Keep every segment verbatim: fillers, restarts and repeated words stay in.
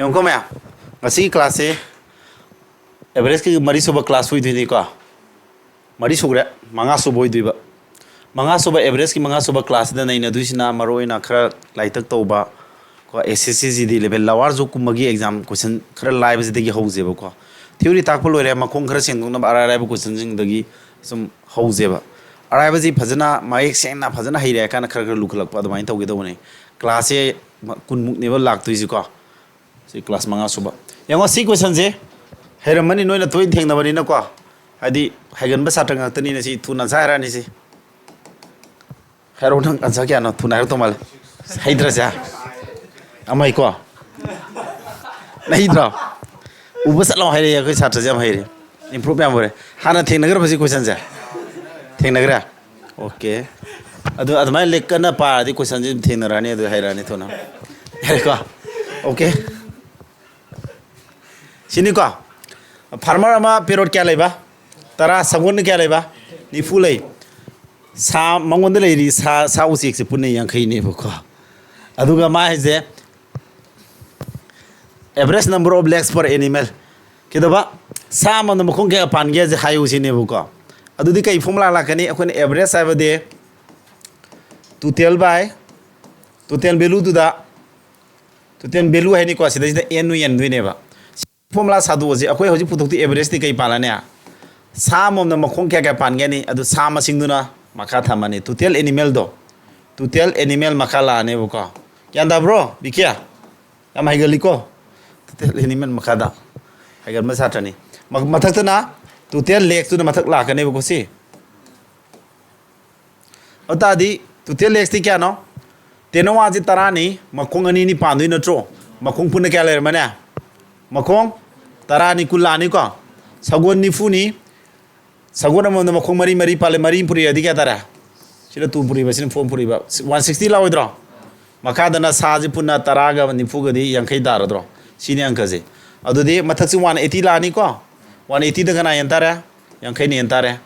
ꯌꯦꯡꯉꯨꯀꯣ ꯃꯌꯥꯝ, ꯉꯁꯤꯒꯤ classꯁꯦ average ꯀꯤ ꯃꯔꯤꯁꯨꯕ class ꯑꯣꯏꯗꯣꯏꯅꯤꯀꯣ꯫ ꯃꯔꯤ ꯁꯨꯈ꯭ꯔꯦ, ꯃꯉꯥ ꯁꯨꯕ ꯑꯣꯏꯗꯣꯏꯕ꯫ ꯃꯉꯥ ꯁꯨꯕ, average ꯀꯤ ꯃꯉꯥ ꯁꯨꯕ class ꯁꯤꯗ ꯅꯩꯅꯗꯣꯏꯁꯤꯅ ꯃꯔꯨꯑꯣꯏꯅ ꯈꯔ ꯂꯥꯏꯇꯛ ꯇꯧꯕ ꯀꯣ, S S C G D level, lower job ꯀꯨꯝꯕꯒꯤ exam question ꯈꯔ ꯂꯥꯏꯕꯁꯤꯗꯒꯤ ꯍꯧꯁꯦꯕꯀꯣ꯫ Theory ꯇꯥꯛꯄ ꯂꯣꯏꯔꯦ, ꯃꯈꯣꯡ ꯈꯔ ꯁꯦꯡꯗꯣꯛꯅꯕ ꯑꯔꯥꯏ ꯑꯔꯥꯏꯕ question ꯁꯤꯡꯗꯒꯤ ꯁꯨꯝ ꯍꯧꯁꯦꯕ꯫ ꯑꯔꯥꯏꯕꯁꯤ ꯐꯖꯅ ꯃꯌꯦꯛ ꯁꯦꯡꯅ ꯐꯖꯅ ꯍꯩꯔꯦ ꯍꯥꯏ ꯀꯥꯟꯗ ꯈꯔ ꯈꯔ ꯂꯨꯈꯠꯂꯛꯄ ꯑꯗꯨꯃꯥꯏꯅ ꯇꯧꯒꯦ ꯇꯧꯕꯅꯦ꯫ Class ꯁꯦ ꯀꯨꯟꯃꯨꯛꯅꯦꯕ ꯂꯥꯛꯇꯣꯏꯁꯤꯀꯣ꯫ ꯁꯤ class ꯃꯉꯥ ꯁꯨꯕ꯫ ꯌꯦꯡꯉꯣ, ꯁꯤ question ꯁꯦ ꯍꯩꯔꯝꯃꯅꯤ, ꯅꯣꯏꯅ ꯇꯣꯏꯅ ꯊꯦꯡꯅꯕꯅꯤꯅꯀꯣ꯫ ꯍꯥꯏꯗꯤ ꯍꯩꯒꯟꯕ ꯁꯥꯇ꯭ꯔ ꯉꯥꯛꯇꯅꯤꯅ ꯁꯤ ꯊꯨꯅ answer ꯍꯥꯏꯔꯛꯑꯅꯤ ꯁꯤ꯫ ꯍꯥꯏꯔꯛꯑꯣ, ꯅꯪ answer ꯀꯌꯥꯅꯣ? ꯊꯨꯅ ꯍꯥꯏꯔꯛꯇꯧ ꯃꯥꯜꯂꯦ꯫ ꯍꯩꯇ꯭ꯔꯁꯦ? ꯌꯥꯝ ꯍꯩꯀꯣ? ꯅ ꯍꯩꯇ꯭ꯔꯣ? ꯎꯕ ꯆꯠꯂꯣ ꯍꯥꯏꯔꯛꯑꯦ, ꯑꯩꯈꯣꯏ ꯁꯥꯇ꯭ꯔꯁꯦ ꯌꯥꯝ ꯍꯩꯔꯦ꯫ Improve ꯌꯥꯝ ꯑꯣꯏꯔꯦ꯫ ꯍꯥꯟꯅ ꯊꯦꯡꯅꯈ꯭ꯔꯕ ꯁꯤ question ꯁꯦ? ꯊꯦꯡꯅꯈ꯭ꯔꯦ? Okay꯫ ꯑꯗꯨ ꯑꯗꯨꯃꯥꯏꯅ ꯂꯥꯏꯔꯤꯛ ꯀꯟꯅ ꯄꯥꯔꯗꯤ question ꯁꯦ ꯑꯗꯨꯝ ꯊꯦꯡꯅꯔꯛꯑꯅꯤ, ꯑꯗꯨ ꯍꯩꯔꯛꯑꯅꯤ ꯊꯨꯅ꯫ ꯌꯥꯔꯦꯀꯣ? Okay꯫ ꯁꯤꯅꯤꯀꯣ꯫ Farmer ꯑꯃ parrot ꯀꯌꯥ ꯂꯩꯕ? ꯇꯔꯥ꯫ ꯁꯒꯣꯜꯅ ꯀꯌꯥ ꯂꯩꯕ? ꯅꯤꯐꯨ ꯂꯩ꯫ ꯁꯥ, ꯃꯉꯣꯟꯗ ꯂꯩꯔꯤ ꯁꯥ, ꯁꯥ ꯎꯆꯦꯛꯁꯦ ꯄꯨꯟꯅ ꯌꯥꯡꯈꯩꯅꯦꯕꯀꯣ꯫ ꯑꯗꯨꯒ ꯃꯥ ꯍꯥꯏꯁꯦ, average number of legs per animal꯫ ꯀꯩꯗꯧꯕ? ꯁꯥ ꯑꯃꯃꯝꯗ ꯃꯈꯣꯡ ꯀꯌꯥ ꯄꯥꯟꯒꯦ ꯍꯥꯏꯁꯦ ꯍꯥꯏꯌꯨ ꯁꯤꯅꯦꯕꯀꯣ꯫ ꯑꯗꯨꯗꯤ ꯀꯩ formula ꯂꯥꯛꯀꯅꯤ? ꯑꯩꯈꯣꯏꯅ average ꯍꯥꯏꯕꯗꯤ total by, total value ꯗꯨꯗ, total value ꯍꯥꯏꯅꯤꯀꯣ, ꯁꯤꯗꯩꯁꯤꯗ n ꯅꯨ ꯌꯦꯟꯗꯣꯏꯅꯦꯕ꯫ Formula ꯁꯥꯗꯣꯛꯑꯁꯤ꯫ ꯑꯩꯈꯣꯏ ꯍꯧꯖꯤꯛ ꯄꯨꯊꯣꯛꯇꯣꯏ average ꯇꯤ ꯀꯩ ꯄꯥꯜꯂꯅꯤ? ꯁꯥ ꯑꯃꯃꯝꯗ ꯃꯈꯣꯡ ꯀꯌꯥ ꯀꯌꯥ ꯄꯥꯟꯒꯅꯤ? ꯑꯗꯨ ꯁꯥ ꯃꯁꯤꯡꯗꯨꯅ ꯃꯈꯥ ꯊꯝꯃꯅꯤ꯫ Total animal ꯗꯣ, total animal ꯃꯈꯥ ꯂꯥꯛꯑꯅꯦꯕꯀꯣ꯫ ꯒ꯭ꯌꯥꯟ ꯇꯥꯕ꯭ꯔꯣ, ꯕꯤꯀꯦ? ꯌꯥꯝ ꯍꯩꯒꯜꯂꯤꯀꯣ꯫ Total animal ꯃꯈꯥꯗ ꯍꯩꯒꯟꯕ ꯁꯥꯇ꯭ꯔꯅꯤ꯫ ꯃ-, ꯃꯊꯛꯇꯅ total legs ꯇꯨꯅ ꯃꯊꯛ ꯂꯥꯛꯀꯅꯦꯕꯀꯣ ꯁꯤ꯫ ꯑꯗꯨ ꯇꯥꯔꯗꯤ total legs ꯇꯤ ꯀꯌꯥꯅꯣ? ꯇꯦꯅꯋꯥꯁꯦ ꯇꯔꯥꯅꯤ, ꯃꯈꯣꯡ ꯑꯅꯤꯅꯤ ꯄꯥꯟꯗꯣꯏ ꯅꯠꯇ꯭ꯔꯣ? ꯃꯈꯣꯡ ꯄꯨꯟꯅ ꯀꯌꯥ ꯂꯩꯔꯝꯃꯅꯤ? ꯃꯈꯣꯡ ꯇꯔꯥꯅꯤ, ꯀꯨꯟ ꯂꯥꯛꯑꯅꯤꯀꯣ꯫ ꯁꯒꯣꯜ ꯅꯤꯐꯨꯅꯤ, ꯁꯒꯣꯜ ꯑꯃꯃꯝꯗ ꯃꯈꯣꯡ ꯃꯔꯤ ꯃꯔꯤ ꯄꯥꯜꯂꯦ, ꯃꯔꯤ ꯄꯨꯔꯛꯑꯗꯤ ꯀꯌꯥ ꯇꯥꯔꯦ? ꯁꯤꯅ two ꯄꯨꯔꯤꯕ, ꯁꯤꯅ four ꯄꯨꯔꯤꯕ, one sixty ꯂꯥꯛꯑꯣꯏꯗ꯭ꯔꯣ? ꯃꯈꯥꯗꯅ ꯁꯥꯁꯤ ꯄꯨꯟꯅ ꯇꯔꯥꯒ ꯅꯤꯐꯨꯒꯗꯤ ꯌꯥꯡꯈꯩ ꯇꯥꯔꯗ꯭ꯔꯣ? ꯁꯤꯅꯤ ꯑꯪꯀꯁꯦ꯫ ꯑꯗꯨꯗꯤ ꯃꯊꯛꯁꯤ one eighty ꯂꯥꯛꯑꯅꯤꯀꯣ꯫ One eighty ꯗ ꯀꯅꯥ ꯌꯦꯟ ꯇꯥꯔꯦ? ꯌꯥꯡꯈꯩꯅ ꯌꯦꯟ ꯇꯥꯔꯦ꯫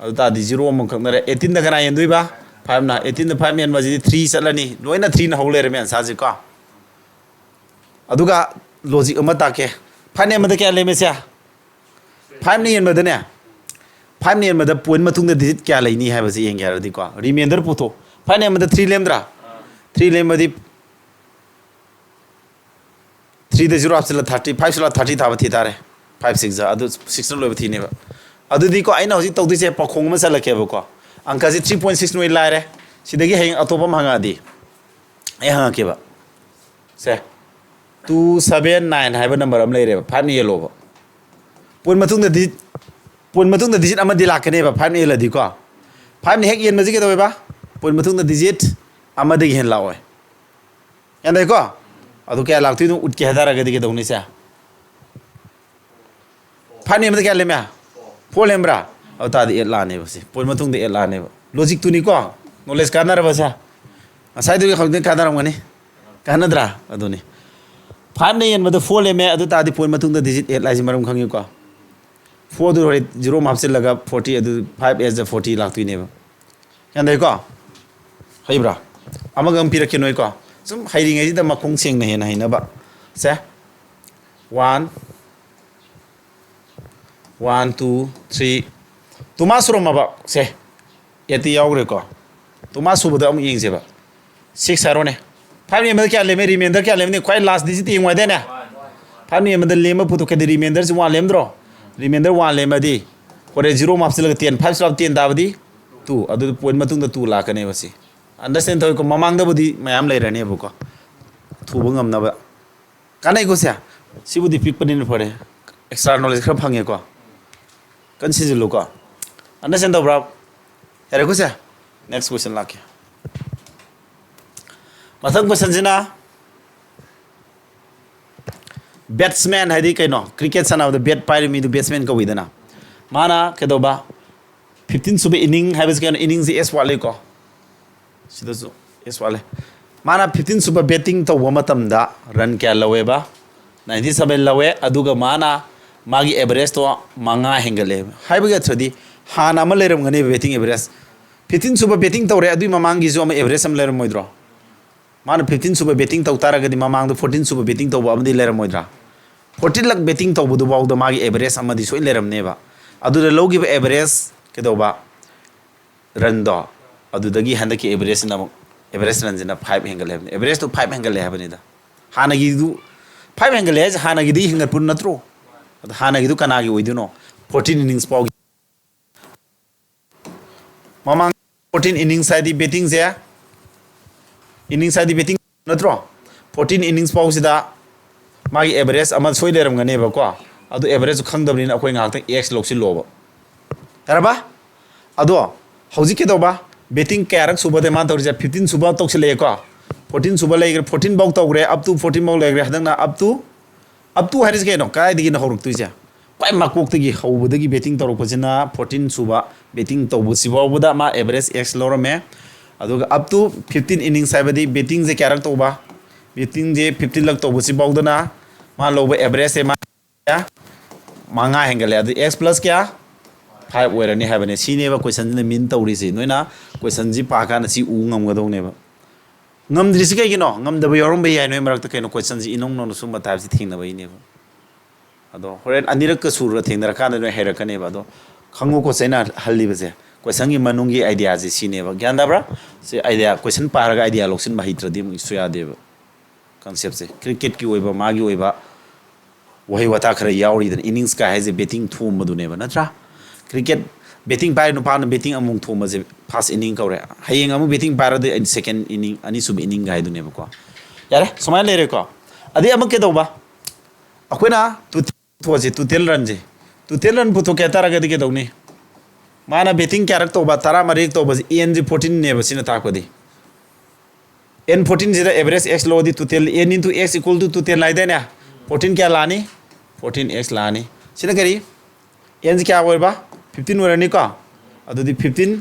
ꯑꯗꯨ ꯇꯥꯔꯗꯤ zero ꯑꯃꯨꯛ ꯀꯛꯅꯔꯦ꯫ Eighteen ꯗ ꯀꯅꯥ ꯌꯦꯟꯗꯣꯏꯕ? Five ꯅ꯫ Eighteen ꯗ five ꯌꯦꯟꯕꯁꯤꯗꯤ three ꯆꯠꯂꯅꯤ꯫ ꯂꯣꯏꯅ three ꯅ ꯍꯧ ꯂꯩꯔꯦ ꯃꯌꯥꯝ ꯁꯥꯁꯤ ꯀꯣ꯫ ꯑꯗꯨꯒ logic ꯑꯃ ꯇꯥꯛꯀꯦ꯫ Five ꯅ ꯌꯦꯟꯕꯗ ꯀꯌꯥ ꯂꯦꯝꯃꯦ ꯁꯦ? Five ꯅ ꯌꯦꯟꯕꯗꯅꯦ, five ꯅ ꯌꯦꯟꯕꯗ point ꯃꯇꯨꯡꯗ digit ꯀꯌꯥ ꯂꯩꯅꯤ ꯍꯥꯏꯕꯁꯤ ꯌꯦꯡꯒꯦ ꯍꯥꯏꯔꯗꯤꯀꯣ, remainder ꯄꯨꯊꯣꯛ꯫ Five ꯅ ꯌꯦꯟꯕꯗ three ꯂꯦꯝꯗ꯭ꯔꯥ? Three ꯂꯦꯝꯃꯗꯤ three ꯗ zero ꯍꯥꯞꯆꯤꯜꯂ thirty, five ꯁꯨꯂꯥ thirty ꯊꯥꯕ ꯊꯤ ꯇꯥꯔꯦ꯫ Five six ꯑꯗꯨ six ꯅ ꯂꯣꯏꯕ ꯊꯤꯅꯦꯕ꯫ ꯑꯗꯨꯗꯤꯀꯣ, ꯑꯩꯅ ꯍꯧꯖꯤꯛ ꯇꯧꯗꯣꯏꯁꯦ ꯄꯥꯈꯣꯡ ꯑꯃ ꯆꯠꯂꯛꯀꯦꯕꯀꯣ꯫ ꯑꯪꯀꯁꯤ three point six ꯅꯣꯏ ꯂꯥꯏꯔꯦ꯫ ꯁꯤꯗꯒꯤ ꯍꯌꯦꯡ ꯑꯇꯣꯞꯄ ꯑꯃ ꯍꯪꯉꯛꯑꯗꯤ ꯑꯩ ꯍꯪꯉꯛꯀꯦꯕ꯫ ꯁꯦ, two seven nine ꯍꯥꯏꯕ number ꯑꯃ ꯂꯩꯔꯦꯕ, five ꯅ ꯌꯦꯜꯂꯣꯕ꯫ Point ꯃꯇꯨꯡꯗꯗꯤ, point ꯃꯇꯨꯡꯗ digit ꯑꯃꯗꯤ ꯂꯥꯛꯀꯅꯦꯕ, five ꯅ ꯌꯦꯜꯂꯗꯤꯀꯣ꯫ Five ꯅ ꯍꯦꯛ ꯌꯦꯟꯕꯁꯤ ꯀꯩꯗꯧꯋꯦꯕ? Point ꯃꯇꯨꯡꯗ digit ꯑꯃꯗꯒꯤ ꯍꯦꯟꯅ ꯂꯥꯛꯑꯣꯏ꯫ ꯒ꯭ꯌꯥꯟ ꯇꯥꯏꯀꯣ? ꯑꯗꯨ ꯀꯌꯥ ꯂꯥꯛꯇꯣꯏꯅꯣ ꯎꯠꯀꯦ ꯍꯥꯏ ꯇꯥꯔꯒꯗꯤ ꯀꯩꯗꯧꯅꯤ ꯁꯦ? Five ꯅ ꯌꯦꯟꯕꯗ ꯀꯌꯥ ꯂꯦꯝꯃꯦ? Four ꯂꯦꯝꯕ꯭ꯔꯥ? ꯑꯗꯨ ꯇꯥꯔꯗꯤ eight ꯂꯥꯛꯑꯅꯦꯕ ꯁꯤ꯫ Point ꯃꯇꯨꯡꯗ eight ꯂꯥꯛꯑꯅꯦꯕ꯫ Logic ꯇꯨꯅꯤꯀꯣ? Knowledge ꯀꯥꯟꯅꯔꯕ ꯁꯦ? ꯉꯁꯥꯏꯗꯨꯒꯤ ꯈꯪꯗꯦ ꯀꯥꯟꯅꯔꯝꯒꯅꯤ꯫ ꯀꯥꯟꯅꯗ꯭ꯔꯥ? ꯑꯗꯨꯅꯤ꯫ Five ꯅ ꯌꯦꯟꯕꯗ four ꯂꯦꯝꯃꯦ, ꯑꯗꯨ ꯇꯥꯔꯗꯤ point ꯃꯇꯨꯡꯗ digit eight ꯂꯥꯛꯏꯁꯤ ꯃꯔꯝ ꯈꯪꯉꯤꯀꯣ? Four ꯗꯨ ꯍꯣꯔꯦꯟ zero ꯑꯃ ꯍꯥꯞꯆꯤꯜꯂꯒ forty, ꯑꯗꯨ five eight ꯖ forty ꯂꯥꯛꯇꯣꯏꯅꯦꯕ꯫ ꯒ꯭ꯌꯥꯟ ꯇꯥꯏꯀꯣ? ꯍꯩꯕ꯭ꯔꯥ? ꯑꯃꯒ ꯑꯃ ꯄꯤꯔꯛꯀꯦ ꯅꯣꯏꯀꯣ꯫ ꯁꯨꯝ ꯍꯩꯔꯤꯉꯩꯁꯤꯗ ꯃꯈꯣꯡ ꯁꯦꯡꯅ ꯍꯦꯟꯅ ꯍꯩꯅꯕ꯫ ꯁꯦ, one, one, two, three, two ꯃꯥ ꯁꯨꯔꯝꯃꯕ? ꯁꯦ, eight ꯇꯤ ꯌꯥꯎꯈ꯭ꯔꯦꯀꯣ꯫ Two ꯃꯥ ꯁꯨꯕꯗ ꯑꯃꯨꯛ ꯌꯦꯡꯁꯦꯕ꯫ Six ꯍꯥꯏꯔꯣꯅꯦ꯫ Five ꯅ ꯌꯦꯟꯕꯗ ꯀꯌꯥ ꯂꯦꯝꯃꯦ? Remainder ꯀꯌꯥ ꯂꯦꯝꯃꯦ? ꯈ꯭ꯋꯥꯏ last digit ꯇ ꯌꯦꯡꯉꯨ ꯍꯥꯏꯗꯥꯏꯅꯦ? Five ꯅ ꯌꯦꯟꯕꯗ ꯂꯦꯝꯕ ꯄꯨꯊꯣꯛꯀꯗꯤ remainder ꯁꯤ one ꯂꯦꯝꯗ꯭ꯔꯣ? Remainder one ꯂꯦꯝꯃꯗꯤ ꯍꯣꯔꯦꯟ zero ꯑꯃ ꯍꯥꯞꯆꯤꯜꯂꯒ ten, five ꯁꯨꯔꯕ ten ꯇꯥꯕꯗꯤ two꯫ ꯑꯗꯨ point ꯃꯇꯨꯡꯗ two ꯂꯥꯛꯀꯅꯦꯕ ꯁꯤ꯫ Understand ꯇꯧꯏꯀꯣ? ꯃꯃꯥꯡꯗꯕꯨꯗꯤ ꯃꯌꯥꯝ ꯂꯩꯔꯅꯦꯕꯀꯣ꯫ ꯊꯨꯕ ꯉꯝꯅꯕ꯫ ꯀꯥꯟꯅꯩꯀꯣ ꯁꯦ? ꯁꯤꯕꯨꯗꯤ ꯄꯤꯛꯄꯅꯤꯅ ꯐꯔꯦ꯫ Extra knowledge ꯈꯔ ꯐꯪꯉꯦꯀꯣ꯫ ꯀꯟꯅ ꯁꯤꯖꯤꯜꯂꯨꯀꯣ꯫ Understand ꯇꯧꯕ꯭ꯔꯥ? ꯌꯥꯔꯦꯀꯣ ꯁꯦ? Next question ꯂꯥꯛꯀꯦ꯫ ꯃꯊꯪ question ꯁꯤꯅ, batsman ꯍꯥꯏꯗꯤ ꯀꯩꯅꯣ? Cricket ꯁꯥꯟꯅꯕꯗ bat ꯄꯥꯏꯔꯤ ꯃꯤꯗꯨ batsman ꯀꯧꯏꯗꯅ꯫ ꯃꯥꯅ ꯀꯩꯗꯧꯕ? Fifteen ꯁꯨꯕ inning ꯍꯥꯏꯕꯁꯤ ꯀꯩꯅꯣ? Inning ꯁꯤ S ꯋꯥꯠꯂꯤꯀꯣ꯫ ꯁꯤꯗꯁꯨ S ꯋꯥꯠꯂꯦ꯫ ꯃꯥꯅ fifteen ꯁꯨꯕ batting ꯇꯧꯕ ꯃꯇꯝꯗ run ꯀꯌꯥ ꯂꯧꯋꯦꯕ? Ninety seven ꯂꯧꯋꯦ꯫ ꯑꯗꯨꯒ ꯃꯥꯅ ꯃꯥꯒꯤ average ꯇꯣ ꯃꯉꯥ ꯍꯦꯟꯒꯠꯂꯦ꯫ ꯍꯥꯏꯕꯒꯤ ꯑꯔꯊꯗꯤ ꯍꯥꯟꯅ ꯑꯃ ꯂꯩꯔꯝꯒꯅꯦꯕ batting average꯫ Fifteen ꯁꯨꯕ batting ꯇꯧꯔꯦ, ꯑꯗꯨꯏ ꯃꯃꯥꯡꯒꯤꯁꯨ ꯑꯃ average ꯑꯃ ꯂꯩꯔꯝꯃꯣꯏꯗ꯭ꯔꯣ? ꯃꯥꯅ fifteen ꯁꯨꯕ betting ꯇꯧ ꯇꯥꯔꯒꯗꯤ ꯃꯃꯥꯡꯗ fourteen ꯁꯨꯕ betting ꯇꯧꯕ ꯑꯃꯗꯤ ꯂꯩꯔꯝꯃꯣꯏꯗ꯭ꯔꯥ? Fourteen ꯂꯛ betting ꯇꯧꯕꯗꯨꯐꯥꯎꯗ ꯃꯥꯒꯤ average ꯑꯃꯗꯤ ꯁꯣꯏ ꯂꯩꯔꯝꯅꯦꯕ꯫ ꯑꯗꯨꯗ ꯂꯧꯈꯤꯕ average ꯀꯩꯗꯧꯕ? Runꯗꯣ, ꯑꯗꯨꯗꯒꯤ ꯍꯟꯗꯛꯀꯤ averageꯁꯤꯅ ꯑꯃꯨꯛ, average runꯁꯤꯅ five ꯍꯦꯟꯒꯠꯂꯦ ꯍꯥꯏꯕꯅꯤ꯫ Averageꯇꯣ five ꯍꯦꯟꯒꯠꯂꯦ ꯍꯥꯏꯕꯅꯤꯗ꯫ ꯍꯥꯟꯅꯒꯤꯗꯨ five ꯍꯦꯟꯒꯠꯂꯦ ꯍꯥꯏꯁꯦ ꯍꯥꯟꯅꯒꯤꯗꯤ ꯍꯦꯟꯒꯠꯄ ꯅꯠꯇ꯭ꯔꯣ? ꯑꯗꯣ ꯍꯥꯟꯅꯒꯤꯗꯨ ꯀꯅꯥꯒꯤ ꯑꯣꯏꯗꯣꯏꯅꯣ? Fourteen innings ꯐꯥꯎꯒꯤ꯫ ꯃꯃꯥꯡ fourteen innings ꯍꯥꯏꯗꯤ bettingꯁꯦ, innings ꯍꯥꯏꯗꯤ betting ꯅꯠꯇ꯭ꯔꯣ? Fourteen innings ꯐꯥꯎꯁꯤꯗ ꯃꯥꯒꯤ average ꯑꯃ ꯁꯣꯏ ꯂꯩꯔꯝꯒꯅꯦꯕꯀꯣ꯫ ꯑꯗꯨ average ꯈꯪꯗꯕꯅꯤꯅ ꯑꯩꯈꯣꯏ ꯉꯥꯏꯍꯥꯛꯇꯪ X ꯂꯧꯁꯤꯜꯂꯣꯕ꯫ ꯌꯥꯔꯕ? ꯑꯗꯣ ꯍꯧꯖꯤꯛ ꯀꯩꯗꯧꯕ? Betting ꯀꯌꯥꯔꯛ ꯁꯨꯕꯗ ꯃꯥꯅ ꯇꯧꯔꯤꯁꯦ? Fifteen ꯁꯨꯕ ꯇꯧꯁꯤꯜꯂꯛꯑꯦꯀꯣ꯫ Fourteen ꯁꯨꯕ ꯂꯩꯈ꯭ꯔꯦ, fourteen ꯐꯥꯎ ꯇꯧꯈ꯭ꯔꯦ, up to fourteen ꯐꯥꯎ ꯂꯩꯈ꯭ꯔꯦ꯫ ꯍꯟꯗꯛꯅ up to, up to ꯍꯥꯏꯔꯤꯁꯦ ꯀꯩꯅꯣ? ꯀꯗꯥꯏꯗꯒꯤꯅꯣ ꯍꯧꯔꯛꯇꯣꯏꯁꯦ? ꯈ꯭ꯋꯥꯏ ꯃꯀꯣꯛꯇꯒꯤ ꯍꯧꯕꯗꯒꯤ betting ꯇꯧꯔꯛꯄꯁꯤꯅ fourteen ꯁꯨꯕ betting ꯇꯧꯕꯁꯤ ꯐꯥꯎꯕꯗ ꯃꯥ average X ꯂꯧꯔꯝꯃꯦ꯫ ꯑꯗꯨꯒ up to fifteen innings ꯍꯥꯏꯕꯗꯤ bettingꯁꯦ ꯀꯌꯥꯔꯛ ꯇꯧꯕ? Bettingꯁꯦ fifteen ꯂꯛ ꯇꯧꯕꯁꯤ ꯐꯥꯎꯗꯅ ꯃꯥ ꯂꯧꯕ averageꯁꯦ ꯃꯥ ꯃꯉꯥ ꯍꯦꯟꯒꯠꯂꯦ꯫ ꯑꯗꯨ X plus ꯀꯌꯥ? Five ꯑꯣꯏꯔꯅꯤ ꯍꯥꯏꯕꯅꯦ꯫ ꯁꯤꯅꯦꯕ questionꯁꯤꯅ mean ꯇꯧꯔꯤꯁꯤ꯫ ꯅꯣꯏꯅ questionꯁꯤ ꯄꯥꯀꯥꯟꯗ ꯁꯤ ꯎ ꯉꯝꯒꯗꯧꯅꯦꯕ꯫ ꯉꯝꯗ꯭ꯔꯤꯁꯤ ꯀꯩꯒꯤꯅꯣ? ꯉꯝꯗꯕ ꯌꯥꯎꯔꯝꯕ ꯌꯥꯏ ꯅꯣꯏ ꯃꯔꯛꯇ꯫ ꯀꯩꯅꯣ, questionꯁꯤ ꯏꯅꯧ ꯅꯧꯅ ꯁꯨꯝꯕ typeꯁꯤ ꯊꯦꯡꯅꯕꯩꯅꯦꯕ꯫ ꯑꯗꯣ ꯍꯣꯔꯦꯟ ꯑꯅꯤꯔꯛꯀ ꯁꯨꯔꯒ ꯊꯦꯡꯅꯔꯀꯥꯟꯗ ꯅꯣꯏ ꯍꯩꯔꯛꯀꯅꯦꯕ꯫ ꯑꯗꯣ ꯈꯪꯉꯨꯀꯣ, ꯑꯩꯅ ꯍꯜꯂꯤꯕꯁꯦ, questionꯒꯤ ꯃꯅꯨꯡꯒꯤ ideaꯁꯤ ꯁꯤꯅꯦꯕ꯫ ꯒ꯭ꯌꯥꯟ ꯇꯥꯕ꯭ꯔꯥ? ꯁꯤ idea, question ꯄꯥꯔꯒ idea ꯂꯧꯁꯤꯟꯕ ꯍꯩꯇ꯭ꯔꯗꯤ ꯑꯃꯨꯛꯁꯨ ꯌꯥꯗꯦꯕ꯫ Conceptꯁꯦ cricketꯀꯤ ꯑꯣꯏꯕ, ꯃꯥꯒꯤ ꯑꯣꯏꯕ ꯋꯥꯍꯩ ꯋꯥꯇꯥ ꯈꯔ ꯌꯥꯎꯔꯤꯗꯅ, innings ꯀꯥꯏ ꯍꯥꯏꯁꯦ betting ꯊꯣꯝꯕꯗꯨꯅꯦꯕ, ꯅꯠꯇ꯭ꯔꯥ? Cricket betting ꯄꯥꯏꯔꯤ ꯅꯨꯄꯥꯅ betting ꯑꯃꯨꯛ ꯊꯣꯝꯕꯁꯦ first inning ꯀꯧꯔꯦ꯫ ꯍꯌꯦꯡ ꯑꯃꯨꯛ betting ꯄꯥꯏꯔꯗꯤ ꯑꯩ second inning, ꯑꯅꯤꯁꯨꯕ inning ꯍꯥꯏꯗꯨꯅꯦꯕꯀꯣ꯫ ꯌꯥꯔꯦ, ꯁꯨꯃꯥꯏꯅ ꯂꯩꯔꯦꯀꯣ꯫ ꯑꯗꯩ ꯑꯃꯨꯛ ꯀꯩꯗꯧꯕ? ꯑꯩꯈꯣꯏꯅ total ꯄꯨꯊꯣꯛꯑꯁꯤ, total runꯁꯦ꯫ Total run ꯄꯨꯊꯣꯛꯀꯦ ꯍꯥꯏ ꯇꯥꯔꯒꯗꯤ ꯀꯩꯗꯧꯅꯤ? ꯃꯥꯅ betting ꯀꯌꯥꯔꯛ ꯇꯧꯕ? ꯇꯔꯥꯃꯔꯤꯔꯛ ꯇꯧꯕꯁꯦ, Nꯁꯦ fourteenꯅꯦꯕ ꯁꯤꯅ ꯇꯥꯛꯄꯗꯤ꯫ N fourteenꯁꯤꯗ average X ꯂꯧꯔꯗꯤ total N into X equal to total ꯍꯥꯏꯗꯥꯏꯅꯦ? Fourteen ꯀꯌꯥ ꯂꯥꯛꯑꯅꯤ? Fourteen X ꯂꯥꯛꯑꯅꯤ꯫ ꯁꯤꯅ ꯀꯔꯤ? Nꯁꯤ ꯀꯌꯥ ꯑꯣꯏꯔꯕ? Fifteen ꯑꯣꯏꯔꯅꯤꯀꯣ? ꯑꯗꯨꯗꯤ fifteen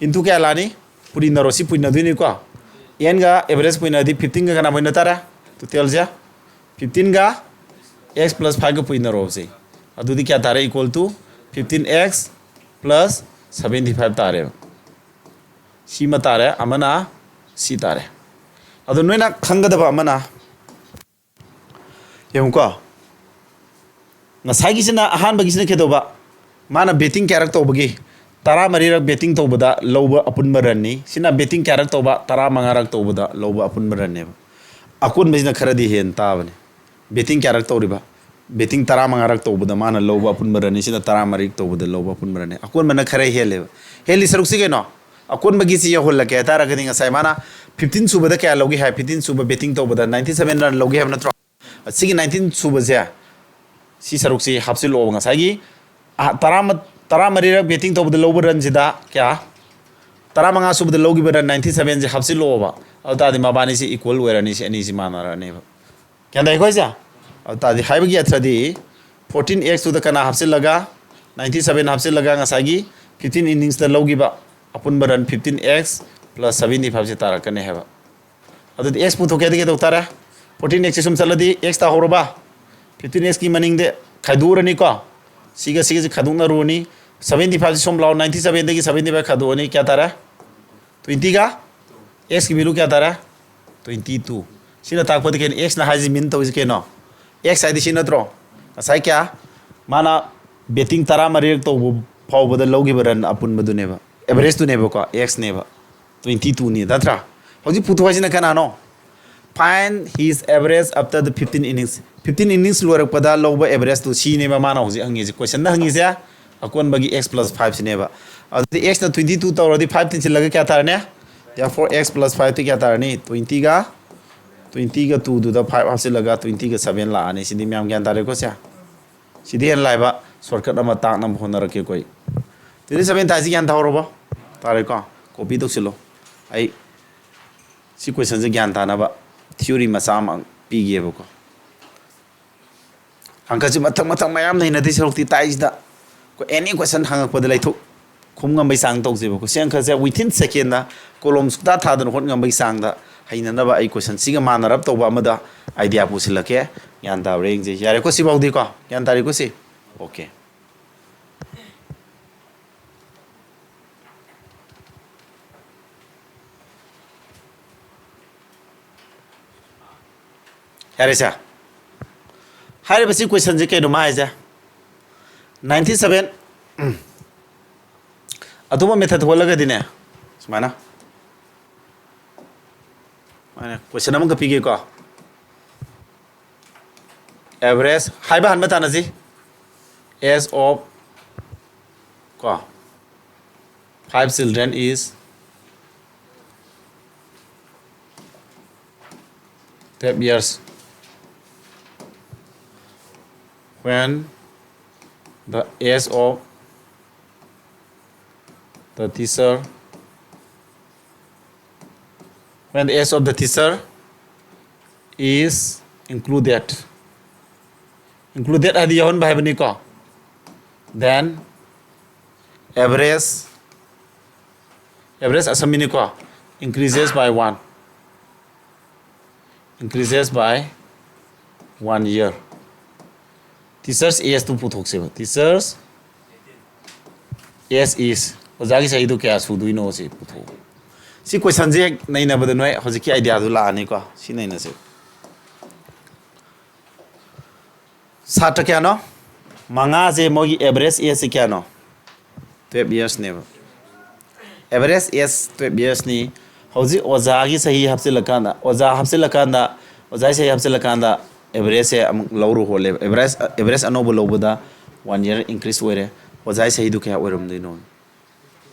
into ꯀꯌꯥ ꯂꯥꯛꯑꯅꯤ? ꯄꯨꯔꯤꯅꯔꯣ, ꯁꯤ ꯄꯨꯔꯤꯅꯗꯣꯏꯅꯤꯀꯣ꯫ Nꯒ average ꯄꯨꯔꯤꯅꯔꯗꯤ fifteenꯒ ꯀꯅꯥ ꯄꯨꯔꯤꯅ ꯇꯥꯔꯦ? Totalꯁꯦ fifteenꯒ X plus fiveꯒ ꯄꯨꯔꯤꯅꯔꯣꯕꯁꯦ꯫ ꯑꯗꯨꯗꯤ ꯀꯌꯥ ꯇꯥꯔꯦ? Equal to fifteen X plus seventy five ꯇꯥꯔꯦꯕ꯫ ꯁꯤꯃ ꯇꯥꯔꯦ, ꯑꯃꯅ ꯁꯤ ꯇꯥꯔꯦ꯫ ꯑꯗꯣ ꯅꯣꯏꯅ ꯈꯪꯒꯗꯕ ꯑꯃꯅ, ꯌꯦꯡꯉꯨꯀꯣ, ꯉꯁꯥꯏꯒꯤꯁꯤꯅ, ꯑꯍꯥꯟꯕꯒꯤꯁꯤꯅ ꯀꯩꯗꯧꯕ? ꯃꯥꯅ ꯕꯦꯇꯤꯡ ꯀꯌꯥꯔꯛ ꯇꯧꯕꯒꯤ? ꯇꯔꯥꯃꯔꯤꯔꯛ ꯕꯦꯇꯤꯡ ꯇꯧꯕꯗ ꯂꯧꯕ ꯑꯄꯨꯟꯕ ꯔꯟꯅꯤ꯫ ꯁꯤꯅ ꯕꯦꯇꯤꯡ ꯀꯌꯥꯔꯛ ꯇꯧꯕ? ꯇꯔꯥꯃꯉꯥꯔꯛ ꯇꯧꯕꯗ ꯂꯧꯕ ꯑꯄꯨꯟꯕ ꯔꯟꯅꯦꯕ꯫ ꯑꯀꯣꯟꯕꯁꯤꯅ ꯈꯔꯗꯤ ꯍꯦꯟꯅ ꯇꯥꯕꯅꯤ꯫ ꯕꯦꯇꯤꯡ ꯀꯌꯥꯔꯛ ꯇꯧꯔꯤꯕ? ꯕꯦꯇꯤꯡ ꯇꯔꯥꯃꯉꯥꯔꯛ ꯇꯧꯕꯗ ꯃꯥꯅ ꯂꯧꯕ ꯑꯄꯨꯟꯕ ꯔꯟꯅꯤ꯫ ꯁꯤꯅ ꯇꯔꯥꯃꯔꯤ ꯇꯧꯕꯗ ꯂꯧꯕ ꯑꯄꯨꯟꯕ ꯔꯟꯅꯤ꯫ ꯑꯀꯣꯟꯕꯅ ꯈꯔ ꯍꯦꯜꯂꯦꯕ꯫ ꯍꯦꯜꯂꯤ ꯁꯔꯨꯛꯁꯤ ꯀꯩꯅꯣ? ꯑꯀꯣꯟꯕꯒꯤꯁꯤ ꯌꯧꯍꯜꯂꯛꯀꯦ ꯍꯥꯏꯇꯥꯔꯒꯗꯤ, ꯉꯁꯥꯏ ꯃꯥꯅ ꯐꯤꯐꯇꯤꯟ ꯁꯨꯕꯗ ꯀꯌꯥ ꯂꯧꯒꯦ ꯍꯥꯏ? ꯐꯤꯐꯇꯤꯟ ꯁꯨꯕ ꯕꯦꯇꯤꯡ ꯇꯧꯕꯗ ꯅꯥꯏꯟꯇꯤ ꯁꯚꯦꯟ ꯔꯟ ꯂꯧꯒꯦ ꯍꯥꯏꯕ ꯅꯠꯇ꯭ꯔꯣ? ꯁꯤꯒꯤ ꯅꯥꯏꯟꯇꯤꯟ ꯁꯨꯕꯁꯦ, ꯁꯤ ꯁꯔꯨꯛꯁꯤ ꯍꯥꯞꯆꯤꯜꯂꯛꯑꯣꯕ꯫ ꯉꯁꯥꯏꯒꯤ, ꯑ, ꯇꯔꯥ, ꯇꯔꯥꯃꯔꯤꯔꯛ ꯕꯦꯇꯤꯡ ꯇꯧꯕꯗ ꯂꯧꯕ ꯔꯟꯁꯤꯗ ꯀꯌꯥ? ꯇꯔꯥꯃꯉꯥ ꯁꯨꯕꯗ ꯂꯧꯈꯤꯕ ꯔꯟ ꯅꯥꯏꯟꯇꯤ ꯁꯚꯦꯟꯁꯦ ꯍꯥꯞꯆꯤꯜꯂꯛꯑꯣꯕ꯫ ꯑꯗꯨ ꯇꯥꯔꯗꯤ ꯃꯕꯥꯅꯤꯁꯦ ꯏꯀ꯭ꯋꯦꯜ ꯑꯣꯏꯔꯅꯤ, ꯁꯤ ꯑꯅꯤꯁꯤ ꯃꯥꯟꯅꯔꯅꯦꯕ꯫ ꯒ꯭ꯌꯥꯟ ꯇꯥꯏꯀꯣ ꯍꯥꯏꯁꯦ? ꯑꯗꯨ ꯇꯥꯔꯗꯤ ꯍꯥꯏꯕꯒꯤ ꯑꯊ꯭ꯔꯗꯤ, ꯐꯣꯔꯇꯤꯟ ꯑꯦꯛꯁꯇꯨꯗ ꯀꯅꯥ ꯍꯥꯞꯆꯤꯜꯂꯒ, ꯅꯥꯏꯟꯇꯤ ꯁꯚꯦꯟ ꯍꯥꯞꯆꯤꯜꯂꯒ, ꯉꯁꯥꯏꯒꯤ ꯐꯤꯐꯇꯤꯟ ꯏꯅꯤꯡꯁꯇ ꯂꯧꯈꯤꯕ ꯑꯄꯨꯟꯕ run fifteen x plus seventy ꯐꯥꯏꯚꯁꯦ ꯇꯥꯔꯛꯀꯅꯤ ꯍꯥꯏꯕ꯫ ꯑꯗꯨꯗꯤ ꯑꯦꯛꯁ ꯄꯨꯊꯣꯛꯀꯦ ꯍꯥꯏꯗꯤ ꯀꯩꯗꯧ ꯇꯥꯔꯦ? ꯐꯣꯔꯇꯤꯟ ꯑꯦꯛꯁꯁꯤ ꯁꯨꯝ ꯆꯠꯂꯗꯤ ꯑꯦꯛꯁ ꯇꯥꯍꯧꯔꯕ? ꯐꯤꯐꯇꯤꯟ ꯑꯦꯛꯁꯀꯤ ꯃꯅꯤꯡꯗ ꯈꯥꯏꯗꯣꯛꯎꯔꯅꯤꯀꯣ꯫ ꯁꯤꯒ ꯁꯤꯒꯁꯦ ꯈꯥꯏꯗꯣꯛꯅꯔꯨꯔꯅꯤ꯫ ꯁꯚꯦꯟꯇꯤ ꯐꯥꯏꯚꯁꯤ ꯁꯣꯝ ꯂꯥꯛꯑꯣ, ꯅꯥꯏꯟꯇꯤ ꯁꯚꯦꯟꯗꯒꯤ ꯁꯚꯦꯟꯇꯤ ꯐꯥꯏꯚ ꯈꯥꯏꯗꯣꯛꯑꯅꯤ꯫ ꯀꯌꯥ ꯇꯥꯔꯦ? ꯇ꯭ꯋꯦꯟꯇꯤꯒ ꯑꯦꯛꯁꯀꯤ ꯚꯦꯂꯨ ꯀꯌꯥ ꯇꯥꯔꯦ? Twenty two. ꯁꯤꯅ ꯇꯥꯛꯄꯗꯤ ꯀꯩꯅꯣ? ꯑꯦꯛꯁꯅ ꯍꯥꯏꯁꯤ ꯃꯤꯟ ꯇꯧꯔꯤꯁꯤ ꯀꯩꯅꯣ? ꯑꯦꯛꯁ ꯍꯥꯏꯗꯤ ꯁꯤ ꯅꯠꯇ꯭ꯔꯣ? ꯉꯁꯥꯏ ꯀꯌꯥ? ꯃꯥꯅ ꯕꯦꯇꯤꯡ ꯇꯔꯥꯃꯔꯤꯔꯛ ꯇꯧꯕ ꯐꯥꯎꯕꯗ ꯂꯧꯈꯤꯕ ꯔꯟ ꯑꯄꯨꯟꯕꯗꯨꯅꯦꯕ, ꯑꯦꯚꯔꯦꯖꯇꯨꯅꯦꯕꯀꯣ, ꯑꯦꯛꯁꯅꯦꯕ꯫ ꯇ꯭ꯋꯦꯟꯇꯤ ꯇꯨꯅꯤ ꯅꯠꯇ꯭ꯔꯥ? ꯍꯧꯖꯤꯛ ꯄꯨꯊꯣꯛ ꯍꯥꯏꯁꯤꯅ ꯀꯅꯥꯅꯣ? Find his average after the fifteen innings. Fifteen innings ꯂꯣꯏꯔꯛꯄꯗ ꯂꯧꯕ ꯑꯦꯚꯔꯦꯖꯇꯨ ꯁꯤꯅꯦꯕ ꯃꯥꯅ ꯍꯧꯖꯤꯛ ꯍꯪꯉꯤꯁꯦ, ꯀꯣꯏꯁꯟꯗ ꯍꯪꯉꯤꯁꯦ꯫ ꯑꯀꯣꯟꯕꯒꯤ ꯑꯦꯛꯁ ꯄ꯭ꯂꯁ ꯐꯥꯏꯚꯁꯤꯅꯦꯕ꯫ ꯑꯗꯨꯗꯤ ꯑꯦꯛꯁꯅ ꯇ꯭ꯋꯦꯟꯇꯤ ꯇꯨ ꯇꯧꯔꯗꯤ, ꯐꯥꯏꯚ ꯇꯤꯟꯁꯤꯜꯂꯒ ꯀꯌꯥ ꯇꯥꯔꯅꯤ? Therefore, x plus five ꯇꯤ ꯀꯌꯥ ꯇꯥꯔꯅꯤ? ꯇ꯭ꯋꯦꯟꯇꯤꯒ, ꯇ꯭ꯋꯦꯟꯇꯤꯒ ꯇꯨꯗꯨꯗ ꯐꯥꯏꯚ ꯍꯥꯞꯆꯤꯜꯂꯒ ꯇ꯭ꯋꯦꯟꯇꯤꯒ ꯁꯚꯦꯟ ꯂꯥꯛꯑꯅꯤ꯫ ꯁꯤꯗꯤ ꯃꯌꯥꯝ ꯒ꯭ꯌꯥꯟ ꯇꯥꯔꯦꯀꯣ ꯁꯦ? ꯁꯤꯗꯤ ꯍꯦꯟꯅ ꯂꯥꯏꯕ ꯁꯣꯔꯠꯀꯠ ꯑꯃ ꯇꯥꯛꯅꯕ ꯍꯣꯠꯅꯔꯛꯀꯦꯀꯣ ꯑꯩ꯫ ꯇ꯭ꯋꯦꯟꯇꯤ ꯁꯚꯦꯟ ꯇꯥꯏꯁꯤ ꯒ꯭ꯌꯥꯟ ꯇꯥꯍꯧꯔꯕꯣ? ꯇꯥꯔꯦꯀꯣ? ꯀꯣꯄꯤ ꯇꯧꯁꯤꯜꯂꯣ꯫ ꯑꯩ ꯁꯤ ꯀꯣꯏꯁꯟꯁꯦ ꯒ꯭ꯌꯥꯟ ꯇꯥꯅꯕ ꯊꯤꯑꯣꯔꯤ ꯃꯆꯥ ꯑꯃ ꯄꯤꯒꯦꯕꯀꯣ꯫ ꯍꯪꯀꯠꯁꯤ ꯃꯊꯪ ꯃꯊꯪ ꯃꯌꯥꯝ ꯅꯩꯅꯗꯣꯏ ꯁꯔꯨꯛꯇꯤ, ꯇꯥꯛꯏꯁꯤꯗ ꯑꯩꯈꯣꯏ ꯑꯦꯅꯤ ꯀꯣꯏꯁꯟ ꯍꯪꯉꯛꯄꯗ ꯂꯩꯊꯣꯛ, ꯈꯨꯝ ꯉꯝꯕꯩ ꯆꯥꯡ ꯇꯧꯁꯦꯕꯀꯣ꯫ ꯁꯤ ꯑꯪꯀꯁꯦ within second ꯗ ꯀꯣꯂꯣꯝ ꯁꯨꯛꯇꯥ ꯊꯥꯗꯅ ꯍꯣꯠ ꯉꯝꯕꯒꯤ ꯆꯥꯡꯗ ꯍꯩꯅꯅꯕ ꯑꯩ ꯀꯣꯏꯁꯟꯁꯤꯒ ꯃꯥꯟꯅꯔꯞ ꯇꯧꯕ ꯑꯃꯗ ꯑꯥꯏꯗꯤꯌꯥ ꯄꯨꯁꯤꯜꯂꯛꯀꯦ꯫ ꯒ꯭ꯌꯥꯟ ꯇꯥꯕ꯭ꯔꯥ ꯌꯦꯡꯁꯦ꯫ ꯌꯥꯔꯦꯀꯣ ꯁꯤꯐꯥꯎꯗꯤꯀꯣ? ꯒ꯭ꯌꯥꯟ ꯇꯥꯔꯦꯀꯣ ꯁꯤ? ꯑꯣꯀꯦ꯫ ꯌꯥꯔꯦꯁꯦ꯫ ꯍꯥꯏꯔꯤꯕꯁꯤ questionꯁꯦ ꯀꯩꯅꯣ ꯃꯥ ꯍꯥꯏꯁꯦ? Ninety seven꯫ ꯑꯇꯣꯞꯄ method ꯍꯣꯠꯂꯒꯗꯤꯅꯦ, ꯁꯨꯃꯥꯏꯅ꯫ ꯁꯨꯃꯥꯏꯅ question ꯑꯃꯈꯛ ꯄꯤꯒꯦꯀꯣ꯫ Average ꯍꯥꯏꯕ ꯍꯟꯕ ꯇꯥꯟꯅꯁꯤ꯫ Age of ꯀꯣ, five children is twelve years. When the age of the teacher, when the age of the teacher is included, included ꯍꯥꯏꯗꯤ ꯌꯥꯎꯍꯟꯕ ꯍꯥꯏꯕꯅꯤꯀꯣ, then average, average ꯑꯁꯝꯕꯤꯅꯤꯀꯣ, increases by one, increases by one year. Teachers age ꯇꯨ ꯄꯨꯊꯣꯛꯁꯦꯕ꯫ Teachers age is, ꯑꯣꯖꯥꯒꯤ ꯆꯍꯤꯗꯨ ꯀꯌꯥ ꯁꯨꯗꯣꯏꯅꯣ ꯁꯤ ꯄꯨꯊꯣꯛꯑꯣ꯫ ꯁꯤ questionꯁꯦ ꯍꯦꯛ ꯅꯩꯅꯕꯗ ꯅꯣꯏ ꯍꯧꯖꯤꯛꯀꯤ ideaꯗꯨ ꯂꯥꯛꯑꯅꯤꯀꯣ꯫ ꯁꯤ ꯅꯩꯅꯁꯦ꯫ ꯁꯥꯇ꯭ꯔ ꯀꯌꯥꯅꯣ? ꯃꯉꯥꯁꯦ ꯃꯣꯏꯒꯤ average ageꯁꯦ ꯀꯌꯥꯅꯣ? Twelve yearsꯅꯦꯕ꯫ Average age twelve yearsꯅꯤ꯫ ꯍꯧꯖꯤꯛ ꯑꯣꯖꯥꯒꯤ ꯆꯍꯤ ꯍꯥꯞꯆꯤꯜꯂꯀꯥꯟꯗ, ꯑꯣꯖꯥ ꯍꯥꯞꯆꯤꯜꯂꯀꯥꯟꯗ, ꯑꯣꯖꯥꯒꯤ ꯆꯍꯤ ꯍꯥꯞꯆꯤꯜꯂꯀꯥꯟꯗ averageꯁꯦ ꯑꯃꯨꯛ ꯂꯧꯔꯨ ꯍꯣꯠꯂꯦꯕ꯫ Average, average ꯑꯅꯧꯕ ꯂꯧꯕꯗ one year increase ꯑꯣꯏꯔꯦ꯫ ꯑꯣꯖꯥꯒꯤ ꯆꯍꯤꯗꯨ ꯀꯌꯥ ꯑꯣꯏꯔꯝꯗꯣꯏꯅꯣ?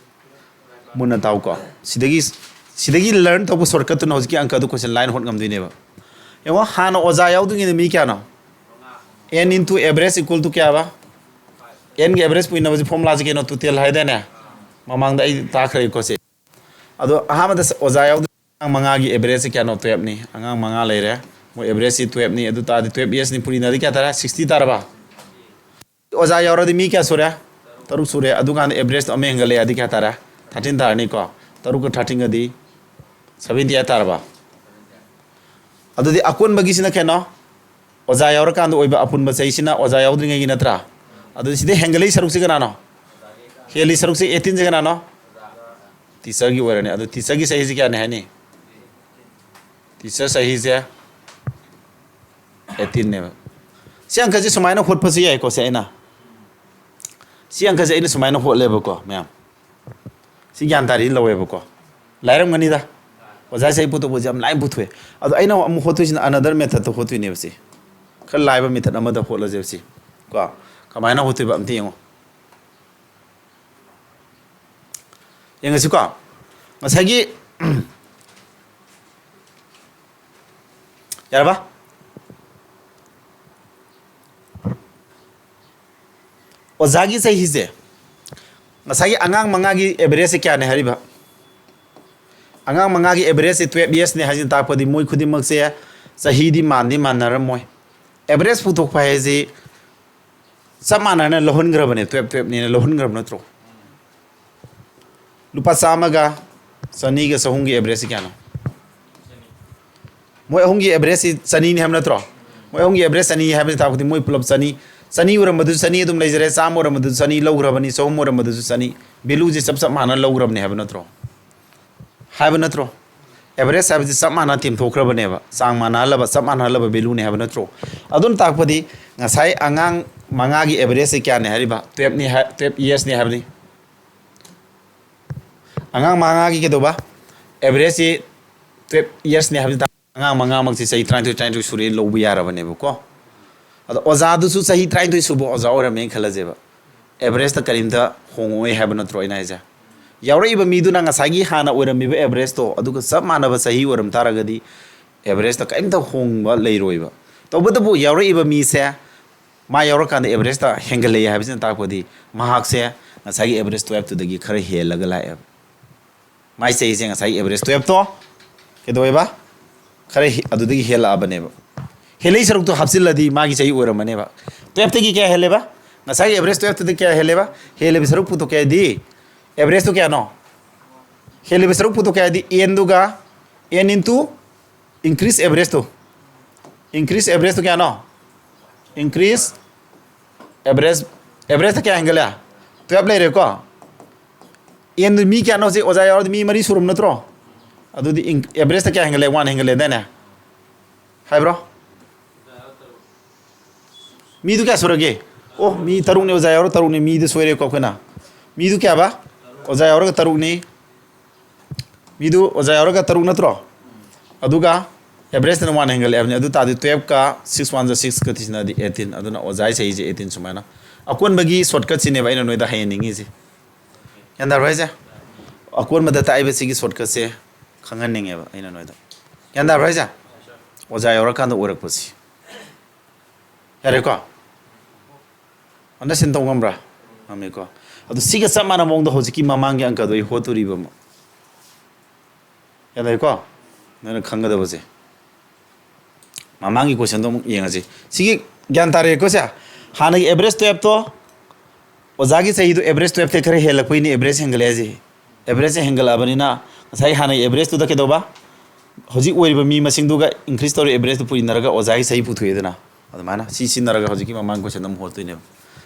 ꯃꯨꯟꯅ ꯇꯥꯎꯀꯣ꯫ ꯁꯤꯗꯒꯤ, ꯁꯤꯗꯒꯤ learn ꯇꯧꯕ shortcutꯇꯨꯅ ꯍꯧꯖꯤꯛꯀꯤ ꯑꯪꯀꯗꯨ question line ꯍꯣꯠ ꯉꯝꯗꯣꯏꯅꯦꯕ꯫ ꯌꯦꯡꯉꯣ, ꯍꯥꯟꯅ ꯑꯣꯖꯥ ꯌꯥꯎꯗ꯭ꯔꯤꯉꯩꯗ ꯃꯤ ꯀꯌꯥꯅꯣ? N into average equal to ꯀꯌꯥꯕ? Nꯒꯤ average ꯄꯨꯏꯅꯕꯁꯦ formulaꯁꯦ ꯀꯩꯅꯣ? Total ꯍꯥꯏꯗꯥꯏꯅꯦ? ꯃꯃꯥꯡꯗ ꯑꯩ ꯇꯥꯛꯈ꯭ꯔꯦꯀꯣ ꯁꯤ꯫ ꯑꯗꯣ ꯑꯍꯥꯟꯕꯗ ꯑꯣꯖꯥ ꯌꯥꯎꯗ꯭ꯔꯤ ꯑꯉꯥꯡ ꯃꯉꯥꯒꯤ averageꯁꯦ ꯀꯌꯥꯅꯣ? Twelveꯅꯤ꯫ ꯑꯉꯥꯡ ꯃꯉꯥ ꯂꯩꯔꯦ, ꯃꯣꯏ averageꯁꯤ twelveꯅꯤ꯫ ꯑꯗꯨ ꯇꯥꯔꯗꯤ twelve yearsꯅꯤ, ꯄꯨꯔꯤꯅꯗꯤ ꯀꯌꯥ ꯇꯥꯔꯦ? Sixty ꯇꯥꯔꯕ? ꯑꯣꯖꯥ ꯌꯥꯎꯔꯗꯤ ꯃꯤ ꯀꯌꯥ ꯁꯨꯔꯦ? ꯇꯔꯨꯛ ꯁꯨꯔꯦ꯫ ꯑꯗꯨꯀꯥꯟꯗ averageꯇꯣ ꯑꯃ ꯍꯦꯟꯒꯠꯂꯛꯑꯗꯤ ꯀꯌꯥ ꯇꯥꯔꯦ? Thirteen ꯇꯥꯔꯅꯤꯀꯣ꯫ ꯇꯔꯨꯛꯀ thirteenꯒꯗꯤ seventy eight ꯇꯥꯔꯕ? ꯑꯗꯨꯗꯤ ꯑꯀꯣꯟꯕꯒꯤꯁꯤꯅ ꯀꯩꯅꯣ? ꯑꯣꯖꯥ ꯌꯥꯎꯔꯀꯥꯟꯗ ꯑꯣꯏꯕ ꯑꯄꯨꯟꯕ ꯆꯍꯤꯁꯤꯅ ꯑꯣꯖꯥ ꯌꯥꯎꯗ꯭ꯔꯤꯉꯩꯒꯤ ꯅꯠꯇ꯭ꯔꯥ? ꯑꯗꯨꯗꯤ ꯁꯤꯗ ꯍꯦꯟꯒꯠꯂꯛꯏ ꯁꯔꯨꯛꯁꯤ ꯀꯅꯥꯅꯣ? ꯍꯦꯜꯂꯤ ꯁꯔꯨꯛꯁꯤ eighteenꯁꯦ ꯀꯅꯥꯅꯣ? Teacherꯒꯤ ꯑꯣꯏꯔꯅꯤ꯫ ꯑꯗꯨ teacherꯒꯤ ꯆꯍꯤꯁꯤ ꯀꯌꯥꯅꯤ ꯍꯥꯏꯅꯤ? Teacher ꯆꯍꯤꯁꯦ ꯑꯩꯠꯇꯤꯟꯅꯦꯕ꯫ ꯁꯤ ꯑꯪꯀꯁꯦ ꯁꯨꯃꯥꯏꯅ ꯍꯣꯠꯄꯁꯨ ꯌꯥꯏꯀꯣ꯫ ꯁꯦ ꯑꯩꯅ ꯁꯤ ꯑꯪꯀꯁꯦ ꯑꯩꯅ ꯁꯨꯃꯥꯏꯅ ꯍꯣꯠꯂꯦꯕꯀꯣ ꯃꯌꯥꯝ꯫ ꯁꯤ ꯒ꯭ꯌꯥꯟ ꯇꯥꯔꯤ ꯂꯧꯋꯦꯕꯀꯣ꯫ ꯂꯥꯏꯔꯝꯒꯅꯤꯗ꯫ ꯑꯣꯖꯥꯁꯦ ꯑꯩ ꯄꯨꯊꯣꯛꯄꯁꯦ ꯌꯥꯝ ꯂꯥꯏꯅ ꯄꯨꯊꯣꯛꯑꯦ꯫ ꯑꯗꯣ ꯑꯩꯅ ꯑꯃꯨꯛ ꯍꯣꯠꯇꯣꯏꯁꯤꯅ another methodꯇ ꯍꯣꯠꯇꯣꯏꯅꯦꯕ ꯁꯤ꯫ ꯈꯔ ꯂꯥꯏꯕ method ꯑꯃꯗ ꯍꯣꯠꯂꯁꯦꯕ ꯁꯤ꯫ ꯀꯣ꯫ ꯀꯃꯥꯏꯅ ꯍꯣꯠꯇꯣꯏꯕ ꯑꯝꯇ ꯌꯦꯡꯉꯣ꯫ ꯌꯦꯡꯉꯁꯤꯀꯣ꯫ ꯉꯁꯥꯏꯒꯤ ꯌꯥꯔꯕ? ꯑꯣꯖꯥꯒꯤ ꯆꯍꯤꯁꯦ, ꯉꯁꯥꯏꯒꯤ ꯑꯉꯥꯡ ꯃꯉꯥꯒꯤ averageꯁꯦ ꯀꯌꯥꯅꯦ ꯍꯥꯏꯔꯤꯕ? ꯑꯉꯥꯡ ꯃꯉꯥꯒꯤ averageꯁꯦ twelve yearsꯅꯦ ꯍꯥꯏꯁꯤꯅ ꯇꯥꯛꯄꯗꯤ ꯃꯣꯏ ꯈꯨꯗꯤꯡꯃꯛꯁꯦ ꯆꯍꯤꯗꯤ ꯃꯥꯟꯗꯤ ꯃꯥꯟꯅꯔꯝꯃꯣꯏ꯫ Average ꯄꯨꯊꯣꯛꯄ ꯍꯥꯏꯁꯤ ꯆꯞ ꯃꯥꯟꯅꯅ ꯂꯧꯍꯟꯈ꯭ꯔꯕꯅꯦ, twelve twelveꯅꯦꯅ ꯂꯧꯍꯟꯈ꯭ꯔꯕ ꯅꯠꯇ꯭ꯔꯣ? ꯂꯨꯄꯥ ꯆꯥꯝꯃꯒ, ꯆꯅꯤꯒ, ꯆꯍꯨꯝꯒꯤ averageꯁꯤ ꯀꯌꯥꯅꯣ? ꯃꯣꯏ ꯑꯍꯨꯝꯒꯤ averageꯁꯤ ꯆꯅꯤꯅꯤ ꯍꯥꯏꯕ ꯅꯠꯇ꯭ꯔꯣ? ꯃꯣꯏ ꯑꯍꯨꯝꯒꯤ average ꯆꯅꯤ ꯍꯥꯏꯕꯁꯤ ꯇꯥꯛꯄꯗꯤ ꯃꯣꯏ ꯄꯨꯂꯞ ꯆꯅꯤ꯫ ꯆꯅꯤ ꯑꯣꯏꯔꯝꯕꯗꯨꯁꯨ ꯆꯅꯤ ꯑꯗꯨꯝ ꯂꯩꯖꯔꯦ, ꯆꯥꯝꯃ ꯑꯣꯏꯔꯝꯕꯗꯨꯁꯨ ꯆꯅꯤ ꯂꯧꯈ꯭ꯔꯕꯅꯤ, ꯆꯍꯨꯝ ꯑꯣꯏꯔꯝꯕꯗꯨꯁꯨ ꯆꯅꯤ꯫ Valueꯁꯤ ꯆꯞ ꯆꯞ ꯃꯥꯟꯅ ꯂꯧꯈ꯭ꯔꯕꯅꯤ ꯍꯥꯏꯕ ꯅꯠꯇ꯭ꯔꯣ? ꯍꯥꯏꯕ ꯅꯠꯇ꯭ꯔꯣ? Average ꯍꯥꯏꯕꯁꯤ ꯆꯞ ꯃꯥꯟꯅ ꯇꯦꯝꯊꯣꯛꯈ꯭ꯔꯕꯅꯦꯕ, ꯆꯥꯡ ꯃꯥꯟꯅꯍꯜꯂꯕ, ꯆꯞ ꯃꯥꯟꯅꯍꯜꯂꯕ valueꯅꯦ ꯍꯥꯏꯕ ꯅꯠꯇ꯭ꯔꯣ? ꯑꯗꯨꯅ ꯇꯥꯛꯄꯗꯤ ꯉꯁꯥꯏ ꯑꯉꯥꯡ ꯃꯉꯥꯒꯤ averageꯁꯤ ꯀꯌꯥꯅꯦ ꯍꯥꯏꯔꯤꯕ? Twelveꯅꯤ ꯍꯥꯏ, twelve yearsꯅꯤ ꯍꯥꯏꯕꯅꯤ꯫ ꯑꯉꯥꯡ ꯃꯉꯥꯒꯤ ꯀꯩꯗꯧꯕ? Averageꯁꯤ twelve yearsꯅꯤ ꯍꯥꯏꯕꯁꯤ ꯇꯥꯛꯄꯗꯤ ꯑꯉꯥꯡ ꯃꯉꯥꯃꯛꯁꯤ ꯆꯍꯤ ꯇꯔꯥꯅꯤꯊꯣꯏ, ꯇꯔꯥꯅꯤꯊꯣꯏ ꯁꯨꯔꯦ ꯂꯧꯕ ꯌꯥꯔꯕꯅꯦꯕꯀꯣ꯫ ꯑꯗꯣ ꯑꯣꯖꯥꯗꯨꯁꯨ ꯆꯍꯤ ꯇꯔꯥꯅꯤꯊꯣꯏ ꯁꯨꯕ ꯑꯣꯖꯥ ꯑꯣꯏꯔꯝꯃꯦꯅ ꯈꯜꯂꯁꯦꯕ꯫ Averageꯇ ꯀꯔꯤꯝꯇ ꯍꯣꯡꯉꯛꯑꯣꯏ ꯍꯥꯏꯕ ꯅꯠꯇ꯭ꯔꯣ ꯑꯩꯅ ꯍꯥꯏꯁꯦ? ꯌꯥꯎꯔꯛꯏꯕ ꯃꯤꯗꯨꯅ ꯉꯁꯥꯏꯒꯤ ꯍꯥꯟꯅ ꯑꯣꯏꯔꯝꯃꯤꯕ averageꯇꯣ ꯑꯗꯨꯒ ꯆꯞ ꯃꯥꯟꯅꯕ ꯆꯍꯤ ꯑꯣꯏꯔꯝ ꯇꯥꯔꯒꯗꯤ averageꯇ ꯀꯔꯤꯝꯇ ꯍꯣꯡꯕ ꯂꯩꯔꯣꯏꯕ꯫ ꯇꯧꯕꯇꯕꯨ ꯌꯥꯎꯔꯛꯏꯕ ꯃꯤꯁꯦ ꯃꯥ ꯌꯥꯎꯔꯀꯥꯟꯗ averageꯇ ꯍꯦꯟꯒꯠꯂꯛꯏ ꯍꯥꯏꯕꯁꯤꯅ ꯇꯥꯛꯄꯗꯤ ꯃꯍꯥꯛꯁꯦ ꯉꯁꯥꯏꯒꯤ average twelveꯇꯨꯗꯒꯤ ꯈꯔ ꯍꯦꯜꯂꯒ ꯂꯥꯛꯑꯦꯕ꯫ ꯃꯥꯏ ꯆꯍꯤꯁꯦ ꯉꯁꯥꯏꯒꯤ average twelveꯇꯣ ꯀꯩꯗꯧꯋꯦꯕ? ꯈꯔ ꯍꯦ-, ꯑꯗꯨꯗꯒꯤ ꯍꯦꯜꯂꯛꯑꯕꯅꯦꯕ꯫ ꯍꯦꯜꯂꯛꯏ ꯁꯔꯨꯛꯇꯣ ꯍꯥꯞꯆꯤꯜꯂꯗꯤ ꯃꯥꯒꯤ ꯆꯍꯤ ꯑꯣꯏꯔꯝꯃꯅꯦꯕ꯫ Twelveꯇꯒꯤ ꯀꯌꯥ ꯍꯦꯜꯂꯦꯕ? ꯉꯁꯥꯏꯒꯤ average twelveꯇꯨꯗ ꯀꯌꯥ ꯍꯦꯜꯂꯦꯕ? ꯍꯦꯜꯂꯤꯕ ꯁꯔꯨꯛ ꯄꯨꯊꯣꯛꯀꯦ ꯍꯥꯏꯗꯤ, averageꯇꯣ ꯀꯌꯥꯅꯣ? ꯍꯦꯜꯂꯤꯕ ꯁꯔꯨꯛ ꯄꯨꯊꯣꯛꯀꯦ ꯍꯥꯏꯗꯤ nꯗꯨꯒ, n into increase averageꯇꯣ꯫ Increase averageꯇꯣ ꯀꯌꯥꯅꯣ? Increase average, averageꯇ ꯀꯌꯥ ꯍꯦꯟꯒꯠꯂꯦ? Twelve ꯂꯩꯔꯦꯀꯣ꯫ Nꯗꯨ ꯃꯤ ꯀꯌꯥꯅꯣ ꯍꯧꯖꯤꯛ ꯑꯣꯖꯥ ꯌꯥꯎꯔꯗꯤ ꯃꯤ ꯃꯔꯤ ꯁꯨꯔꯝ ꯅꯠꯇ꯭ꯔꯣ? ꯑꯗꯨꯗꯤ in-, averageꯇ ꯀꯌꯥ ꯍꯦꯟꯒꯠꯂꯦ? One ꯍꯦꯟꯒꯠꯂꯦꯗꯥꯏꯅꯦ? ꯍꯥꯏꯕ꯭ꯔꯣ? ꯃꯤꯗꯨ ꯀꯌꯥ ꯁꯨꯔꯒꯦ? ꯑꯣ, ꯃꯤ ꯇꯔꯨꯛꯅꯤ, ꯑꯣꯖꯥ ꯌꯥꯎꯔ ꯇꯔꯨꯛꯅꯤ, ꯃꯤꯗꯨ ꯁꯣꯏꯔꯦꯀꯣ ꯑꯩꯈꯣꯏꯅ꯫ ꯃꯤꯗꯨ ꯀꯌꯥꯕ? ꯑꯣꯖꯥ ꯌꯥꯎꯔꯒ ꯇꯔꯨꯛꯅꯤ꯫ ꯃꯤꯗꯨ ꯑꯣꯖꯥ ꯌꯥꯎꯔꯒ ꯇꯔꯨꯛ ꯅꯠꯇ꯭ꯔꯣ? ꯑꯗꯨꯒ average ꯅ ꯋꯥꯟ ꯍꯦꯟꯒꯠꯂꯛꯑꯕꯅꯤ꯫ ꯑꯗꯨ ꯇꯥꯔꯗꯤ twelve ꯀ six one ꯖ six ꯀ ꯊꯤꯖꯤꯟꯅꯗꯤ eighteen꯫ ꯑꯗꯨꯅ ꯑꯣꯖꯥꯒꯤ ꯆꯍꯤꯁꯦ eighteen ꯁꯨꯃꯥꯏꯅ꯫ ꯑꯀꯣꯟꯕꯒꯤ shortcut ꯁꯤꯅꯦꯕ ꯑꯩꯅ ꯅꯣꯏꯗ ꯍꯥꯏꯍꯟꯅꯤꯡꯉꯤꯁꯦ꯫ ꯒ꯭ꯌꯥꯟ ꯇꯥꯕ꯭ꯔꯥ ꯍꯥꯏꯁꯦ? ꯑꯀꯣꯟꯕꯗ ꯇꯥꯛꯏꯕ ꯁꯤꯒꯤ shortcut ꯁꯦ ꯈꯪꯍꯟꯅꯤꯡꯉꯦꯕ ꯑꯩꯅ ꯅꯣꯏꯗ꯫ ꯒ꯭ꯌꯥꯟ ꯇꯥꯕ꯭ꯔꯥ ꯍꯥꯏꯁꯦ? ꯑꯣꯖꯥ ꯌꯥꯎꯔꯀꯥꯟꯗ ꯑꯣꯏꯔꯛꯄꯁꯤ꯫ ꯌꯥꯔꯦꯀꯣ? Understand ꯇꯧ ꯉꯝꯕ꯭ꯔꯥ? ꯉꯝꯃꯤꯀꯣ? ꯑꯗꯨ ꯁꯤꯒ ꯆꯞ ꯃꯥꯟꯅꯕ ꯃꯑꯣꯡꯗ ꯍꯧꯖꯤꯛꯀꯤ ꯃꯃꯥꯡꯒꯤ ꯑꯪꯀꯗꯣ ꯑꯩ ꯍꯣꯠꯇꯣꯔꯤꯕ ꯑꯃ꯫ ꯌꯥꯔꯦꯀꯣ? ꯅꯣꯏꯅ ꯈꯪꯒꯗꯕꯁꯦ꯫ ꯃꯃꯥꯡꯒꯤ question ꯗꯣ ꯑꯃꯨꯛ ꯌꯦꯡꯉꯁꯤ꯫ ꯁꯤꯒꯤ ꯒ꯭ꯌꯥꯟ ꯇꯥꯔꯦꯀꯣ ꯁꯦ? ꯍꯥꯟꯅꯒꯤ average twelve ꯇꯣ, ꯑꯣꯖꯥꯒꯤ ꯆꯍꯤꯗꯣ average twelve ꯇꯩ ꯈꯔ ꯍꯦꯜꯂꯛꯄꯩꯅꯦ average ꯍꯦꯟꯒꯠꯂꯦ ꯍꯥꯏꯁꯦ꯫ Average ꯁꯦ ꯍꯦꯟꯒꯠꯂꯛꯑꯕꯅꯤꯅ ꯉꯁꯥꯏ ꯍꯥꯟꯅꯒꯤ average ꯇꯨꯗ ꯀꯩꯗꯧꯕ? ꯍꯧꯖꯤꯛ ꯑꯣꯏꯔꯤꯕ ꯃꯤ ꯃꯁꯤꯡꯗꯨꯒ increase ꯇꯧꯔꯤ average ꯇꯨ ꯄꯨꯁꯤꯟꯅꯔꯒ ꯑꯣꯖꯥꯒꯤ ꯆꯍꯤ ꯄꯨꯊꯣꯛꯑꯦꯗꯅ꯫ ꯑꯗꯨꯃꯥꯏꯅ ꯁꯤ ꯁꯤꯖꯤꯟꯅꯔꯒ ꯍꯧꯖꯤꯛꯀꯤ ꯃꯃꯥꯡ question ꯑꯃꯨꯛ ꯍꯣꯠꯇꯣꯏꯅꯦꯕ꯫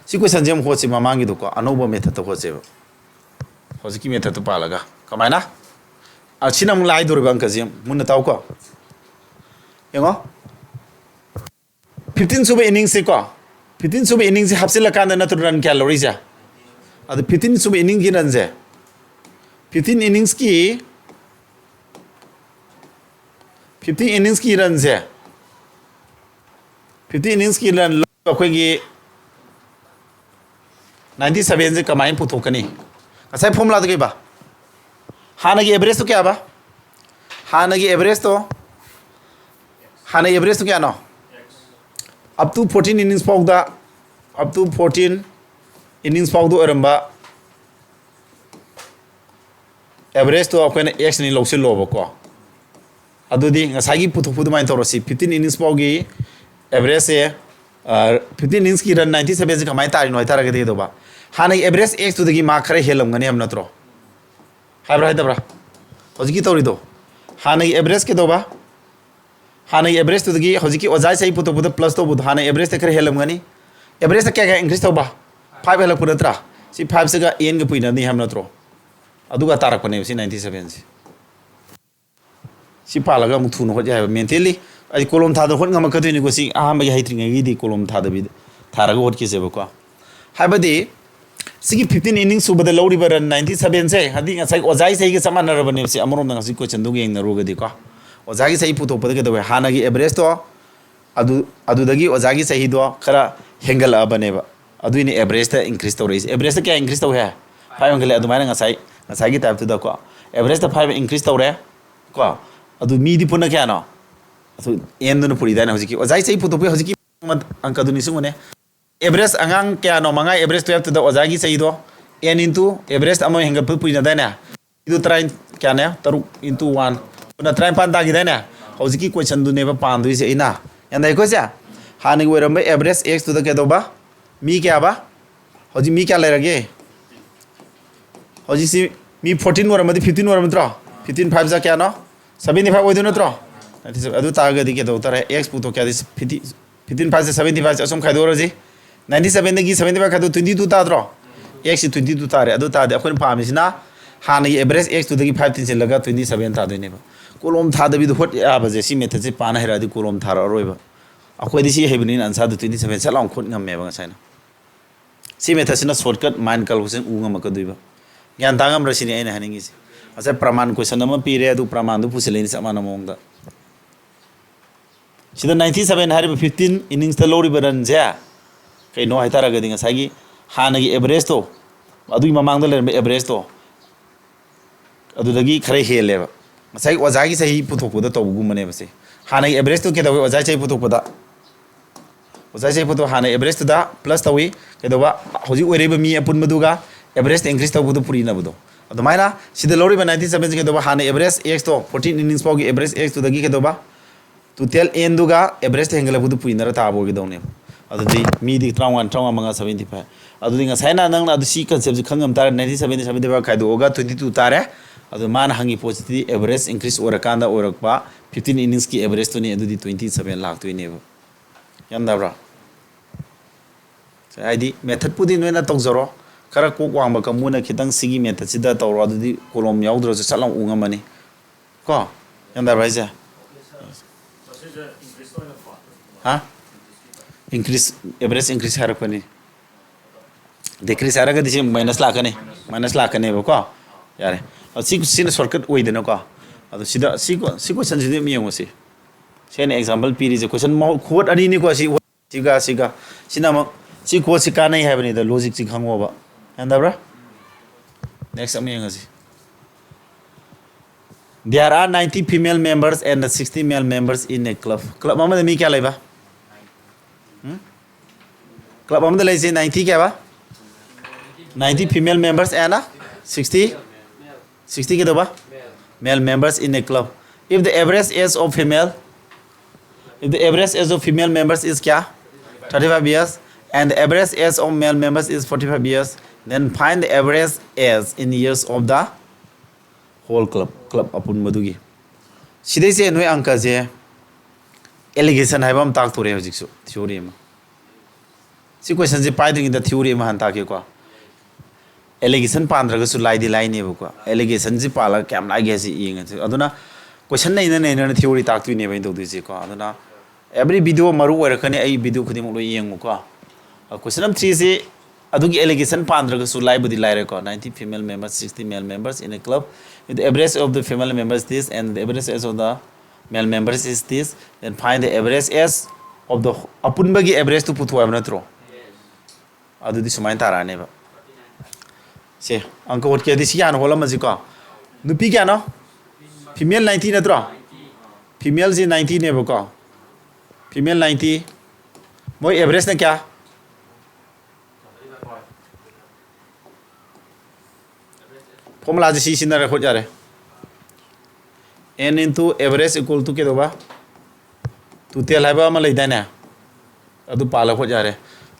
ꯁꯤ question ꯁꯦ ꯑꯃꯨꯛ ꯍꯣꯠꯁꯤ, ꯃꯃꯥꯡꯒꯤꯗꯣꯀꯣ, ꯑꯅꯧꯕ method ꯇ ꯍꯣꯠꯁꯦꯕ꯫ ꯍꯧꯖꯤꯛꯀꯤ method ꯇꯨ ꯄꯥꯜꯂꯒ꯫ ꯀꯃꯥꯏꯅ? ꯑ, ꯁꯤꯅ ꯑꯃꯨꯛ ꯂꯥꯏꯗꯣꯔꯤꯕ ꯑꯪꯀꯁꯤ ꯃꯨꯟꯅ ꯇꯥꯎꯀꯣ꯫ ꯌꯦꯡꯉꯣ꯫ Fifteen ꯁꯨꯕ innings ꯁꯦꯀꯣ꯫ Fifteen ꯁꯨꯕ innings ꯁꯦ ꯍꯥꯞꯆꯤꯜꯂꯀꯥꯟꯗ ꯅꯠꯇ꯭ꯔꯣ run ꯀꯌꯥ ꯂꯧꯔꯤꯁꯦ? ꯑꯗꯨ fifteen ꯁꯨꯕ inning ꯒꯤ run ꯁꯦ꯫ Fifteen innings ꯀꯤ, fifteen innings ꯀꯤ run ꯁꯦ꯫ Fifteen innings ꯀꯤ run ꯑꯩꯈꯣꯏꯒꯤ ninety seven ꯁꯦ ꯀꯃꯥꯏꯅ ꯄꯨꯊꯣꯛꯀꯅꯤ? ꯉꯁꯥꯏ formula ꯗꯨ ꯀꯩꯕ? ꯍꯥꯟꯅꯒꯤ average ꯇꯣ ꯀꯌꯥꯕ? ꯍꯥꯟꯅꯒꯤ average ꯇꯣ, ꯍꯥꯟꯅꯒꯤ average ꯇꯣ ꯀꯌꯥꯅꯣ? Up to fourteen innings ꯐꯥꯎꯗ, up to fourteen innings ꯐꯥꯎꯗ ꯑꯣꯏꯔꯝꯕ average ꯇꯣ ꯑꯩꯈꯣꯏꯅ x ꯅꯤ ꯂꯧꯁꯤꯜꯂꯣꯕꯀꯣ꯫ ꯑꯗꯨꯗꯤ ꯉꯁꯥꯏꯒꯤ ꯄꯨꯊꯣꯛꯄ ꯑꯗꯨꯃꯥꯏꯅ ꯇꯧꯔꯁꯤ꯫ Fifteen innings ꯐꯥꯎꯒꯤ average ꯁꯦ, ꯑ, fifteen innings ꯀꯤ run ninety seven ꯁꯦ ꯀꯃꯥꯏꯅ ꯇꯥꯔꯤꯅꯣ ꯍꯥꯏꯇꯥꯔꯒꯗꯤ ꯀꯩꯗꯧꯕ? ꯍꯥꯟꯅꯒꯤ average x ꯇꯨꯗꯒꯤ mark ꯈꯔ ꯍꯦꯜꯂꯝꯒꯅꯤ ꯍꯥꯏꯕ ꯅꯠꯇ꯭ꯔꯣ? ꯍꯥꯏꯕ꯭ꯔꯥ ꯍꯥꯏꯗꯕ꯭ꯔꯥ? ꯍꯧꯖꯤꯛꯀꯤ ꯇꯧꯔꯤꯗꯣ꯫ ꯍꯥꯟꯅꯒꯤ average ꯀꯩꯗꯧꯕ? ꯍꯥꯟꯅꯒꯤ average ꯇꯨꯗꯒꯤ ꯍꯧꯖꯤꯛꯀꯤ ꯑꯣꯖꯥ ꯆꯍꯤ ꯄꯨꯊꯣꯛꯄꯗ plus ꯇꯧꯕꯗꯣ ꯍꯥꯟꯅꯒꯤ average ꯇ ꯈꯔ ꯍꯦꯜꯂꯝꯒꯅꯤ꯫ Average ꯇ ꯀꯌꯥ ꯀꯌꯥ increase ꯇꯧꯕ? Five ꯍꯦꯜꯂꯛꯄ ꯅꯠꯇ꯭ꯔꯥ? ꯁꯤ five ꯁꯤꯒ n ꯒ ꯄꯨꯏꯅꯅꯤ ꯍꯥꯏꯕ ꯅꯠꯇ꯭ꯔꯣ? ꯑꯗꯨꯒ ꯇꯥꯔꯛꯄꯅꯦꯕ ꯁꯤ ninety seven ꯁꯦ꯫ ꯁꯤ ꯄꯥꯜꯂꯒ ꯑꯃꯨꯛ ꯊꯨꯅ ꯍꯣꯠ ꯌꯥꯏꯕ꯫ Mentally ꯑꯩ ꯀꯣꯂꯣꯝ ꯊꯥꯗ ꯍꯣꯠ ꯉꯝꯃꯛꯀꯗꯣꯏꯅꯤꯀꯣ꯫ ꯁꯤ ꯑꯍꯥꯟꯕꯒꯤ ꯍꯩꯇ꯭ꯔꯤꯉꯩꯒꯤꯗꯤ ꯀꯣꯂꯣꯝ ꯊꯥꯗꯕꯤꯗ꯫ ꯊꯥꯔꯒ ꯍꯣꯠꯈꯤꯁꯦꯕꯀꯣ꯫ ꯍꯥꯏꯕꯗꯤ ꯁꯤꯒꯤ fifteen innings ꯁꯨꯕꯗ ꯂꯧꯔꯤꯕ run ninety seven ꯁꯦ, ꯍꯥꯏꯗꯤ ꯉꯁꯥꯏ ꯑꯣꯖꯥꯒꯤ ꯆꯍꯤꯒ ꯆꯞ ꯃꯥꯟꯅꯔꯕꯅꯦꯕ ꯁꯤ, ꯑꯃꯔꯣꯝꯗ ꯉꯁꯤ question ꯗꯨꯒ ꯌꯦꯡꯅꯔꯨꯔꯒꯗꯤꯀꯣ꯫ ꯑꯣꯖꯥꯒꯤ ꯆꯍꯤ ꯄꯨꯊꯣꯛꯄꯗ ꯀꯩꯗꯧꯋꯦ? ꯍꯥꯟꯅꯒꯤ average ꯇꯣ, ꯑꯗꯨ, ꯑꯗꯨꯗꯒꯤ ꯑꯣꯖꯥꯒꯤ ꯆꯍꯤꯗꯣ ꯈꯔ ꯍꯦꯟꯒꯠꯂꯛꯑꯕꯅꯦꯕ꯫ ꯑꯗꯨꯏꯅꯦ average ꯇ increase ꯇꯧꯔꯛꯏꯁꯦ꯫ Average ꯇ ꯀꯌꯥ increase ꯇꯧꯋꯦ? Five ꯍꯦꯟꯒꯠꯂꯦ꯫ ꯑꯗꯨꯃꯥꯏꯅ ꯉꯁꯥꯏ, ꯉꯁꯥꯏꯒꯤ type ꯇꯨꯗꯀꯣ, average ꯇ five increase ꯇꯧꯔꯦ ꯀꯣ꯫ ꯑꯗꯨ ꯃꯤꯗꯤ ꯄꯨꯟꯅ ꯀꯌꯥꯅꯣ? ꯑꯗꯨ n ꯗꯨꯅ ꯄꯨꯔꯤꯗꯥꯏꯅꯦ ꯍꯧꯖꯤꯛꯀꯤ꯫ ꯑꯣꯖꯥꯒꯤ ꯆꯍꯤ ꯄꯨꯊꯣꯛꯄꯒꯤ ꯍꯧꯖꯤꯛꯀꯤ ꯑꯪꯀꯗꯨ ꯅꯤꯡꯁꯤꯡꯉꯨꯅꯦ꯫ Average ꯑꯉꯥꯡ ꯀꯌꯥꯅꯣ? ꯃꯉꯥ꯫ Average twelve ꯇꯨꯗ ꯑꯣꯖꯥꯒꯤ ꯆꯍꯤꯗꯣ n into average ꯑꯃ ꯍꯦꯟꯒꯠꯄ ꯄꯨꯔꯤꯅꯗꯥꯏꯅꯦ? ꯑꯗꯨ ꯇꯔꯥ ꯀꯌꯥꯅꯦ? ꯇꯔꯨꯛ into one꯫ ꯄꯨꯟꯅ ꯇꯔꯥꯅꯤꯄꯥꯟ ꯇꯥꯈꯤꯗꯥꯏꯅꯦ? ꯍꯧꯖꯤꯛꯀꯤ question ꯗꯨꯅꯦꯕ ꯄꯥꯟꯗꯣꯏꯁꯦ ꯑꯩꯅ꯫ ꯒ꯭ꯌꯥꯟ ꯇꯥꯏꯀꯣ ꯁꯦ? ꯍꯥꯟꯅꯒꯤ ꯑꯣꯏꯔꯝꯕ average x ꯇꯨꯗ ꯀꯩꯗꯧꯕ? ꯃꯤ ꯀꯌꯥꯕ? ꯍꯧꯖꯤꯛ ꯃꯤ ꯀꯌꯥ ꯂꯩꯔꯒꯦ? ꯍꯧꯖꯤꯛꯁꯤ ꯃꯤ fourteen ꯑꯣꯏꯔꯝꯃꯗꯤ fifteen ꯑꯣꯏꯔꯝꯃꯗ꯭ꯔꯣ? Fifteen five ꯖꯥ ꯀꯌꯥꯅꯣ? Seventy five ꯑꯣꯏꯗꯣꯏ ꯅꯠꯇ꯭ꯔꯣ? Ninety seven꯫ ꯑꯗꯨ ꯇꯥꯔꯒꯗꯤ ꯀꯩꯗꯧ ꯇꯥꯔꯦ? X ꯄꯨꯊꯣꯛꯀꯦ ꯍꯥꯏꯗꯤ fifty, fifteen five ꯁꯦ seventy five ꯁꯦ ꯑꯁꯨꯝ ꯈꯥꯏꯗꯣꯛꯎꯔꯁꯤ꯫ Ninety seven ꯗꯒꯤ seventy five ꯈꯥꯏꯗꯣꯛ twenty two ꯇꯥꯗ꯭ꯔꯣ? X ꯁꯤ twenty two ꯇꯥꯔꯦ꯫ ꯑꯗꯨ ꯇꯥꯔꯗꯤ ꯑꯩꯈꯣꯏꯅ ꯄꯥꯝꯃꯤꯁꯤꯅ ꯍꯥꯟꯅꯒꯤ average x ꯇꯨꯗꯒꯤ five ꯇꯤꯟꯁꯤꯜꯂꯒ twenty seven ꯇꯥꯗꯣꯏꯅꯦꯕ꯫ ꯀꯣꯂꯣꯝ ꯊꯥꯗꯕꯤꯗ ꯍꯣꯠ ꯌꯥꯕꯁꯦ, ꯁꯤ method ꯁꯦ ꯄꯥꯅ ꯍꯩꯔꯛꯑꯗꯤ ꯀꯣꯂꯣꯝ ꯊꯥꯔꯛꯑꯔꯣꯏꯕ꯫ ꯑꯩꯈꯣꯏꯗꯤ ꯁꯤ ꯍꯩꯕꯅꯤꯅ answer ꯗꯨ twenty seven ꯁꯠ ꯂꯥꯎꯅ ꯈꯣꯠ ꯉꯝꯃꯦꯕ ꯉꯁꯥꯏꯅ꯫ ꯁꯤ method ꯁꯤꯅ shortcut, mind calculation ꯎ ꯉꯝꯃꯛꯀꯗꯣꯏꯕ꯫ ꯒ꯭ꯌꯥꯟ ꯇꯥ ꯉꯝꯕ꯭ꯔꯥ ꯁꯤꯅꯤ ꯑꯩꯅ ꯍꯥꯏꯅꯤꯡꯉꯤꯁꯦ꯫ ꯉꯁꯥꯏ ꯄ꯭ꯔꯃꯥꯟ question ꯑꯃ ꯄꯤꯔꯦ, ꯑꯗꯨ ꯄ꯭ꯔꯃꯥꯟꯗꯨ ꯄꯨꯁꯤꯜꯂꯛꯏꯅꯤ ꯆꯞ ꯃꯥꯟꯅꯕ ꯃꯑꯣꯡꯗ꯫ ꯁꯤꯗ ninety seven ꯍꯥꯏꯔꯤꯕ fifteen innings ꯇ ꯂꯧꯔꯤꯕ run ꯁꯦ ꯀꯩꯅꯣ ꯍꯥꯏꯇꯥꯔꯒꯗꯤ ꯉꯁꯥꯏꯒꯤ ꯍꯥꯟꯅꯒꯤ average ꯇꯣ, ꯑꯗꯨꯒꯤ ꯃꯃꯥꯡꯗ ꯂꯩꯔꯝꯕ average ꯇꯣ, ꯑꯗꯨꯗꯒꯤ ꯈꯔ ꯍꯦꯜꯂꯦꯕ꯫ ꯉꯁꯥꯏ ꯑꯣꯖꯥꯒꯤ ꯆꯍꯤ ꯄꯨꯊꯣꯛꯄꯗ ꯇꯧꯕꯒꯨꯝꯕꯅꯦꯕ ꯁꯦ꯫ ꯍꯥꯟꯅꯒꯤ average ꯇꯨ ꯀꯩꯗꯧꯋꯤ? ꯑꯣꯖꯥꯒꯤ ꯆꯍꯤ ꯄꯨꯊꯣꯛꯄꯗ, ꯑꯣꯖꯥꯒꯤ ꯆꯍꯤ ꯄꯨꯊꯣꯛ, ꯍꯥꯟꯅ average ꯇꯨꯗ plus ꯇꯧꯋꯤ꯫ ꯀꯩꯗꯧꯕ? ꯍꯧꯖꯤꯛ ꯑꯣꯏꯔꯤꯕ ꯃꯤ ꯑꯄꯨꯟꯕꯗꯨꯒ average ꯇ increase ꯇꯧꯕꯗꯨ ꯄꯨꯔꯤꯅꯕꯗꯣ꯫ ꯑꯗꯨꯃꯥꯏꯅ ꯁꯤꯗ ꯂꯧꯔꯤꯕ ninety seven ꯁꯦ ꯀꯩꯗꯧꯕ? ꯍꯥꯟꯅ average x ꯇꯣ, fourteen innings ꯐꯥꯎꯒꯤ average x ꯇꯨꯗꯒꯤ ꯀꯩꯗꯧꯕ? Total n ꯗꯨꯒ average ꯇ ꯍꯦꯟꯒꯠꯂꯛꯄꯗꯨ ꯄꯨꯔꯤꯅꯔ ꯇꯥꯕ ꯑꯣꯏꯒꯗꯧꯅꯦꯕ꯫ ꯑꯗꯨꯗꯤ ꯃꯤꯗꯤ ꯇꯔꯥꯃꯉꯥ, ꯇꯔꯥꯃꯉꯥ, ꯃꯉꯥ, seventy five꯫ ꯑꯗꯨꯗꯤ ꯉꯁꯥꯏꯅ ꯅꯪꯅ ꯑꯗꯨ ꯁꯤ concept ꯁꯤ ꯈꯪꯉꯝ ꯇꯥꯔꯦ, ninety seven, seventy five ꯈꯥꯏꯗꯣꯛꯑꯒ twenty two ꯇꯥꯔꯦ꯫ ꯑꯗꯨ ꯃꯥꯅ ꯍꯪꯉꯤ ꯄꯣꯠꯁꯤꯗꯤ average increase ꯑꯣꯏꯔꯀꯥꯟꯗ ꯑꯣꯏꯔꯛꯄ fifteen innings ꯀꯤ average ꯇꯨꯅꯤ, ꯑꯗꯨꯗꯤ twenty seven ꯂꯥꯛꯇꯣꯏꯅꯦꯕ꯫ ꯒ꯭ꯌꯥꯟ ꯇꯥꯕ꯭ꯔꯥ? ꯍꯥꯏꯗꯤ method ꯄꯨꯗꯤ ꯅꯣꯏꯅ ꯇꯧꯖꯔꯣ, ꯈꯔ ꯀꯣꯛ ꯋꯥꯡꯕ ꯀꯥꯡꯕꯨꯅ ꯈꯤꯇꯪ ꯁꯤꯒꯤ method ꯁꯤꯗ ꯇꯧꯔꯣ, ꯑꯗꯨꯗꯤ ꯀꯣꯂꯣꯝ ꯌꯥꯎꯗ꯭ꯔꯁꯨ ꯁꯠ ꯂꯥꯎ ꯎ ꯉꯝꯃꯅꯤ꯫ ꯀꯣ? ꯒ꯭ꯌꯥꯟ ꯇꯥꯕ꯭ꯔꯥ ꯍꯥꯏꯁꯦ? ꯍꯥ? increase, average increase ꯍꯥꯏꯔꯛꯄꯅꯤ꯫ Decrease ꯍꯥꯏꯔꯒꯗꯤ ꯁꯤ minus ꯂꯥꯛꯀꯅꯤ, minus ꯂꯥꯛꯀꯅꯦꯕꯀꯣ꯫ ꯌꯥꯔꯦ꯫ ꯑꯗꯣ ꯁꯤ, ꯁꯤꯅ shortcut ꯑꯣꯏꯗꯅꯀꯣ꯫ ꯑꯗꯣ ꯁꯤꯗ, ꯁꯤ ꯀꯣ-, ꯁꯤ questionꯁꯤꯗꯤ ꯑꯗꯨꯝ ꯌꯦꯡꯉꯨꯁꯤ꯫ ꯁꯤ ꯑꯩꯅ example ꯄꯤꯔꯤꯁꯦ, question ꯃꯍꯨꯠ, quote ꯑꯅꯤꯅꯤꯀꯣ꯫ ꯁꯤ, ꯁꯤꯒ, ꯁꯤꯒ꯫ ꯁꯤꯅ ꯑꯃꯨꯛ, ꯁꯤ quoteꯁꯤ ꯀꯥꯟꯅꯩ ꯍꯥꯏꯕꯅꯤꯗ, logicꯁꯤ ꯈꯪꯉꯣꯕ꯫ ꯌꯥꯟꯗꯕ꯭ꯔꯥ? Next ꯑꯃ ꯌꯦꯡꯉꯁꯤ꯫ There are ninety female members and sixty male members in a club. Club ꯑꯃꯗ ꯃꯤ ꯀꯌꯥ ꯂꯩꯕ? ꯎꯝ? Club ꯑꯃꯗ ꯂꯩꯁꯦ ninety ꯀꯌꯥꯕ? Ninety female members and sixty, sixty ꯀꯩꯗꯧꯕ? Male members in a club. If the average age of female, if the average age of female members is ꯀꯌꯥ? Thirty five years. And the average age of male members is forty five years. Then find the average age in years of the whole club, club ꯑꯄꯨꯟꯕꯗꯨꯒꯤ꯫ ꯁꯤꯗꯩꯁꯦ ꯅꯣꯏ ꯑꯪꯀꯁꯦ allegation ꯍꯥꯏꯕ ꯑꯃ ꯇꯥꯛꯇꯣꯔꯦ ꯍꯧꯖꯤꯛꯁꯨ, theory ꯑꯃ꯫ ꯁꯤ questionꯁꯦ ꯄꯥꯏꯗ꯭ꯔꯤꯉꯩꯗ theory ꯑꯃ ꯍꯥꯟꯅ ꯇꯥꯛꯀꯦꯀꯣ꯫ Allegation ꯄꯥꯟꯗ꯭ꯔꯒꯁꯨ ꯂꯥꯏꯗꯤ ꯂꯥꯏꯅꯦꯕꯀꯣ꯫ Allegationꯁꯤ ꯄꯥꯜꯂꯒ ꯀꯌꯥꯝ ꯂꯥꯏꯒꯦ ꯍꯥꯏꯁꯤ ꯌꯦꯡꯉꯁꯤ꯫ ꯑꯗꯨꯅ question ꯅꯩꯅ ꯅꯩꯅꯅ theory ꯇꯥꯛꯇꯣꯏꯅꯦꯕ ꯑꯩꯅ ꯇꯧꯗꯣꯏꯁꯦꯀꯣ꯫ ꯑꯗꯨꯅ every video ꯃꯔꯨ ꯑꯣꯏꯔꯛꯀꯅꯤ, ꯑꯩ video ꯈꯨꯗꯤꯡꯃꯛ ꯂꯣꯏ ꯌꯦꯡꯉꯨꯀꯣ꯫ ꯑ, question number threeꯁꯤ ꯑꯗꯨꯒꯤ allegation ꯄꯥꯟꯗ꯭ꯔꯒꯁꯨ ꯂꯥꯏꯕꯨꯗꯤ ꯂꯥꯏꯔꯦꯀꯣ꯫ Ninety female members, sixty male members in a club. If the average of the female members this and the average age of the male members is this, then find the average age of the, ꯑꯄꯨꯟꯕꯒꯤ averageꯇꯨ ꯄꯨꯊꯣꯛꯑꯣ ꯍꯥꯏꯕ ꯅꯠꯇ꯭ꯔꯣ? ꯑꯗꯨꯗꯤ ꯁꯨꯃꯥꯏꯅ ꯇꯥꯔꯛꯑꯅꯦꯕ꯫ ꯁꯦ, ꯑꯪꯀ ꯍꯣꯠꯀꯦꯗꯤ ꯁꯤ ꯍꯥꯟꯅ ꯍꯣꯠꯂꯝꯃꯁꯤꯀꯣ꯫ ꯅꯨꯄꯤ ꯀꯌꯥꯅꯣ? Female ninety ꯅꯠꯇ꯭ꯔꯣ? Femaleꯁꯤ ninetyꯅꯦꯕꯀꯣ꯫ Female ninety꯫ ꯃꯣꯏ averageꯅ ꯀꯌꯥ? Formulaꯁꯦ ꯁꯤ ꯁꯤꯖꯤꯟꯅꯔ ꯍꯣꯠ ꯌꯥꯔꯦ꯫ N into average equal to ꯀꯩꯗꯧꯕ? Total ꯍꯥꯏꯕ ꯑꯃ ꯂꯩꯗꯥꯏꯅꯦ? ꯑꯗꯨ ꯄꯥꯜꯂ ꯍꯣꯠ ꯌꯥꯔꯦ꯫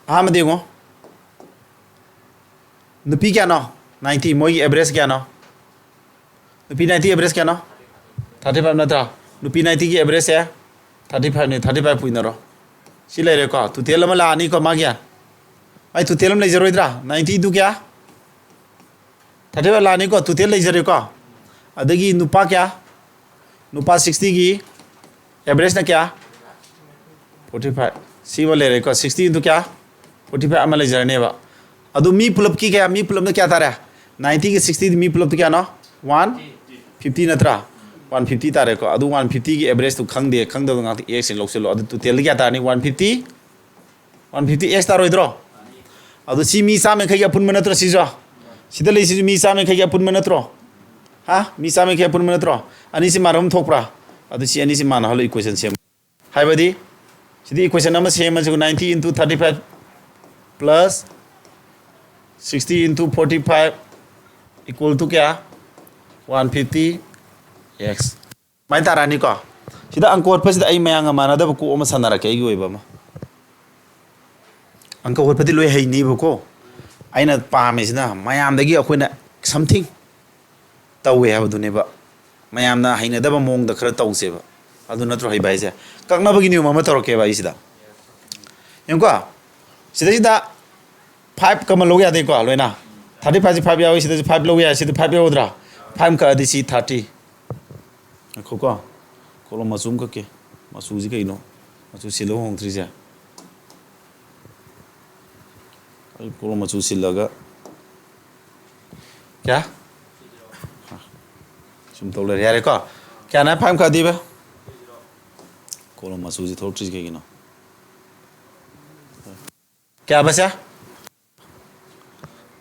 ꯑꯍꯥꯟꯕꯗ ꯌꯦꯡꯉꯣ꯫ ꯅꯨꯄꯤ ꯀꯌꯥꯅꯣ? Ninety꯫ ꯃꯣꯏꯒꯤ average ꯀꯌꯥꯅꯣ? ꯅꯨꯄꯤ ninety average ꯀꯌꯥꯅꯣ? Thirty five ꯅꯠꯇ꯭ꯔꯥ? ꯅꯨꯄꯤ ninetyꯒꯤ averageꯁꯦ thirty fiveꯅꯤ꯫ Thirty five ꯄꯨꯏꯅꯔꯣ꯫ ꯁꯤ ꯂꯩꯔꯦꯀꯣ꯫ Total ꯑꯃ ꯂꯥꯛꯑꯅꯤꯀꯣ ꯃꯥꯒꯤ꯫ ꯃꯥꯏ total ꯑꯃ ꯂꯩꯖꯔꯣꯏꯗ꯭ꯔꯥ? Ninetyꯗꯨ ꯀꯌꯥ? Thirty five ꯂꯥꯛꯑꯅꯤꯀꯣ꯫ Total ꯂꯩꯖꯔꯦꯀꯣ꯫ ꯑꯗꯒꯤ ꯅꯨꯄꯥ ꯀꯌꯥ? ꯅꯨꯄꯥ sixtyꯒꯤ averageꯅ ꯀꯌꯥ? Forty five꯫ ꯁꯤ ꯑꯃ ꯂꯩꯔꯦꯀꯣ, sixty into ꯀꯌꯥ? Forty five ꯑꯃ ꯂꯩꯖꯔꯅꯦꯕ꯫ ꯑꯗꯨ ꯃꯤ ꯄꯨꯂꯞꯀꯤ ꯀꯌꯥ? ꯃꯤ ꯄꯨꯂꯞꯅ ꯀꯌꯥ ꯇꯥꯔꯦ? Ninetyꯒꯤ sixty ꯃꯤ ꯄꯨꯂꯞꯇ ꯀꯌꯥꯅꯣ? One fifty ꯅꯠꯇ꯭ꯔꯥ? One fifty ꯇꯥꯔꯦꯀꯣ꯫ ꯑꯗꯨ one fiftyꯒꯤ averageꯇꯨ ꯈꯪꯗꯦ, ꯈꯪꯗꯕ ꯉꯥꯛꯇ Xꯁꯦ ꯂꯧꯁꯤꯜꯂꯣ꯫ ꯑꯗꯨ totalꯗꯤ ꯀꯌꯥ ꯇꯥꯔꯅꯤ? One fifty, one fifty X ꯇꯥꯔꯣꯏꯗ꯭ꯔꯣ? ꯑꯗꯨ ꯁꯤ ꯃꯤ ꯆꯥꯝꯃ ꯌꯥꯡꯈꯩꯒꯤ ꯑꯄꯨꯟꯕ ꯅꯠꯇ꯭ꯔꯣ ꯁꯤꯁꯨ? ꯁꯤꯗ ꯂꯩꯁꯤꯁꯨ ꯃꯤ ꯆꯥꯝꯃ ꯌꯥꯡꯈꯩꯒꯤ ꯑꯄꯨꯟꯕ ꯅꯠꯇ꯭ꯔꯣ? ꯍꯥ? ꯃꯤ ꯆꯥꯝꯃ ꯌꯥꯡꯈꯩ ꯑꯄꯨꯟꯕ ꯅꯠꯇ꯭ꯔꯣ? ꯑꯅꯤꯁꯤ ꯃꯥꯟꯅꯕ ꯑꯃ ꯊꯣꯛꯄ꯭ꯔꯥ? ꯑꯗꯨ ꯁꯤ ꯑꯅꯤꯁꯤ ꯃꯥꯟꯅꯍꯜꯂꯣ, equation ꯁꯦꯝ꯫ ꯍꯥꯏꯕꯗꯤ ꯁꯤꯗꯤ equation ꯑꯃ ꯁꯦꯝꯃꯁꯤ, ninety into thirty five plus sixty into forty five equal to ꯀꯌꯥ? One fifty X꯫ ꯁꯨꯃꯥꯏꯅ ꯇꯥꯔꯛꯑꯅꯤꯀꯣ꯫ ꯁꯤꯗ ꯑꯪꯀ ꯍꯣꯠꯄꯁꯤꯗ ꯑꯩ ꯃꯌꯥꯝꯒ ꯃꯥꯟꯅꯗꯕ ꯀꯣꯛ ꯑꯃ ꯁꯥꯟꯅꯔꯛꯀꯦ, ꯑꯩꯒꯤ ꯑꯣꯏꯕ ꯑꯃ꯫ ꯑꯪꯀ ꯍꯣꯠꯄꯗꯤ ꯂꯣꯏ ꯍꯩꯅꯤꯕꯀꯣ꯫ ꯑꯩꯅ ꯄꯥꯝꯃꯤꯁꯤꯅ ꯃꯌꯥꯝꯗꯒꯤ ꯑꯩꯈꯣꯏꯅ something ꯇꯧꯋꯦ ꯍꯥꯏꯕꯗꯨꯅꯦꯕ꯫ ꯃꯌꯥꯝꯅ ꯍꯩꯅꯗꯕ ꯃꯑꯣꯡꯗ ꯈꯔ ꯇꯧꯁꯦꯕ꯫ ꯑꯗꯨ ꯅꯠꯇ꯭ꯔꯣ ꯍꯩꯕ ꯍꯥꯏꯁꯦ? ꯀꯛꯅꯕꯒꯤ ꯅꯤꯌꯣꯝ ꯑꯃ ꯇꯧꯔꯛꯀꯦꯕ ꯑꯩꯁꯤꯗ꯫ ꯌꯦꯡꯉꯨꯀꯣ꯫ ꯁꯤꯗꯩꯁꯤꯗ five common ꯂꯧ ꯌꯥꯗꯦꯀꯣ ꯂꯣꯏꯅ꯫ Thirty fiveꯁꯤ five ꯌꯥꯎꯏ, ꯁꯤꯗꯁꯨ five ꯂꯧ ꯌꯥꯏ, ꯁꯤꯗ five ꯌꯥꯎꯗ꯭ꯔꯥ? Five ꯀꯛꯑꯗꯤ ꯁꯤ thirty꯫ ꯉꯥꯏꯈꯣꯀꯣ꯫ ꯀꯣꯂꯣꯝ ꯃꯆꯨ ꯑꯃ ꯀꯛꯀꯦ꯫ ꯃꯆꯨꯁꯤ ꯀꯩꯅꯣ? ꯃꯆꯨ ꯁꯤꯜꯂꯒ ꯍꯣꯡꯗ꯭ꯔꯤꯁꯦ꯫ ꯑꯩ ꯀꯣꯂꯣꯝ ꯃꯆꯨ ꯁꯤꯜꯂꯒ ꯀꯌꯥ? ꯁꯨꯝ ꯇꯧ ꯂꯩꯔꯦ꯫ ꯌꯥꯔꯦꯀꯣ? ꯀꯌꯥꯅ five ꯀꯛꯑꯗꯤꯕ? ꯀꯣꯂꯣꯝ ꯃꯆꯨꯁꯤ ꯊꯣꯛꯂꯛꯇ꯭ꯔꯤꯁꯤ ꯀꯩꯒꯤꯅꯣ? ꯀꯌꯥꯕ ꯁꯦ?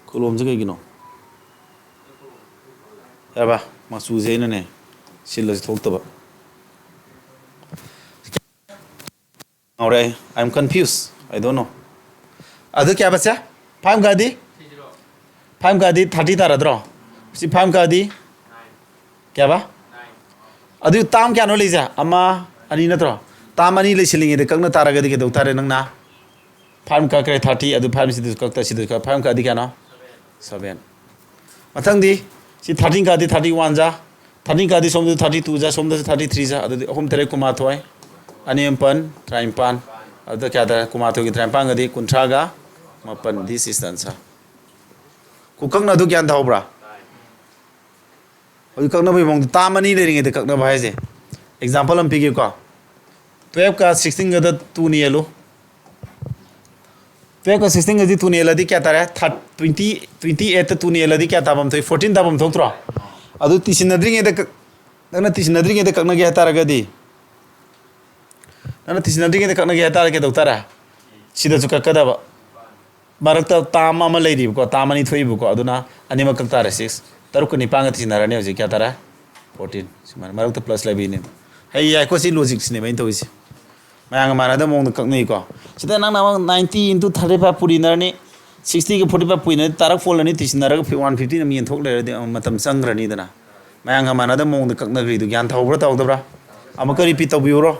ꯀꯣꯂꯣꯝꯁꯦ ꯀꯩꯒꯤꯅꯣ? ꯌꯥꯔꯕ? ꯃꯆꯨꯁꯦ ꯑꯩꯅꯅꯦ ꯁꯤꯜꯂꯁꯨ ꯊꯣꯛꯇꯕ꯫ ꯉꯥꯎꯔꯦ ꯑꯩ꯫ I am confused. I don't know. ꯑꯗꯨ ꯀꯌꯥꯕ ꯁꯦ? Five ꯀꯛꯑꯗꯤ? Five ꯀꯛꯑꯗꯤ thirty ꯇꯥꯔꯗ꯭ꯔꯣ? ꯁꯤ five ꯀꯛꯑꯗꯤ? ꯀꯌꯥꯕ? ꯑꯗꯨ term ꯀꯌꯥꯅꯣ ꯂꯩꯁꯦ? ꯑꯃ, ꯑꯅꯤ ꯅꯠꯇ꯭ꯔꯣ? Term ꯑꯅꯤ ꯂꯩꯁꯤꯜꯂꯤꯉꯩꯗ ꯀꯛꯅ ꯇꯥꯔꯒꯗꯤ ꯀꯩꯗꯧ ꯇꯥꯔꯦ ꯅꯪꯅ? Five ꯀꯛꯈ꯭ꯔꯦ, thirty, ꯑꯗꯨ five ꯁꯤꯗꯁꯨ ꯀꯛꯇ, ꯁꯤꯗꯁꯨ ꯀꯛ, five ꯀꯛꯑꯗꯤ ꯀꯌꯥꯅꯣ? Seven꯫ ꯃꯊꯪꯗꯤ ꯁꯤ thirty ꯀꯛꯑꯗꯤ thirty one ꯖꯥ, thirty ꯀꯛꯑꯗꯤ ꯁꯣꯝꯗ thirty two ꯖꯥ, ꯁꯣꯝꯗꯁꯨ thirty three ꯖꯥ, ꯑꯗꯨꯗꯤ ꯑꯍꯨꯝ ꯇꯔꯦꯠ ꯀꯨꯟꯃꯥꯊꯣꯏ, ꯑꯅꯤ ꯑꯃ ꯃꯥꯄꯟ, ꯇꯔꯥꯅꯤꯄꯥꯟ꯫ ꯑꯗꯨꯗ ꯀꯌꯥ ꯇꯥꯔꯦ? ꯀꯨꯟꯃꯥꯊꯣꯏꯒꯤ ꯇꯔꯥꯅꯤꯄꯥꯟꯒꯗꯤ ꯀꯨꯟꯊ꯭ꯔꯥꯒ ꯃꯥꯄꯟ, this is the answer꯫ ꯈꯨꯀꯛꯅ ꯑꯗꯨ ꯒ꯭ꯌꯥꯟ ꯇꯥꯍꯧꯕ꯭ꯔꯥ? ꯍꯧꯖꯤꯛ ꯀꯛꯅꯕꯒꯤ ꯃꯑꯣꯡꯗ term ꯑꯅꯤ ꯂꯩꯔꯤꯉꯩꯗ ꯀꯛꯅꯕ ꯍꯥꯏꯁꯦ꯫ Example ꯑꯃ ꯄꯤꯒꯦꯀꯣ꯫ Twelveꯀ sixteenꯒꯗ twoꯅ ꯌꯦꯜꯂꯨ꯫ Twelve ꯀ sixteen ꯒꯁꯤ two ꯅ ꯍꯦꯜꯂꯗꯤ ꯀꯌꯥ ꯇꯥꯔꯦ? Thir-, twenty, twenty eight ꯇ two ꯅ ꯍꯦꯜꯂꯗꯤ ꯀꯌꯥ ꯇꯥꯐꯝ ꯊꯣꯛꯏ? Fourteen ꯇꯥꯐꯝ ꯊꯣꯛꯇ꯭ꯔꯣ? ꯑꯗꯨ ꯇꯤꯁꯤꯟꯅꯗ꯭ꯔꯤꯉꯩꯗ ꯀꯛ-, ꯅꯪꯅ ꯇꯤꯁꯤꯟꯅꯗ꯭ꯔꯤꯉꯩꯗ ꯀꯛꯅꯒꯦ ꯍꯥꯏꯇꯥꯔꯒꯗꯤ, ꯅꯪꯅ ꯇꯤꯁꯤꯟꯅꯗ꯭ꯔꯤꯉꯩꯗ ꯀꯛꯅꯒꯦ ꯍꯥꯏꯇꯥꯔꯒꯗꯤ ꯀꯩꯗꯧ ꯇꯥꯔꯦ? ꯁꯤꯗꯁꯨ ꯀꯛꯀꯗꯕ꯫ ꯃꯔꯛꯇ term ꯑꯃ ꯂꯩꯔꯤꯕꯀꯣ, term ꯑꯅꯤ ꯊꯣꯛꯏꯕꯀꯣ, ꯑꯗꯨꯅ ꯑꯅꯤꯃꯛ ꯀꯛ ꯇꯥꯔꯦ꯫ Six, ꯇꯔꯨꯛꯀ ꯅꯤꯄꯥꯟꯒ ꯇꯤꯁꯤꯟꯅꯔꯅꯤ ꯍꯧꯖꯤꯛ, ꯀꯌꯥ ꯇꯥꯔꯦ? Fourteen꯫ ꯁꯨꯃꯥꯏꯅ ꯃꯔꯛꯇ plus ꯂꯩꯕꯤꯅꯦ꯫ ꯍꯩ ꯌꯥꯏꯀꯣ, ꯁꯤ logic ꯁꯤꯅꯦꯕ ꯑꯩꯅ ꯇꯧꯔꯤꯁꯦ꯫ ꯃꯌꯥꯝꯒ ꯃꯥꯟꯅꯗꯕ ꯃꯑꯣꯡꯗ ꯀꯛꯅꯩꯀꯣ꯫ ꯁꯤꯗ ꯅꯪꯅ ꯑꯃꯨꯛ ninety into thirty five ꯄꯨꯔꯤꯅꯔꯅꯤ, sixty ꯒ forty five ꯄꯨꯔꯤꯅꯔꯗꯤ ꯇꯥꯔꯛ ꯐꯣꯜꯂꯅꯤ, ꯇꯤꯁꯤꯟꯅꯔꯒ one fifty ꯑꯃ ꯌꯦꯟꯊꯣꯛ ꯂꯩꯔꯗꯤ ꯑꯃ ꯃꯇꯝ ꯆꯪꯈ꯭ꯔꯅꯤꯗꯅ꯫ ꯃꯌꯥꯝꯒ ꯃꯥꯟꯅꯗꯕ ꯃꯑꯣꯡꯗ ꯀꯛꯅꯈ꯭ꯔꯤꯗꯨ ꯒ꯭ꯌꯥꯟ ꯇꯥꯍꯧꯕ꯭ꯔꯥ ꯇꯥꯍꯧꯗꯕ꯭ꯔꯥ? ꯑꯃꯨꯛꯀ repeat ꯇꯧꯕꯤꯌꯨꯔꯣ?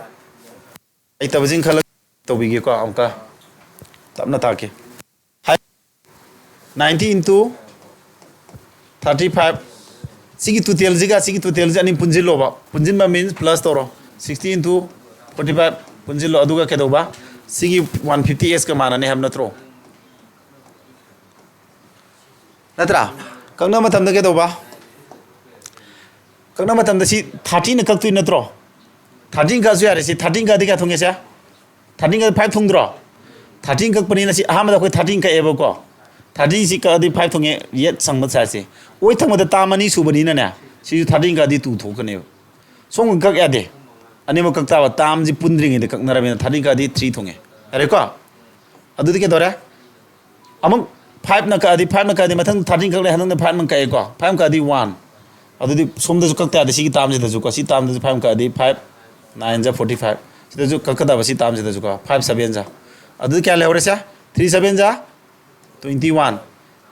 ꯍꯩꯇꯕꯁꯤꯡ ꯈꯜꯂꯒ ꯇꯧꯕꯤꯒꯦꯀꯣ, ꯑꯃꯨꯛꯀ ꯇꯞꯅ ꯇꯥꯛꯀꯦ꯫ Ninety into thirty five, ꯁꯤꯒꯤ total ꯁꯤꯒ ꯁꯤꯒꯤ total ꯁꯤ ꯑꯅꯤ ꯄꯨꯟꯁꯤꯜꯂꯣꯕ꯫ ꯄꯨꯟꯁꯤꯟꯕ means plus ꯇꯧꯔꯣ꯫ Sixty into forty five ꯄꯨꯟꯁꯤꯜꯂꯣ, ꯑꯗꯨꯒ ꯀꯩꯗꯧꯕ? ꯁꯤꯒꯤ one fifty S ꯀ ꯃꯥꯟꯅꯅꯤ ꯍꯥꯏꯕ ꯅꯠꯇ꯭ꯔꯣ? ꯅꯠꯇ꯭ꯔꯥ? ꯀꯛꯅꯕ ꯃꯇꯝꯗ ꯀꯩꯗꯧꯕ? ꯀꯛꯅꯕ ꯃꯇꯝꯗ ꯁꯤ thirty ꯅ ꯀꯛꯇꯣꯏ ꯅꯠꯇ꯭ꯔꯣ? Thirty ꯀꯛꯑꯁꯨ ꯌꯥꯔꯦ꯫ ꯁꯤ thirty ꯀꯛꯑꯗꯤ ꯀꯌꯥ ꯊꯨꯡꯉꯦ ꯁꯦ? Thirty ꯀꯛꯑꯗꯤ five ꯊꯨꯡꯗ꯭ꯔꯣ? Thirty ꯀꯛꯄꯅꯤꯅ ꯁꯤ ꯑꯍꯥꯟꯕꯗ ꯑꯩꯈꯣꯏ thirty ꯀꯛꯑꯦꯕꯀꯣ꯫ Thirty ꯁꯤ ꯀꯛꯑꯗꯤ five ꯊꯨꯡꯉꯦ, yet ꯁꯪꯕ ꯁꯥꯏꯁꯦ꯫ ꯑꯣꯏ ꯊꯪꯕꯗ term ꯑꯅꯤ ꯁꯨꯕꯅꯤꯅꯅꯦ, ꯁꯤꯁꯨ thirty ꯀꯛꯑꯗꯤ two ꯊꯣꯛꯀꯅꯦꯕ꯫ ꯁꯣꯝꯒ ꯀꯛ ꯌꯥꯗꯦ꯫ ꯑꯅꯤꯃꯛ ꯀꯛ ꯇꯥꯕ, term ꯁꯤ ꯄꯨꯟꯗ꯭ꯔꯤꯉꯩꯗ ꯀꯛꯅꯔꯕꯅꯤꯅ thirty ꯀꯛꯑꯗꯤ three ꯊꯨꯡꯉꯦ꯫ ꯌꯥꯔꯦꯀꯣ? ꯑꯗꯨꯗꯤ ꯀꯩꯗꯧꯔꯦ? ꯑꯃꯨꯛ five ꯅ ꯀꯛꯑꯗꯤ, five ꯅ ꯀꯛꯑꯗꯤ ꯃꯊꯪ thirty ꯀꯛ ꯂꯩ, ꯍꯟꯗꯛꯅ five ꯅ ꯀꯛꯑꯦꯀꯣ, five ꯀꯛꯑꯗꯤ one꯫ ꯑꯗꯨꯗꯤ ꯁꯣꯝꯗꯁꯨ ꯀꯛ ꯇꯥꯔꯗꯤ ꯁꯤꯒꯤ term ꯁꯤꯗꯁꯨꯀꯣ, ꯁꯤ term ꯁꯤꯗꯁꯨ five ꯀꯛꯑꯗꯤ five, nine ꯖ forty five꯫ ꯁꯤꯗꯁꯨ ꯀꯛꯀꯗꯕ ꯁꯤ term ꯁꯤꯗꯁꯨꯀꯣ, five seven ꯖ꯫ ꯑꯗꯨꯗꯤ ꯀꯌꯥ ꯂꯩꯍꯧꯔꯦ ꯁꯦ? Three seven ꯖ twenty one꯫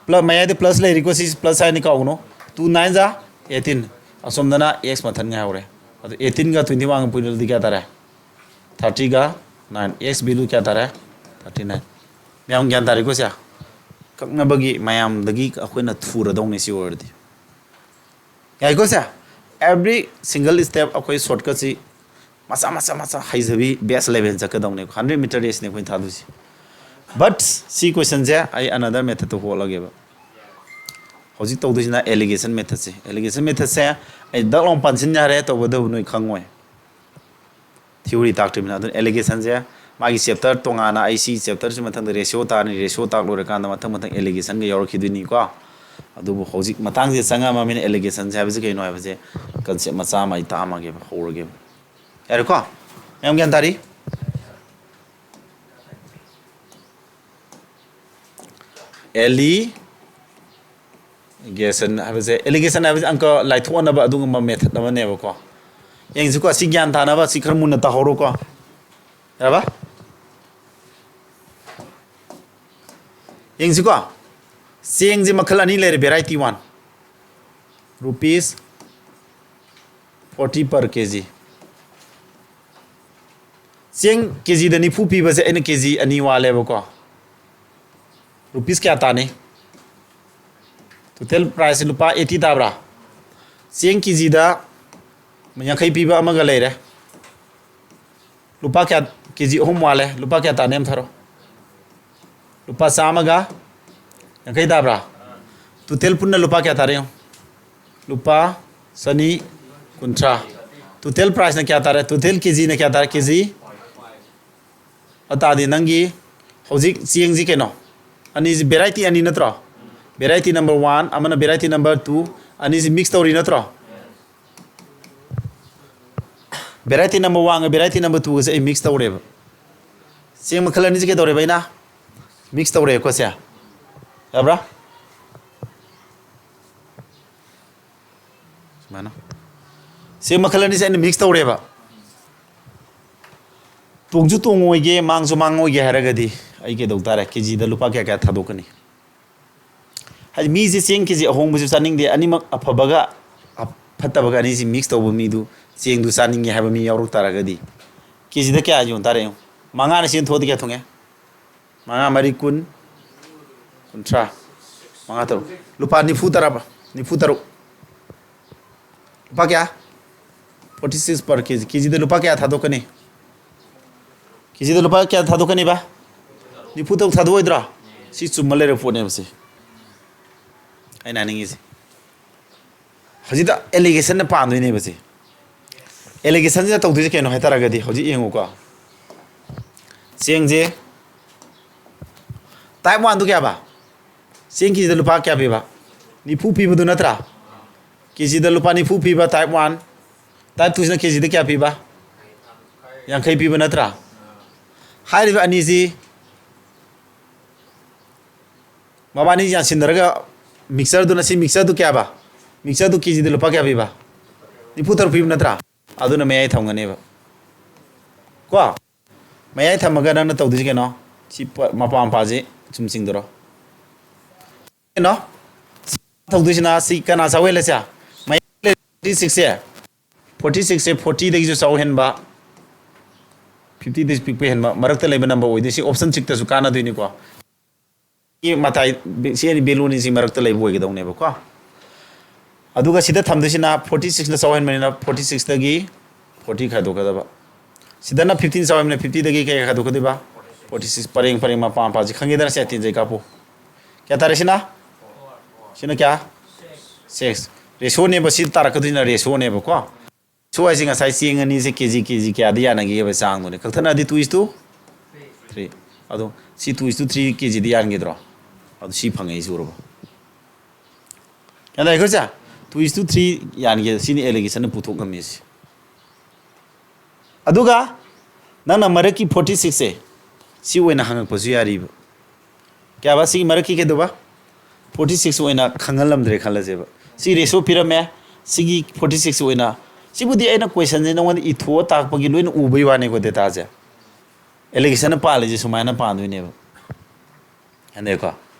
Plus, ꯃꯌꯥꯏꯗ plus ꯂꯩꯔꯤꯀꯣ, ꯁꯤ plus ꯍꯥꯏꯅꯤ ꯀꯥꯎꯒꯅꯨ꯫ Two nine ꯖ eighteen꯫ ꯑꯁꯣꯝꯗꯅ x ꯃꯊꯟ ꯉꯥꯏꯍꯧꯔꯦ꯫ ꯑꯗꯨ eighteen ꯒ twenty one ꯒ ꯄꯨꯜꯂꯗꯤ ꯀꯌꯥ ꯇꯥꯔꯦ? Thirty ꯒ nine꯫ X value ꯀꯌꯥ ꯇꯥꯔꯦ? Thirty nine꯫ ꯃꯌꯥꯝ ꯒ꯭ꯌꯥꯟ ꯇꯥꯔꯦꯀꯣ ꯁꯦ? ꯀꯛꯅꯕꯒꯤ ꯃꯌꯥꯝꯗꯒꯤ ꯑꯩꯈꯣꯏꯅ ꯊꯨꯔꯗꯧꯅꯦ ꯁꯤ ꯑꯣꯏꯔꯗꯤ꯫ ꯌꯥꯏꯀꯣ ꯁꯦ? Every single step ꯑꯩꯈꯣꯏ shortcut ꯁꯤ ꯃꯆꯥ ꯃꯆꯥ ꯃꯆꯥ ꯍꯩꯖꯕꯤ best level ꯆꯠꯀꯗꯧꯅꯦ꯫ Hundred meter race ꯅꯦ ꯑꯩꯈꯣꯏꯅ ꯊꯥꯗꯣꯏꯁꯦ꯫ But ꯁꯤ question ꯁꯦ ꯑꯩ another method ꯇ ꯍꯣꯠꯂꯒꯦꯕ꯫ ꯍꯧꯖꯤꯛ ꯇꯧꯗꯣꯏꯁꯤꯅ alligation method ꯁꯦ꯫ Alligation method ꯁꯦ ꯑꯩ ꯗꯛ ꯂꯥꯎ ꯄꯥꯟꯁꯤꯟ ꯌꯥꯔꯦ, ꯇꯧꯕꯇꯕꯨ ꯅꯣꯏ ꯈꯪꯉꯣꯏ꯫ Theory ꯇꯥꯛꯇ꯭ꯔꯤꯕꯅꯤꯅ꯫ ꯑꯗꯨꯅ alligation ꯁꯦ ꯃꯥꯒꯤ ꯆꯦꯞꯇꯔ ꯇꯣꯉꯥꯟꯅ ꯑꯩ ꯁꯤ ꯆꯦꯞꯇꯔꯁꯤ ꯃꯊꯪꯗ ꯔꯦꯁꯤꯌꯣ ꯇꯥꯔꯅꯤ, ꯔꯦꯁꯤꯌꯣ ꯇꯥꯛ ꯂꯣꯏꯔꯀꯥꯟꯗ ꯃꯊꯪ ꯃꯊꯪ ꯑꯦꯂꯤꯒꯦꯁꯟꯒ ꯌꯥꯎꯔꯛꯈꯤꯗꯣꯏꯅꯤꯀꯣ꯫ ꯑꯗꯨꯕꯨ ꯍꯧꯖꯤꯛ ꯃꯇꯥꯡꯁꯤꯗ ꯆꯪꯉꯝꯃꯕꯅꯤꯅ ꯑꯦꯂꯤꯒꯦꯁꯟꯁꯦ ꯍꯥꯏꯕꯁꯤ ꯀꯩꯅꯣ ꯍꯥꯏꯕꯁꯦ ꯀꯟꯁꯦꯞ ꯃꯆꯥ ꯑꯃ ꯑꯩ ꯇꯥꯛꯑꯝꯃꯒꯦꯕ, ꯍꯧꯔꯒꯦꯕ꯫ ꯌꯥꯔꯦꯀꯣ? ꯃꯌꯥꯝ ꯒ꯭ꯌꯥꯟ ꯇꯥꯔꯤ? ꯑꯦꯂꯤꯒꯦꯁꯟ ꯍꯥꯏꯕꯁꯦ, ꯑꯦꯂꯤꯒꯦꯁꯟ ꯍꯥꯏꯕꯁꯦ ꯑꯪꯀ ꯂꯥꯏꯊꯣꯛꯅꯕ ꯑꯗꯨꯒꯨꯝꯕ ꯃꯦꯊꯠ ꯑꯃꯅꯦꯕꯀꯣ꯫ ꯌꯦꯡꯁꯤꯀꯣ, ꯁꯤ ꯒ꯭ꯌꯥꯟ ꯇꯥꯅꯕ ꯁꯤ ꯈꯔ ꯃꯨꯟꯅ ꯇꯥꯍꯧꯔꯣꯀꯣ꯫ ꯌꯥꯔꯕ? ꯌꯦꯡꯁꯤꯀꯣ, ꯆꯦꯡꯁꯦ ꯃꯈꯜ ꯑꯅꯤ ꯂꯩꯔꯦ, variety one, rupees forty per K G꯫ ꯆꯦꯡ ꯀꯦ ꯖꯤꯗ ꯅꯤꯐꯨ ꯄꯤꯕꯁꯦ ꯑꯩꯅ ꯀꯦ ꯖꯤ ꯑꯅꯤ ꯋꯥꯜꯂꯦꯕꯀꯣ꯫ ꯔꯨꯄꯤꯁ ꯀꯌꯥ ꯇꯥꯅꯤ? ꯇꯣꯇꯦꯜ ꯄ꯭ꯔꯥꯏꯁꯁꯦ ꯂꯨꯄꯥ ꯑꯩꯠꯇꯤ ꯇꯥꯕ꯭ꯔꯥ? ꯆꯦꯡ ꯀꯦ ꯖꯤꯗ ꯌꯥꯡꯈꯩ ꯄꯤꯕ ꯑꯃꯒ ꯂꯩꯔꯦ꯫ ꯂꯨꯄꯥ ꯀꯌꯥ? ꯀꯦ ꯖꯤ ꯑꯍꯨꯝ ꯋꯥꯠꯂꯦ꯫ ꯂꯨꯄꯥ ꯀꯌꯥ ꯇꯥꯅꯤ ꯑꯝ ꯊꯥꯔꯣ꯫ ꯂꯨꯄꯥ ꯆꯥꯝꯃꯒ ꯌꯥꯡꯈꯩ ꯇꯥꯕ꯭ꯔꯥ? ꯇꯣꯇꯦꯜ ꯄꯨꯟꯅ ꯂꯨꯄꯥ ꯀꯌꯥ ꯇꯥꯔꯦ ꯌꯦꯡꯉꯣ꯫ ꯂꯨꯄꯥ ꯆꯅꯤ ꯀꯨꯟꯊ꯭ꯔꯥ꯫ ꯇꯣꯇꯦꯜ ꯄ꯭ꯔꯥꯏꯁꯅ ꯀꯌꯥ ꯇꯥꯔꯦ? ꯇꯣꯇꯦꯜ ꯀꯦ ꯖꯤꯅ ꯀꯌꯥ ꯇꯥꯔꯦ? ꯀꯦ ꯖꯤ ꯑꯇꯥꯗꯤ ꯅꯪꯒꯤ ꯍꯧꯖꯤꯛ ꯆꯦꯡꯁꯤ ꯀꯩꯅꯣ? ꯑꯅꯤꯁꯤ variety ꯑꯅꯤ ꯅꯠꯇ꯭ꯔꯣ? Variety number one, ꯑꯃꯅ variety number two, ꯑꯅꯤꯁꯤ mix ꯇꯧꯔꯤ ꯅꯠꯇ꯭ꯔꯣ? Variety number one ꯒ variety number two ꯒꯁꯦ ꯑꯩ mix ꯇꯧꯔꯦꯕ꯫ ꯆꯦꯡ ꯃꯈꯜ ꯑꯅꯤꯁꯤ ꯀꯩꯗꯧꯔꯦꯕ ꯑꯩꯅ? Mix ꯇꯧꯔꯦꯀꯣ ꯁꯦ꯫ ꯌꯥꯕ꯭ꯔꯥ? ꯁꯨꯃꯥꯏꯅ꯫ ꯆꯦꯡ ꯃꯈꯜ ꯑꯅꯤꯁꯦ ꯑꯩꯅ mix ꯇꯧꯔꯦꯕ꯫ ꯇꯣꯡꯁꯨ ꯇꯣꯡꯉꯣꯏꯒꯦ, ꯃꯥꯡꯁꯨ ꯃꯥꯡꯉꯣꯏꯒꯦ ꯍꯥꯏꯔꯒꯗꯤ ꯑꯩ ꯀꯩꯗꯧ ꯇꯥꯔꯦ? ꯀꯦ ꯖꯤꯗ ꯂꯨꯄꯥ ꯀꯌꯥ ꯀꯌꯥ ꯊꯥꯗꯣꯛꯀꯅꯤ? ꯍꯥꯏꯗꯤ ꯃꯤꯁꯦ ꯆꯦꯡ ꯀꯦ ꯖꯤ ꯑꯍꯣꯡꯕꯁꯨ ꯆꯥꯅꯤꯡꯗꯦ, ꯑꯅꯤꯃꯛ ꯑꯐꯕꯒ ꯑ-, ꯐꯠꯇꯕꯒ ꯑꯅꯤꯁꯤ mix ꯇꯧꯕ ꯃꯤꯗꯨ ꯆꯦꯡꯗꯨ ꯆꯥꯅꯤꯡꯉꯦ ꯍꯥꯏꯕ ꯃꯤ ꯌꯥꯎꯔꯛ ꯇꯥꯔꯒꯗꯤ ꯀꯦ ꯖꯤꯗ ꯀꯌꯥ ꯌꯣꯟ ꯇꯥꯔꯦ ꯌꯦꯡꯉꯨ? ꯃꯉꯥꯅ ꯆꯦꯡ ꯊꯣꯛꯑꯗꯤ ꯀꯌꯥ ꯊꯣꯡꯉꯦ? ꯃꯉꯥ ꯃꯔꯤ ꯀꯨꯟ, ꯀꯨꯟꯊ꯭ꯔꯥ, ꯃꯉꯥ ꯇꯔꯨꯛ, ꯂꯨꯄꯥ ꯅꯤꯐꯨ ꯇꯔꯥ, ꯅꯤꯐꯨ ꯇꯔꯨꯛ꯫ ꯂꯨꯄꯥ ꯀꯌꯥ? Forty six per K G꯫ ꯀꯦ ꯖꯤꯗ ꯂꯨꯄꯥ ꯀꯌꯥ ꯊꯥꯗꯣꯛꯀꯅꯤ? ꯀꯦ ꯖꯤꯗ ꯂꯨꯄꯥ ꯀꯌꯥ ꯊꯥꯗꯣꯛꯀꯅꯤꯕ? ꯅꯤꯐꯨ ꯇꯔꯨꯛ ꯊꯥꯗꯣꯛꯑꯣꯏꯗ꯭ꯔꯣ? ꯁꯤ ꯆꯨꯝꯃ ꯂꯩꯔꯕ ꯄꯣꯠꯅꯦꯕ ꯁꯤ꯫ ꯑꯩꯅ ꯍꯥꯏꯅꯤꯡꯉꯤꯁꯦ꯫ ꯍꯧꯖꯤꯛꯇ allegation ꯅ ꯄꯥꯟꯗꯣꯏꯅꯦꯕ ꯁꯤ꯫ Allegation ꯁꯤꯅ ꯇꯧꯗꯣꯏꯁꯦ ꯀꯩꯅꯣ ꯍꯥꯏ ꯇꯥꯔꯒꯗꯤ, ꯍꯧꯖꯤꯛ ꯌꯦꯡꯉꯨꯀꯣ꯫ ꯆꯦꯡꯁꯦ type one ꯗꯨ ꯀꯌꯥꯕ? ꯆꯦꯡ ꯀꯦꯖꯤꯗ ꯂꯨꯄꯥ ꯀꯌꯥ ꯄꯤꯕ? ꯅꯤꯐꯨ ꯄꯤꯕꯗꯨ ꯅꯠꯇ꯭ꯔꯥ? ꯀꯦꯖꯤꯗ ꯂꯨꯄꯥ ꯅꯤꯐꯨ ꯄꯤꯕ type one, type twoꯁꯤꯅ ꯀꯦꯖꯤꯗ ꯀꯌꯥ ꯄꯤꯕ? ꯌꯥꯡꯈꯩ ꯄꯤꯕ ꯅꯠꯇ꯭ꯔꯥ? ꯍꯥꯏꯔꯤꯕ ꯑꯅꯤꯁꯤ ꯃꯕꯥꯅꯤ ꯌꯥꯟꯁꯤꯟꯅꯔꯒ mixtureꯗꯨꯅ, ꯁꯤ mixtureꯗꯨ ꯀꯌꯥꯕ? Mixtureꯗꯨ ꯀꯦꯖꯤꯗ ꯂꯨꯄꯥ ꯀꯌꯥ ꯄꯤꯕ? ꯅꯤꯐꯨ ꯇꯔꯨꯛ ꯄꯤꯕ ꯅꯠꯇ꯭ꯔꯥ? ꯑꯗꯨꯅ ꯃꯌꯥꯏ ꯊꯝꯒꯅꯦꯕ ꯀꯣ꯫ ꯃꯌꯥꯏ ꯊꯝꯃꯒ ꯅꯪꯅ ꯇꯧꯗꯣꯏꯁꯤ ꯀꯩꯅꯣ? ꯁꯤ ꯄ-, ꯃꯄꯥ ꯃꯄꯥꯁꯤ ꯁꯨꯝ ꯆꯤꯡꯗꯣꯔꯣ꯫ ꯀꯩꯅꯣ? ꯁꯤ ꯇꯧꯗꯣꯏꯁꯤꯅ ꯁꯤ ꯀꯅꯥ ꯆꯥꯎ ꯍꯦꯜꯂꯦꯁꯦ? ꯃꯌꯥꯏ forty sixꯁꯦ, forty sixꯁꯦ fortyꯗꯒꯤꯁꯨ ꯆꯥꯎ ꯍꯦꯟꯕ, fiftyꯗꯒꯤꯁꯨ ꯄꯤꯛꯄ ꯍꯦꯟꯕ, ꯃꯔꯛꯇ ꯂꯩꯕ number ꯑꯣꯏꯗꯣꯏ꯫ ꯁꯤ option ꯆꯤꯛꯇꯁꯨ ꯀꯥꯟꯅꯗꯣꯏꯅꯤꯀꯣ꯫ ꯁꯤ ꯃꯇꯥꯏ, ꯁꯤ ꯑꯅꯤ value ꯑꯅꯤꯁꯤ ꯃꯔꯛꯇ ꯂꯩꯕ ꯑꯣꯏꯒꯗꯧꯅꯦꯕꯀꯣ꯫ ꯑꯗꯨꯒ ꯁꯤꯗ ꯊꯝꯗꯣꯏꯁꯤꯅ forty sixꯅ ꯆꯥꯎꯍꯟꯕꯅꯤꯅ forty sixꯇꯒꯤ forty ꯈꯥꯏꯗꯣꯛꯀꯗꯕ꯫ ꯁꯤꯗꯅ fiftyꯅ ꯆꯥꯎꯍꯟꯕꯅꯤꯅ fiftyꯗꯒꯤ ꯀꯩ ꯈꯥꯏꯗꯣꯛꯀꯗꯣꯏꯕ? Forty six꯫ ꯄꯔꯦꯡ ꯄꯔꯦꯡ ꯃꯄꯥ ꯃꯄꯥꯁꯤ ꯈꯪꯉꯦꯗꯅ, ꯁꯦ ꯇꯦꯟꯖꯩ ꯀꯥꯞꯄꯨ꯫ ꯀꯌꯥ ꯇꯥꯔꯦ ꯁꯤꯅ? ꯁꯤꯅ ꯀꯌꯥ? Six꯫ Ratioꯅꯦꯕ, ꯁꯤ ꯇꯥꯔꯛꯀꯗꯣꯏꯁꯤꯅ ratioꯅꯦꯕꯀꯣ꯫ Ratio ꯍꯥꯏꯁꯦ ꯉꯁꯥꯏ ꯆꯦꯡ ꯑꯅꯤꯁꯦ ꯀꯦꯖꯤ, ꯀꯦꯖꯤ ꯀꯌꯥꯗ ꯌꯥꯅꯒꯦꯕ ꯆꯥꯡꯗꯨꯅꯦ꯫ ꯀꯛꯊꯠꯅꯔꯗꯤ two is to three꯫ ꯑꯗꯣ ꯁꯤ two is to three ꯀꯦꯖꯤꯗ ꯌꯥꯟꯈꯤꯗ꯭ꯔꯣ? ꯑꯗꯣ ꯁꯤ ꯐꯪꯉꯛꯏꯁꯤ ꯎꯔꯕ? ꯒ꯭ꯌꯥꯟ ꯇꯥꯏꯀꯣ ꯏꯆꯥ? Two is to three ꯌꯥꯟꯒꯦ, ꯁꯤꯅꯤ allegation ꯄꯨꯊꯣꯛ ꯉꯝꯃꯤꯁꯤ꯫ ꯑꯗꯨꯒ ꯅꯪꯅ ꯃꯔꯛꯀꯤ forty sixꯁꯦ ꯁꯤ ꯑꯣꯏꯅ ꯍꯪꯉꯛꯄꯁꯨ ꯌꯥꯔꯤꯕ꯫ ꯀꯌꯥꯕ? ꯁꯤꯒꯤ ꯃꯔꯛꯀꯤ ꯀꯩꯗꯧꯕ? Forty six ꯑꯣꯏꯅ ꯈꯪꯍꯜꯂꯝꯗ꯭ꯔꯦ ꯈꯜꯂꯁꯦꯕ꯫ ꯁꯤ ratio ꯄꯤꯔꯝꯃꯦ, ꯁꯤꯒꯤ forty six ꯑꯣꯏꯅ꯫ ꯁꯤꯕꯨꯗꯤ ꯑꯩꯅ questionꯁꯦ ꯅꯉꯣꯟꯗ ꯏꯊꯣꯛꯑ ꯇꯥꯛꯄꯒꯤ ꯂꯣꯏꯅ ꯎꯕꯩ ꯋꯥꯅꯤꯀꯣ, dataꯁꯦ꯫ Allegationꯅ ꯄꯥꯜꯂꯤꯁꯦ ꯁꯨꯃꯥꯏꯅ ꯄꯥꯟꯗꯣꯏꯅꯦꯕ꯫ ꯌꯥꯅꯤꯀꯣ?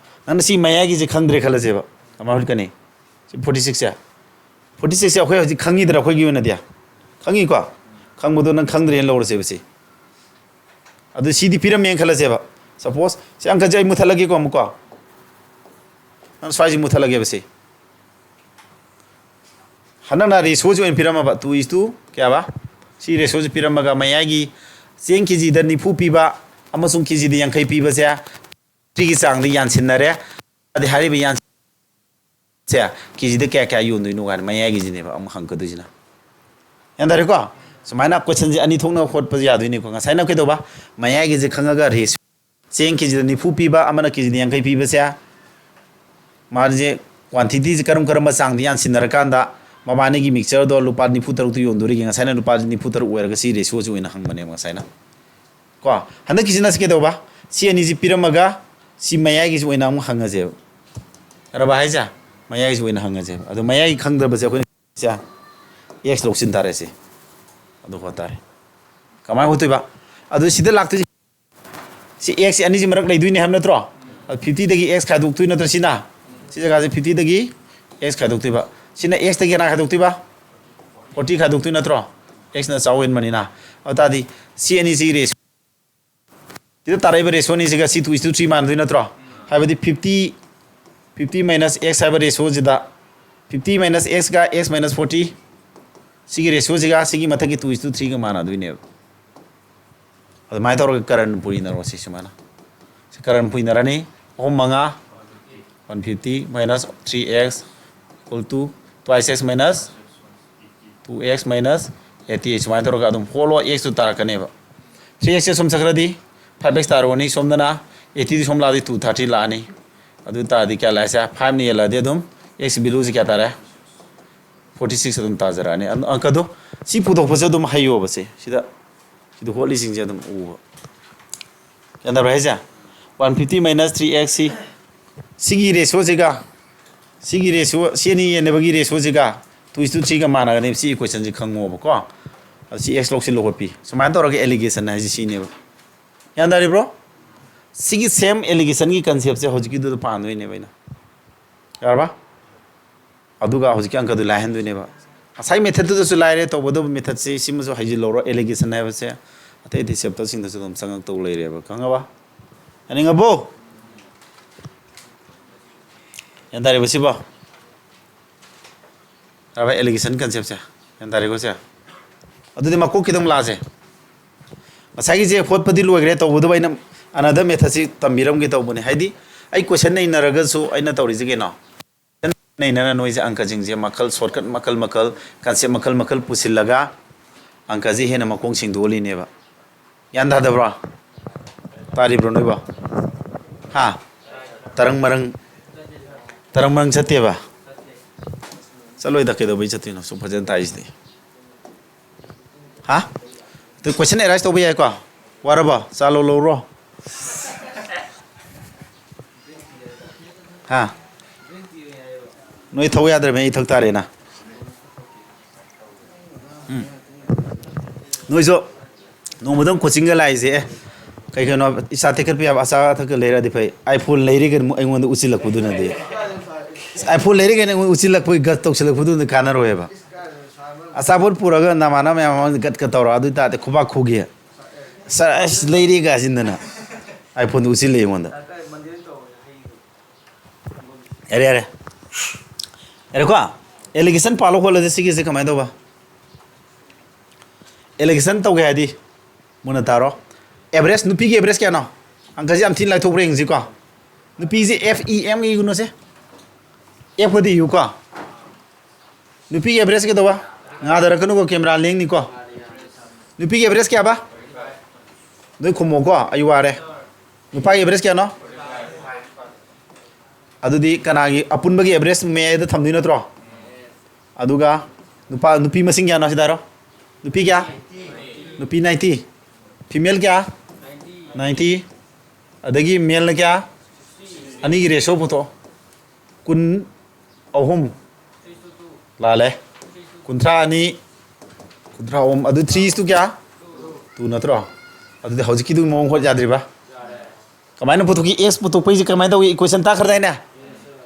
ꯅꯪꯅ ꯁꯤ ꯃꯌꯥꯏꯒꯤꯁꯦ ꯈꯪꯗ꯭ꯔꯦ ꯈꯜꯂꯁꯦꯕ, ꯀꯃꯥꯏꯅ ꯍꯧꯖꯤꯛꯀꯅꯤ? ꯁꯤ forty sixꯁꯦ, forty sixꯁꯦ ꯑꯩꯈꯣꯏ ꯍꯧꯖꯤꯛ ꯈꯪꯉꯤꯗ꯭ꯔꯥ? ꯑꯩꯈꯣꯏꯒꯤ ꯑꯣꯏꯅꯗꯤ ꯈꯪꯉꯤꯀꯣ? ꯈꯪꯕꯗꯣ ꯅꯪ ꯈꯪꯗ꯭ꯔꯦꯅ ꯂꯧꯔꯁꯦꯕ ꯁꯤ꯫ ꯑꯗꯨ ꯁꯤꯗꯤ ꯄꯤꯔꯝꯃꯦꯅ ꯈꯜꯂꯁꯦꯕ꯫ Suppose ꯁꯤ ꯑꯪꯀꯁꯦ ꯑꯩ ꯃꯨꯠꯊꯠꯂꯒꯦꯀꯣ ꯑꯃꯨꯛꯀꯣ꯫ ꯅꯪ ꯁ꯭ꯋꯥꯏꯁꯤ ꯃꯨꯠꯊꯠꯂꯒꯦꯕ ꯁꯤ꯫ ꯍꯟꯗꯛꯅ ratioꯁꯤ ꯑꯣꯏꯅ ꯄꯤꯔꯝꯃꯕ, two is to ꯀꯌꯥꯕ? ꯁꯤ ratioꯁꯤ ꯄꯤꯔꯝꯃꯒ ꯃꯌꯥꯏꯒꯤ ꯆꯦꯡ ꯀꯦꯖꯤꯗ ꯅꯤꯐꯨ ꯄꯤꯕ ꯑꯃꯁꯨꯡ ꯀꯦꯖꯤꯗ ꯌꯥꯡꯈꯩ ꯄꯤꯕꯁꯦ ꯁꯤꯒꯤ ꯆꯥꯡꯗ ꯌꯥꯟꯁꯤꯟꯅꯔꯦ꯫ ꯑꯗꯩ ꯍꯥꯏꯔꯤꯕ ꯌꯥꯟ-, ꯁꯦ ꯀꯦꯖꯤꯗ ꯀꯌꯥ ꯀꯌꯥ ꯌꯣꯟꯗꯣꯏꯅꯣ ꯀꯥꯏꯅ ꯃꯌꯥꯏꯒꯤꯁꯤꯅꯦꯕ ꯑꯃꯨꯛ ꯍꯪꯉꯛꯀꯗꯣꯏꯁꯤꯅ꯫ ꯒ꯭ꯌꯥꯟ ꯇꯥꯔꯦꯀꯣ? ꯁꯨꯃꯥꯏꯅ ꯀꯣꯏꯁꯟꯁꯦ ꯑꯅꯤ ꯊꯣꯛꯅ ꯍꯣꯠꯄ ꯌꯥꯗꯣꯏꯅꯤꯀꯣ꯫ ꯉꯁꯥꯏꯅ ꯀꯩꯗꯧꯕ? ꯃꯌꯥꯏꯒꯤꯁꯦ ꯈꯪꯉꯒ ꯔꯦꯁꯤꯑꯣ, ꯆꯦꯡ ꯀꯦꯖꯤꯗ ꯅꯤꯐꯨ ꯄꯤꯕ, ꯑꯃꯅ ꯀꯦꯖꯤꯗ ꯌꯥꯡꯈꯩ ꯄꯤꯕꯁꯦ, ꯃꯥꯁꯦ ꯀ꯭ꯋꯥꯟꯇꯤꯇꯤꯁꯦ ꯀꯔꯝ ꯀꯔꯝꯕ ꯆꯥꯡꯗ ꯌꯥꯟꯁꯤꯟꯅꯔꯀꯥꯟꯗ ꯃꯕꯥꯅꯤꯒꯤ ꯃꯤꯛꯆꯔꯗꯣ ꯂꯨꯄꯥ ꯅꯤꯐꯨ ꯇꯔꯨꯛꯇ ꯌꯣꯟꯗꯣꯔꯤꯒꯦ? ꯉꯁꯥꯏꯅ ꯂꯨꯄꯥ ꯅꯤꯐꯨ ꯇꯔꯨꯛ ꯑꯣꯏꯔꯒ ꯁꯤ ꯔꯦꯁꯤꯑꯣꯁꯤ ꯑꯣꯏꯅ ꯍꯪꯕꯅꯦꯕ ꯉꯁꯥꯏꯅ꯫ ꯀꯣ, ꯍꯟꯗꯛꯀꯤꯁꯤꯅ ꯁꯤ ꯀꯩꯗꯧꯕ? ꯁꯤ ꯑꯅꯤꯁꯤ ꯄꯤꯔꯝꯃꯒ ꯁꯤ ꯃꯌꯥꯏꯒꯤꯁꯤ ꯑꯣꯏꯅ ꯑꯃꯨꯛ ꯍꯪꯉꯁꯦꯕ꯫ ꯌꯥꯔꯕ ꯍꯥꯏꯁꯦ? ꯃꯌꯥꯏꯒꯤꯁꯤ ꯑꯣꯏꯅ ꯍꯪꯉꯁꯦꯕ꯫ ꯑꯗꯣ ꯃꯌꯥꯏꯒꯤ ꯈꯪꯗꯕꯁꯦ ꯑꯩꯈꯣꯏꯅ ꯁꯦ ꯑꯦꯛꯁ ꯂꯧꯁꯤꯟ ꯇꯥꯔꯦ ꯁꯤ꯫ ꯑꯗꯨ ꯍꯣꯠ ꯇꯥꯔꯦ꯫ ꯀꯃꯥꯏꯅ ꯍꯣꯠꯇꯣꯏꯕ? ꯑꯗꯨ ꯁꯤꯗ ꯂꯥꯛꯇꯣꯏꯁꯤ, ꯁꯤ ꯑꯦꯛꯁ ꯑꯅꯤꯁꯤ ꯃꯔꯛ ꯂꯩꯗꯣꯏꯅꯤ ꯍꯥꯏꯕ ꯅꯠꯇ꯭ꯔꯣ? ꯑꯗꯨ ꯐꯤꯐꯇꯤꯗꯒꯤ ꯑꯦꯛꯁ ꯈꯥꯏꯗꯣꯛꯇꯣꯏ ꯅꯠꯇ꯭ꯔ ꯁꯤꯅ? ꯁꯤ ꯖꯒꯥꯁꯦ ꯐꯤꯐꯇꯤꯗꯒꯤ ꯑꯦꯛꯁ ꯈꯥꯏꯗꯣꯛꯇꯣꯏꯕ꯫ ꯁꯤꯅ ꯑꯦꯛꯁꯇꯒꯤ ꯀꯅꯥ ꯈꯥꯏꯗꯣꯛꯇꯣꯏꯕ? ꯐꯣꯔꯇꯤ ꯈꯥꯏꯗꯣꯛꯇꯣꯏ ꯅꯠꯇ꯭ꯔꯣ? ꯑꯦꯛꯁꯅ ꯆꯥꯎ ꯍꯦꯟꯕꯅꯤꯅ꯫ ꯑꯗꯨ ꯇꯥꯔꯗꯤ ꯁꯤ ꯑꯅꯤꯁꯤ ꯔꯦꯁ ꯁꯤꯗ ꯇꯥꯔꯛꯏꯕ ꯔꯦꯁꯤꯑꯣ ꯑꯅꯤꯁꯤꯒ ꯁꯤ two is to three ꯃꯥꯟꯅꯗꯣꯏ ꯅꯠꯇ꯭ꯔꯣ? ꯍꯥꯏꯕꯗꯤ fifty, fifty minus x ꯍꯥꯏꯕ ꯔꯦꯁꯤꯑꯣꯁꯤꯗ, fifty minus x ꯒ x minus forty, ꯁꯤꯒꯤ ꯔꯦꯁꯤꯑꯣꯁꯤꯒ ꯁꯤꯒꯤ ꯃꯊꯛꯀꯤ two is to three ꯒ ꯃꯥꯟꯅꯗꯣꯏꯅꯦꯕ꯫ ꯑꯗꯨꯃꯥꯏꯅ ꯇꯧꯔꯒ ꯀꯔꯟ ꯄꯨꯔꯤꯅꯔꯣ ꯁꯤ ꯁꯨꯃꯥꯏꯅ꯫ ꯁꯤ ꯀꯔꯟ ꯄꯨꯔꯤꯅꯔꯅꯤ꯫ ꯑꯍꯨꯝ ꯃꯉꯥ, one fifty minus three x equal to twice x minus two x minus eighty eight, ꯁꯨꯃꯥꯏꯅ ꯇꯧꯔꯒ ꯑꯗꯨꯝ ꯍꯣꯠꯂꯣ, ꯑꯦꯛꯁꯇꯨ ꯇꯥꯔꯛꯀꯅꯦꯕ꯫ Three x ꯁꯦ ꯁꯨꯝ ꯆꯠꯈ꯭ꯔꯗꯤ five x ꯇꯥꯔꯛꯑꯅꯤ꯫ ꯁꯣꯝꯗꯅ eighty ꯗꯤ ꯁꯣꯝ ꯂꯥꯛꯑꯗꯤ two thirty ꯂꯥꯛꯑꯅꯤ꯫ ꯑꯗꯨ ꯇꯥꯔꯗꯤ ꯀꯌꯥ ꯂꯥꯛꯑꯦ? Five ꯅ ꯌꯦꯜꯂꯛꯑꯗꯤ ꯑꯗꯨꯝ x value ꯁꯤ ꯀꯌꯥ ꯇꯥꯔꯦ? Forty six ꯑꯗꯨꯝ ꯇꯥꯖꯔꯛꯑꯅꯤ꯫ ꯑꯪ-, ꯑꯪꯀꯗꯣ ꯁꯤ ꯄꯨꯊꯣꯛꯄꯁꯦ ꯑꯗꯨꯝ ꯍꯩꯌꯣꯕ꯫ ꯁꯦ ꯁꯤꯗ, ꯁꯤꯗ ꯍꯣꯠꯂꯤꯁꯤꯡꯁꯦ ꯑꯗꯨꯝ ꯎꯕ꯫ ꯒ꯭ꯌꯥꯟ ꯇꯥꯕ꯭ꯔꯥ ꯍꯥꯏꯁꯦ? One fifty minus three x ꯁꯤ, ꯁꯤꯒꯤ ꯔꯦꯁꯤꯑꯣꯁꯤꯒ ꯁꯤꯒꯤ ꯔꯦꯁꯤꯑꯣ, ꯁꯤ ꯑꯅꯤ ꯌꯦꯟꯅꯕꯒꯤ ꯔꯦꯁꯤꯑꯣꯁꯤꯒ two is to three ꯒ ꯃꯥꯟꯅꯒꯅꯦꯕ꯫ ꯁꯤ ꯏꯀ꯭ꯋꯦꯁꯟꯁꯤ ꯈꯪꯉꯣꯕꯀꯣ꯫ ꯑꯗ ꯁꯤ ꯑꯦꯛꯁ ꯂꯧꯁꯤꯜꯂꯣ ꯈꯣꯠꯄꯤ꯫ ꯁꯨꯃꯥꯏꯅ ꯇꯧꯔꯒ ꯑꯦꯂꯤꯒꯦꯁꯟ ꯍꯥꯏꯁꯤ ꯁꯤꯅꯦꯕ꯫ ꯒ꯭ꯌꯥꯟ ꯇꯥꯔꯤꯕ꯭ꯔꯣ? ꯁꯤꯒꯤ ꯁꯦꯝ ꯑꯦꯂꯤꯒꯦꯁꯟꯒꯤ ꯀꯟꯁꯦꯞꯁꯦ ꯍꯧꯖꯤꯛꯀꯤꯗꯨꯗ ꯄꯥꯟꯗꯣꯏꯅꯦꯕ ꯑꯩꯅ꯫ ꯌꯥꯔꯕ? ꯑꯗꯨꯒ ꯍꯧꯖꯤꯛꯀꯤ ꯑꯪꯀꯗꯨ ꯂꯥꯏꯍꯟꯗꯣꯏꯅꯦꯕ꯫ ꯉꯁꯥꯏ ꯃꯦꯊꯠꯇꯨꯗꯁꯨ ꯂꯥꯏꯔꯦ, ꯇꯧꯕꯇꯕꯨ ꯃꯦꯊꯠꯁꯤ ꯁꯤꯃꯁꯨ ꯍꯩꯖꯤꯜꯍꯧꯔꯣ꯫ ꯑꯦꯂꯤꯒꯦꯁꯟ ꯍꯥꯏꯕꯁꯦ ꯑꯇꯩ ꯑꯇꯩ ꯆꯦꯞꯇꯔꯁꯤꯡꯗꯁꯨ ꯑꯗꯨꯝ ꯆꯪꯉꯛꯇꯧ ꯂꯩꯔꯦꯕ꯫ ꯈꯪꯉꯕ? ꯌꯥꯅꯤꯡꯉꯕꯣ? ꯒ꯭ꯌꯥꯟ ꯇꯥꯔꯤꯕ ꯁꯤꯕꯣ? ꯌꯥꯔꯕ? ꯑꯦꯂꯤꯒꯦꯁꯟ ꯀꯟꯁꯦꯞꯁꯦ ꯒ꯭ꯌꯥꯟ ꯇꯥꯔꯦꯀꯣ ꯁꯦ? ꯑꯗꯨꯗꯤ ꯃꯀꯣꯛꯀꯤꯗ ꯑꯃꯨꯛ ꯂꯥꯛꯑꯁꯦ꯫ ꯉꯁꯥꯏꯒꯤꯁꯦ ꯍꯣꯠꯄꯗꯤ ꯂꯣꯏꯈ꯭ꯔꯦ, ꯇꯧꯕꯇꯕꯨ ꯑꯩꯅ ꯑꯅꯗꯔ ꯃꯦꯊꯠꯁꯤ ꯇꯝꯕꯤꯔꯝꯒꯦ ꯇꯧꯕꯅꯦ꯫ ꯍꯥꯏꯗꯤ ꯑꯩ ꯀꯣꯏꯁꯟ ꯅꯩꯅꯔꯒꯁꯨ ꯑꯩꯅ ꯇꯧꯔꯤꯁꯦ ꯀꯩꯅꯣ? ꯅꯩꯅꯅ ꯅꯣꯏꯁꯦ ꯑꯪꯀꯁꯤꯡꯁꯦ ꯃꯈꯜ, ꯁꯣꯔꯠꯀꯠ ꯃꯈꯜ ꯃꯈꯜ, ꯀꯟꯁꯦꯞ ꯃꯈꯜ ꯃꯈꯜ ꯄꯨꯁꯤꯜꯂꯒ ꯑꯪꯀꯁꯤ ꯍꯦꯟꯅ ꯃꯈꯣꯡ ꯁꯦꯡꯗꯣꯛꯍꯜꯂꯤꯅꯦꯕ꯫ ꯒ꯭ꯌꯥꯟ ꯇꯥꯗꯕ꯭ꯔꯣ? ꯇꯥꯔꯤꯕ꯭ꯔꯣ ꯅꯣꯏꯕꯣ? ꯍꯥ? ꯇꯔꯪ ꯃꯔꯪ, ꯇꯔꯪ ꯃꯔꯪ ꯆꯠꯇꯦꯕ? ꯆꯠꯂꯣꯏꯗ, ꯀꯩꯗꯧꯕꯩ ꯆꯠꯇꯣꯏꯅꯣ? ꯁꯨꯝ ꯐꯖꯅ ꯇꯥꯛꯏꯁꯤꯗꯤ꯫ ꯍꯥ? ꯑꯗꯨ question arise ꯇꯧꯕ ꯌꯥꯏꯀꯣ? ꯋꯥꯔꯕꯣ? ꯆꯥ ꯂꯧ ꯂꯧꯔꯣ? ꯍꯥ? ꯅꯣꯏ ꯊꯧ ꯌꯥꯗ꯭ꯔꯕꯅꯤ, ꯑꯩ ꯊꯛ ꯇꯥꯔꯦꯅ꯫ ꯎꯝ꯫ ꯅꯣꯏꯁꯨ ꯅꯣꯡꯃꯗꯪ coachingꯒ ꯂꯥꯛꯏꯁꯦ, ꯑꯦ, ꯀꯩ ꯀꯩꯅꯣ ꯏꯁꯥ ꯇꯦꯛꯈꯠꯄ ꯌꯥꯕ ꯑꯆꯥ ꯑꯊꯛꯀ ꯂꯩꯔꯗꯤ ꯐꯩ꯫ iPhone ꯂꯩꯔꯤꯒꯅ ꯑꯃꯨꯛ ꯑꯩꯉꯣꯟꯗ ꯎꯠꯁꯤꯜꯂꯛꯄꯗꯨꯅꯗꯤ꯫ iPhone ꯂꯩꯔꯤꯒꯅ ꯑꯩꯉꯣꯟꯗ ꯎꯠꯁꯤꯜꯂꯛꯄꯒꯤ ꯒꯠ ꯇꯧꯁꯤꯜꯂꯛꯄꯗꯨꯅ ꯀꯥꯟꯅꯔꯣꯏꯕ꯫ ꯑꯆꯥꯄꯣꯠ ꯄꯨꯔꯒ ꯅꯃꯥꯟꯅꯕ ꯃꯌꯥꯝ ꯃꯃꯥꯡꯗ ꯒꯠꯀ ꯇꯧꯔꯛꯑꯣ, ꯑꯗꯨ ꯑꯣꯏ ꯇꯥꯔꯗꯤ ꯈꯨꯕꯥꯛ ꯈꯨꯒꯦ꯫ ꯁꯥꯔ, ꯑꯁ, ꯂꯩꯔꯦꯒ ꯍꯥꯏꯖꯤꯟꯗꯅ iPhoneꯗꯨ ꯎꯠꯁꯤꯜꯂꯦ ꯑꯩꯉꯣꯟꯗ꯫ ꯌꯥꯔꯦ, ꯌꯥꯔꯦ꯫ ꯌꯥꯔꯦꯀꯣ? Allegation ꯄꯥꯜꯂꯣ ꯈꯣꯠꯂꯁꯦ ꯁꯤꯒꯤꯁꯦ ꯀꯃꯥꯏꯅ ꯇꯧꯕ? Allegation ꯇꯧꯒꯦ ꯍꯥꯏꯗꯤ ꯃꯨꯟꯅ ꯇꯥꯔꯣ꯫ Average, ꯅꯨꯄꯤꯒꯤ average ꯀꯌꯥꯅꯣ? ꯑꯪꯀꯁꯤ ꯌꯥꯝ ꯊꯤꯅ ꯂꯥꯏꯊꯣꯛꯄ꯭ꯔꯥ ꯌꯦꯡꯁꯤꯀꯣ꯫ ꯅꯨꯄꯤꯁꯦ F E M ꯏꯒꯨꯅꯣꯁꯦ꯫ Fꯀꯗꯤ ꯏꯌꯨꯀꯣ꯫ ꯅꯨꯄꯤꯒꯤ average ꯀꯩꯗꯧꯕ? ꯉꯥꯗꯔꯛꯀꯅꯨꯀꯣ, camera ꯂꯦꯡꯅꯤꯀꯣ꯫ ꯅꯨꯄꯤꯒꯤ average ꯀꯌꯥꯕ? ꯅꯣꯏ ꯈꯨꯝꯃꯣꯀꯣ, ꯑꯩ ꯋꯥꯔꯦ꯫ ꯅꯨꯄꯥꯒꯤ average ꯀꯌꯥꯅꯣ? ꯑꯗꯨꯗꯤ ꯀꯅꯥꯒꯤ ꯑꯄꯨꯟꯕꯒꯤ average ꯃꯌꯥꯏꯗ ꯊꯝꯗꯣꯏ ꯅꯠꯇ꯭ꯔꯣ? ꯑꯗꯨꯒ ꯅꯨꯄꯥ, ꯅꯨꯄꯤ ꯃꯁꯤꯡ ꯀꯌꯥꯅꯣ ꯁꯤꯗ ꯍꯥꯏꯔꯣ? ꯅꯨꯄꯤ ꯀꯌꯥ? ꯅꯨꯄꯤ ninety꯫ Female ꯀꯌꯥ? Ninety꯫ ꯑꯗꯒꯤ maleꯅ ꯀꯌꯥ? ꯑꯅꯤꯒꯤ ratio ꯄꯨꯊꯣꯛꯑꯣ꯫ ꯀꯨꯟ ꯑꯍꯨꯝ꯫ ꯂꯥꯜꯂꯦ꯫ ꯀꯨꯟꯊ꯭ꯔꯥ ꯑꯅꯤ꯫ ꯀꯨꯟꯊ꯭ꯔꯥ ꯑꯍꯨꯝ꯫ ꯑꯗꯨ three is to ꯀꯌꯥ? Two ꯅꯠꯇ꯭ꯔꯣ? ꯑꯗꯨꯗꯤ ꯍꯧꯖꯤꯛꯀꯤꯗꯨꯒꯤ ꯃꯑꯣꯡ ꯍꯣꯠ ꯌꯥꯗ꯭ꯔꯤꯕ? ꯀꯃꯥꯏꯅ ꯄꯨꯊꯣꯛꯈꯤ? X ꯄꯨꯊꯣꯛꯄꯩꯁꯦ ꯀꯃꯥꯏꯅ ꯇꯧꯏ? Equation ꯇꯥꯛꯈ꯭ꯔꯗꯥꯏꯅꯦ?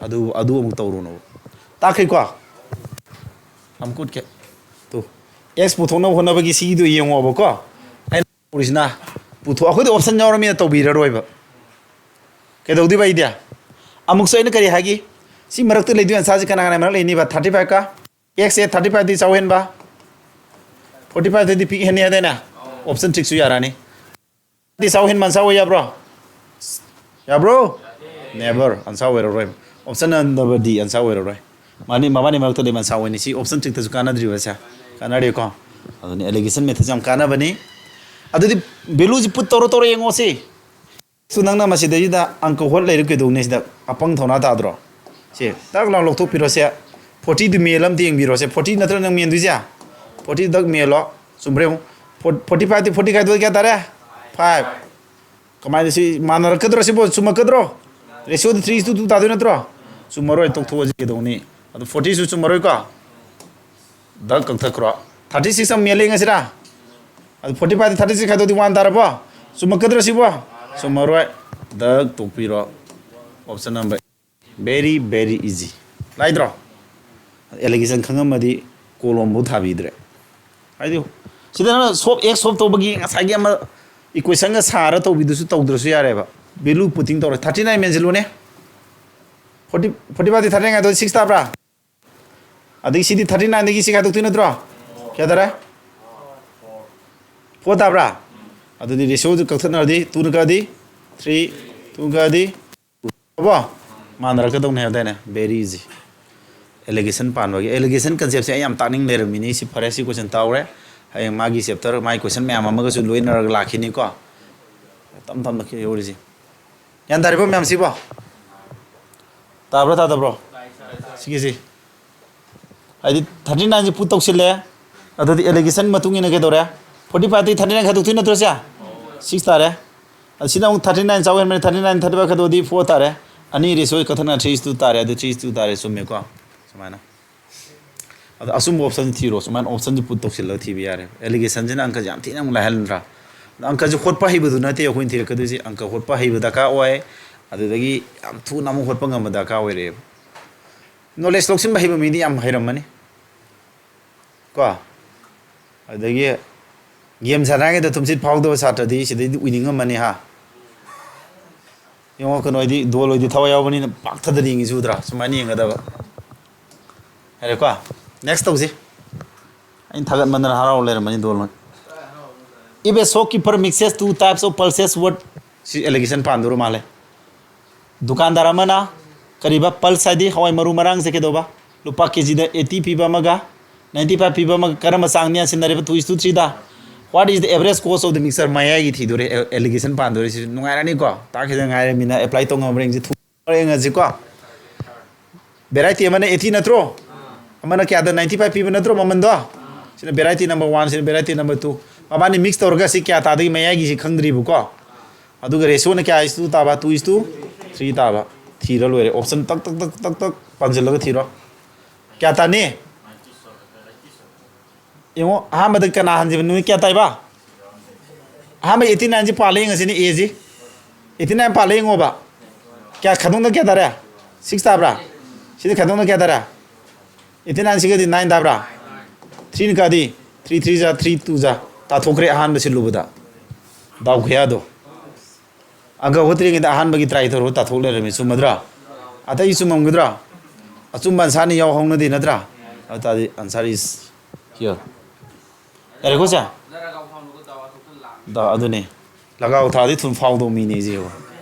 ꯑꯗꯨ, ꯑꯗꯨ ꯑꯃꯨꯛ ꯇꯧꯔꯨꯅꯣ꯫ ꯇꯥꯛꯈ꯭ꯔꯤꯀꯣ? ꯑꯃꯨꯛ ꯎꯠꯀꯦ꯫ ꯇꯨ꯫ X ꯄꯨꯊꯣꯛꯅꯕ ꯍꯣꯠꯅꯕꯒꯤ ꯁꯤꯒꯤꯗꯣ ꯌꯦꯡꯉꯣꯕꯀꯣ꯫ ꯑꯩꯅ ꯇꯧꯔꯤꯁꯤꯅ ꯄꯨꯊꯣꯛ-, ꯑꯩꯈꯣꯏꯗꯤ option ꯌꯥꯎꯔꯃꯤꯅ ꯇꯧꯕꯤꯔꯔꯣꯏꯕ꯫ ꯀꯩꯗꯧꯗꯣꯏꯕ ꯑꯩꯗꯤ? ꯑꯃꯨꯛꯁꯨ ꯑꯩꯅ ꯀꯔꯤ ꯍꯥꯏꯈꯤ? ꯁꯤ ꯃꯔꯛꯇ ꯂꯩꯗꯣꯏ answerꯁꯤ ꯀꯅꯥ ꯀꯅꯥ ꯃꯔꯛ ꯂꯩꯅꯤꯕ? Thirty five ꯀ? X ꯁꯦ thirty five ꯗꯤ ꯆꯥꯎꯍꯦꯟꯕ, forty five ꯗꯤ ꯄꯤꯛꯍꯟꯅꯤ ꯍꯥꯏꯗꯥꯏꯅꯦ? Option six ꯁꯨ ꯌꯥꯔꯛꯑꯅꯤ꯫ ꯗꯤ ꯆꯥꯎꯍꯦꯟꯕ answer ꯑꯣꯏ ꯌꯥꯕ꯭ꯔꯣ? ꯌꯥꯕ꯭ꯔꯣ? Never, answer ꯑꯣꯏꯔꯔꯣꯏ꯫ Option number D answer ꯑꯣꯏꯔꯔꯣꯏ꯫ ꯃꯥꯅꯤ, ꯃꯕꯥꯅꯤ ꯃꯔꯛꯇ ꯂꯩꯕ answer ꯑꯣꯏꯅꯤ꯫ ꯁꯤ option six ꯇꯁꯨ ꯀꯥꯟꯅꯗ꯭ꯔꯤꯕꯁꯦ꯫ ꯀꯥꯟꯅꯔꯦꯀꯣ? ꯑꯗꯨꯅꯤ, alligation methodꯁꯦ ꯌꯥꯝ ꯀꯥꯟꯅꯕꯅꯤ꯫ ꯑꯗꯨꯗꯤ valueꯁꯤ put ꯇꯧꯔ ꯇꯧꯔ ꯌꯦꯡꯉꯣ ꯁꯤ꯫ ꯁꯨ ꯅꯪꯅ ꯃꯁꯤꯗꯩꯁꯤꯗ ꯑꯪꯀ ꯍꯣꯠ ꯂꯩꯔ ꯀꯩꯗꯧꯅꯤ? ꯁꯤꯗ ꯑꯄꯪ ꯊꯧꯅꯥ ꯇꯥꯗ꯭ꯔꯣ? ꯁꯦ ꯇꯛ ꯂꯥꯎ ꯂꯧꯊꯣꯛꯄꯤꯔꯣ꯫ ꯁꯦ fortyꯗꯨ ꯃꯦꯜꯂ ꯑꯝꯇ ꯌꯦꯡꯕꯤꯔꯣ꯫ ꯁꯦ forty ꯅꯠꯇ꯭ꯔ ꯅꯪ ꯃꯦꯟꯗꯣꯏꯁꯦ? Forty ꯗꯛ ꯃꯦꯜꯂꯣ꯫ ꯆꯨꯝꯕ꯭ꯔꯥ ꯌꯦꯡꯉꯨ꯫ Forty fiveꯇꯤ forty ꯈꯥꯏꯗꯣꯛꯑꯗꯤ ꯀꯌꯥ ꯇꯥꯔꯦ? Five꯫ ꯀꯃꯥꯏꯅ ꯁꯤ ꯃꯥꯟꯅꯔꯛꯀꯗ꯭ꯔꯣ? ꯁꯤꯕꯨ ꯆꯨꯝꯃꯛꯀꯗ꯭ꯔꯣ? Ratioꯗꯤ three is to two ꯇꯥꯗꯣꯏ ꯅꯠꯇ꯭ꯔꯣ? ꯆꯨꯝꯃꯔꯣꯏ, ꯇꯣꯛꯊꯣꯛꯑꯁꯤ ꯀꯩꯗꯧꯅꯤ? ꯑꯗꯨ fortyꯁꯨ ꯆꯨꯝꯃꯔꯣꯏꯀꯣ? ꯗꯛ ꯀꯛꯊꯠꯈ꯭ꯔꯣ꯫ Thirty six ꯑꯃ ꯃꯦꯜꯂꯦ ꯌꯦꯡꯉꯁꯤꯔꯥ? ꯑꯗꯨ forty five thirty six ꯈꯥꯏꯗꯣꯛꯑꯗꯤ one ꯇꯥꯔꯕꯣ? ꯆꯨꯝꯃꯛꯀꯗ꯭ꯔꯣ ꯁꯤꯕꯣ? ꯆꯨꯝꯃꯔꯣꯏ꯫ ꯗꯛ ꯇꯣꯛꯄꯤꯔꯣ꯫ Option number very, very easy꯫ ꯂꯥꯏꯗ꯭ꯔꯣ? Alligation ꯈꯪꯉꯝꯃꯗꯤ ꯀꯣꯂꯣꯝꯕꯨ ꯊꯥꯕꯤꯗ꯭ꯔꯦ꯫ ꯍꯥꯏꯗꯤ ꯁꯤꯗ ꯅꯪꯅ solve, X solve ꯇꯧꯕꯒꯤ ꯉꯁꯥꯏꯒꯤ ꯑꯃ equationꯒ ꯁꯥꯔ ꯇꯧꯕꯤꯗꯨꯁꯨ ꯇꯧꯗ꯭ꯔꯁꯨ ꯌꯥꯔꯦꯕ꯫ Value putting ꯇꯧꯔꯦ꯫ Thirty nine ꯃꯦꯟꯁꯤꯜꯂꯨꯅꯦ꯫ Forty, forty fiveꯇꯤ thirty nine ꯈꯥꯏꯗꯣꯛꯑꯗꯤ six ꯇꯥꯕ꯭ꯔꯥ? ꯑꯗꯒꯤ ꯁꯤꯗꯤ thirty nineꯗꯒꯤ six ꯈꯥꯏꯗꯣꯛꯇꯣꯏ ꯅꯠꯇ꯭ꯔꯣ? ꯀꯌꯥ ꯇꯥꯔꯦ? Four ꯇꯥꯕ꯭ꯔꯥ? ꯑꯗꯨꯗꯤ ratioꯗꯨ ꯀꯛꯊꯠꯅꯔꯗꯤ, twoꯅ ꯀꯛꯑꯗꯤ three, twoꯅ ꯀꯛꯑꯗꯤ ꯇꯥꯔꯕꯣ? ꯃꯥꯟꯅꯔꯛꯀꯗꯧꯅꯦ ꯍꯥꯏꯕꯗꯥꯏꯅꯦ? Very easy꯫ Alligation ꯄꯥꯟꯕꯒꯤ, alligation conceptꯁꯦ ꯑꯩ ꯌꯥꯝ ꯇꯥꯛꯅꯤꯡ ꯂꯩꯔꯝꯃꯤꯅꯤ꯫ ꯁꯤ ꯐꯔꯦ, ꯁꯤ question ꯇꯥꯍꯧꯔꯦ꯫ ꯍꯌꯦꯡ ꯃꯥꯒꯤ chapter, ꯃꯥꯒꯤ question ꯃꯌꯥꯝ ꯑꯃꯒꯁꯨ ꯂꯣꯏꯅꯔꯒ ꯂꯥꯛꯈꯤꯅꯤꯀꯣ꯫ ꯇꯞ ꯇꯞꯅ ꯌꯧꯔꯤꯁꯤ꯫ ꯒ꯭ꯌꯥꯟ ꯇꯥꯔꯤꯕꯣ ꯃꯌꯥꯝꯁꯤꯕꯣ? ꯇꯥꯕ꯭ꯔꯣ, ꯇꯥꯗꯕ꯭ꯔꯣ? ꯁꯤꯒꯤꯁꯤ꯫ ꯍꯥꯏꯗꯤ thirty nineꯁꯤ put ꯇꯧꯁꯤꯜꯂꯦ꯫ ꯑꯗꯨꯗꯤ alligation ꯃꯇꯨꯡ ꯏꯟꯅ ꯀꯩꯗꯧꯔꯦ? Forty fiveꯇꯒꯤ thirty nine ꯈꯥꯏꯗꯣꯛꯇꯣꯏ ꯅꯠꯇ꯭ꯔꯣ ꯁꯦ? Six ꯇꯥꯔꯦ꯫ ꯑꯁꯤꯅ ꯑꯃꯨꯛ thirty nine ꯆꯥꯎ ꯍꯦꯟꯕꯅꯤ, thirty nine thirty five ꯈꯥꯏꯗꯣꯛꯑꯗꯤ four ꯇꯥꯔꯦ꯫ ꯑꯅꯤ ratio ꯀꯛꯊꯠꯅ three is to two ꯇꯥꯔꯦ, ꯑꯗꯨ three is to two ꯇꯥꯔꯦ, ꯆꯨꯝꯃꯦꯀꯣ? ꯁꯨꯃꯥꯏꯅ꯫ ꯑꯗꯣ ꯑꯆꯨꯝꯕ option ꯊꯤꯔꯣ꯫ ꯁꯨꯃꯥꯏꯅ optionꯁꯤ put ꯇꯧꯁꯤꯜꯂꯒ ꯊꯤꯕ ꯌꯥꯔꯦ꯫ Alligationꯁꯤꯅ ꯑꯪꯀꯁꯦ ꯌꯥꯝ ꯊꯤꯅ ꯑꯃꯨꯛ ꯂꯥꯏꯍꯜꯂꯗ꯭ꯔꯥ? ꯑꯗꯣ ꯑꯪꯀꯁꯦ ꯍꯣꯠꯄ ꯍꯩꯕꯗꯨ ꯅꯠꯇꯦ ꯑꯩꯈꯣꯏꯅ ꯊꯤꯔꯛꯀꯗꯣꯏꯁꯦ꯫ ꯑꯪꯀ ꯍꯣꯠꯄ ꯍꯩꯕ ꯗꯔꯀꯥꯔ ꯑꯣꯏ꯫ ꯑꯗꯨꯗꯒꯤ ꯌꯥꯝ ꯊꯨꯅ ꯑꯃꯨꯛ ꯍꯣꯠꯄ ꯉꯝꯕ ꯗꯔꯀꯥꯔ ꯑꯣꯏꯔꯛꯑꯦꯕ꯫ Knowledge ꯂꯧꯁꯤꯟꯕ ꯍꯩꯕ ꯃꯤꯗꯤ ꯌꯥꯝ ꯍꯩꯔꯝꯃꯅꯤ꯫ ꯀꯣ? ꯑꯗꯒꯤ game ꯁꯥꯟꯅꯔꯤꯉꯩꯗ ꯊꯨꯝꯁꯤꯠ ꯐꯥꯎꯗꯕ ꯁꯥꯇ꯭ꯔꯗꯤ ꯁꯤꯗꯩꯗꯤ ꯎꯏꯅꯤꯡꯉꯝꯃꯅꯤ ꯍꯥ? ꯌꯦꯡꯉꯣ, ꯀꯩꯅꯣ ꯍꯥꯏꯗꯤ ꯗꯣꯜ ꯍꯣꯏꯗꯤ ꯊꯋꯥꯏ ꯌꯥꯎꯕꯅꯤꯅ ꯄꯥꯛꯊꯗꯅ ꯌꯦꯡꯉꯤꯁꯤ ꯎꯗ꯭ꯔꯥ? ꯁꯨꯃꯥꯏꯅ ꯌꯦꯡꯒꯗꯕ꯫ ꯍꯥꯏꯔꯦꯀꯣ? Next ꯇꯧꯁꯤ꯫ ꯑꯩꯅ ꯊꯥꯒꯠꯃꯟꯗꯅ ꯍꯔꯥꯎ ꯂꯩꯔꯝꯃꯅꯤ ꯗꯣꯜ ꯍꯣꯏ꯫ If a shopkeeper mixes two types of pulses, what? ꯁꯤ alligation ꯄꯥꯟꯗꯧꯔ ꯃꯥꯜꯂꯦ꯫ ꯗꯨꯀꯥꯟꯗꯥꯔ ꯑꯃꯅ ꯀꯔꯤꯕ pulse ꯍꯥꯏꯗꯤ ꯍꯋꯥꯏ ꯃꯔꯨ ꯃꯔꯥꯡꯁꯦ ꯀꯩꯗꯧꯕ? ꯂꯨꯄꯥ ꯀꯦ ꯖꯤꯗ eighty ꯄꯤꯕ ꯑꯃꯒ Ninety five ꯄꯤꯕ ꯑꯃ ꯀꯔꯝꯕ ꯆꯥꯡꯅꯤ ꯁꯤꯟꯅꯔꯤꯕ? Two is to three the? What is the average cost of the mixture? ꯃꯌꯥꯏꯒꯤ ꯊꯤꯗꯣꯔꯦ, allegation ꯄꯥꯟꯗꯣꯔꯦ꯫ ꯁꯤꯁꯨ ꯅꯨꯡꯉꯥꯏꯔꯅꯤꯀꯣ? ꯇꯥꯛꯈꯤꯗ ꯉꯥꯏꯔꯃꯤꯅ apply ꯇꯧ ꯉꯝꯕ꯭ꯔꯥ ꯌꯦꯡꯁꯤ꯫ ꯊꯨꯅ ꯌꯦꯡꯉꯁꯤꯀꯣ꯫ Variety ꯑꯃꯅ eighty ꯅꯠꯇ꯭ꯔꯣ? ꯑꯃꯅ ꯀꯌꯥꯗ? Ninety five ꯄꯤꯕ ꯅꯠꯇ꯭ꯔꯣ ꯃꯃꯟꯗꯣ? ꯁꯤꯅ variety number one, ꯁꯤꯅ variety number two꯫ ꯃꯕꯥꯅꯤ mix ꯇꯧꯔꯒ ꯁꯤ ꯀꯌꯥ ꯇꯥꯗꯒꯦ? ꯃꯌꯥꯏꯒꯤꯁꯤ ꯈꯪꯗ꯭ꯔꯤꯕꯀꯣ꯫ ꯑꯗꯨꯒ ratio ꯅ ꯀꯌꯥ is to ꯇꯥꯕ? Two is to three ꯇꯥꯕ꯫ ꯊꯤꯔ ꯂꯣꯏꯔꯦ꯫ Option ꯇꯛ ꯇꯛ ꯇꯛ ꯇꯛ ꯇꯛ ꯄꯥꯟꯁꯤꯜꯂꯒ ꯊꯤꯔꯣ꯫ ꯀꯌꯥ ꯇꯥꯅꯤ? ꯌꯦꯡꯉꯣ, ꯑꯍꯥꯟꯕꯗ ꯀꯅꯥ ꯍꯟꯈꯤꯕ? ꯅꯨꯃꯤꯠ ꯀꯌꯥ ꯇꯥꯏꯕ? ꯑꯍꯥꯟꯕ eighty nine ꯁꯤ ꯄꯥꯜꯂ ꯌꯦꯡꯉꯁꯤꯅꯦ, A ꯁꯤ꯫ Eighty nine ꯄꯥꯜꯂ ꯌꯦꯡꯉꯣꯕ꯫ ꯀꯌꯥ ꯈꯥꯏꯗꯣꯛꯅ ꯀꯌꯥ ꯇꯥꯔꯦ? Six ꯇꯥꯕ꯭ꯔꯥ? ꯁꯤꯗꯤ ꯈꯥꯏꯗꯣꯛꯅ ꯀꯌꯥ ꯇꯥꯔꯦ? Eighty nine ꯁꯤꯒꯗꯤ nine ꯇꯥꯕ꯭ꯔꯥ? Three ꯅ ꯀꯥꯗꯤ? Three three ꯖꯥ three, two ꯖꯥ ꯇꯥꯊꯣꯛꯈ꯭ꯔꯦ ꯑꯍꯥꯟꯕ ꯁꯤꯜꯂꯨꯕꯗ꯫ ꯗꯥꯎ ꯈꯨꯌꯥꯗꯣ꯫ ꯑꯪꯀ ꯍꯣꯠꯇ꯭ꯔꯤꯉꯩꯗ ꯑꯍꯥꯟꯕꯒꯤ try ꯇꯧꯔꯒ ꯇꯥꯊꯣꯛ ꯂꯩꯔꯝꯃꯤ꯫ ꯆꯨꯝꯃꯗ꯭ꯔꯥ? ꯑꯇꯩ ꯆꯨꯝꯃꯝꯒꯗ꯭ꯔꯥ? ꯑꯆꯨꯝꯕ answer ꯅꯤ ꯌꯥꯎ ꯍꯧꯅꯗꯦ ꯅꯠꯇ꯭ꯔꯥ? ꯑꯗꯨ ꯇꯥꯔꯗꯤ answer is here꯫ ꯌꯥꯔꯦꯀꯣ ꯁꯦ? ꯗꯥ, ꯑꯗꯨꯅꯦ꯫ ꯂꯒꯥꯎ ꯊꯥꯗꯤ ꯊꯨꯝ ꯐꯥꯎꯗꯧ ꯃꯤꯅꯦ ꯑꯩꯁꯦ ꯌꯦꯡꯉꯣ꯫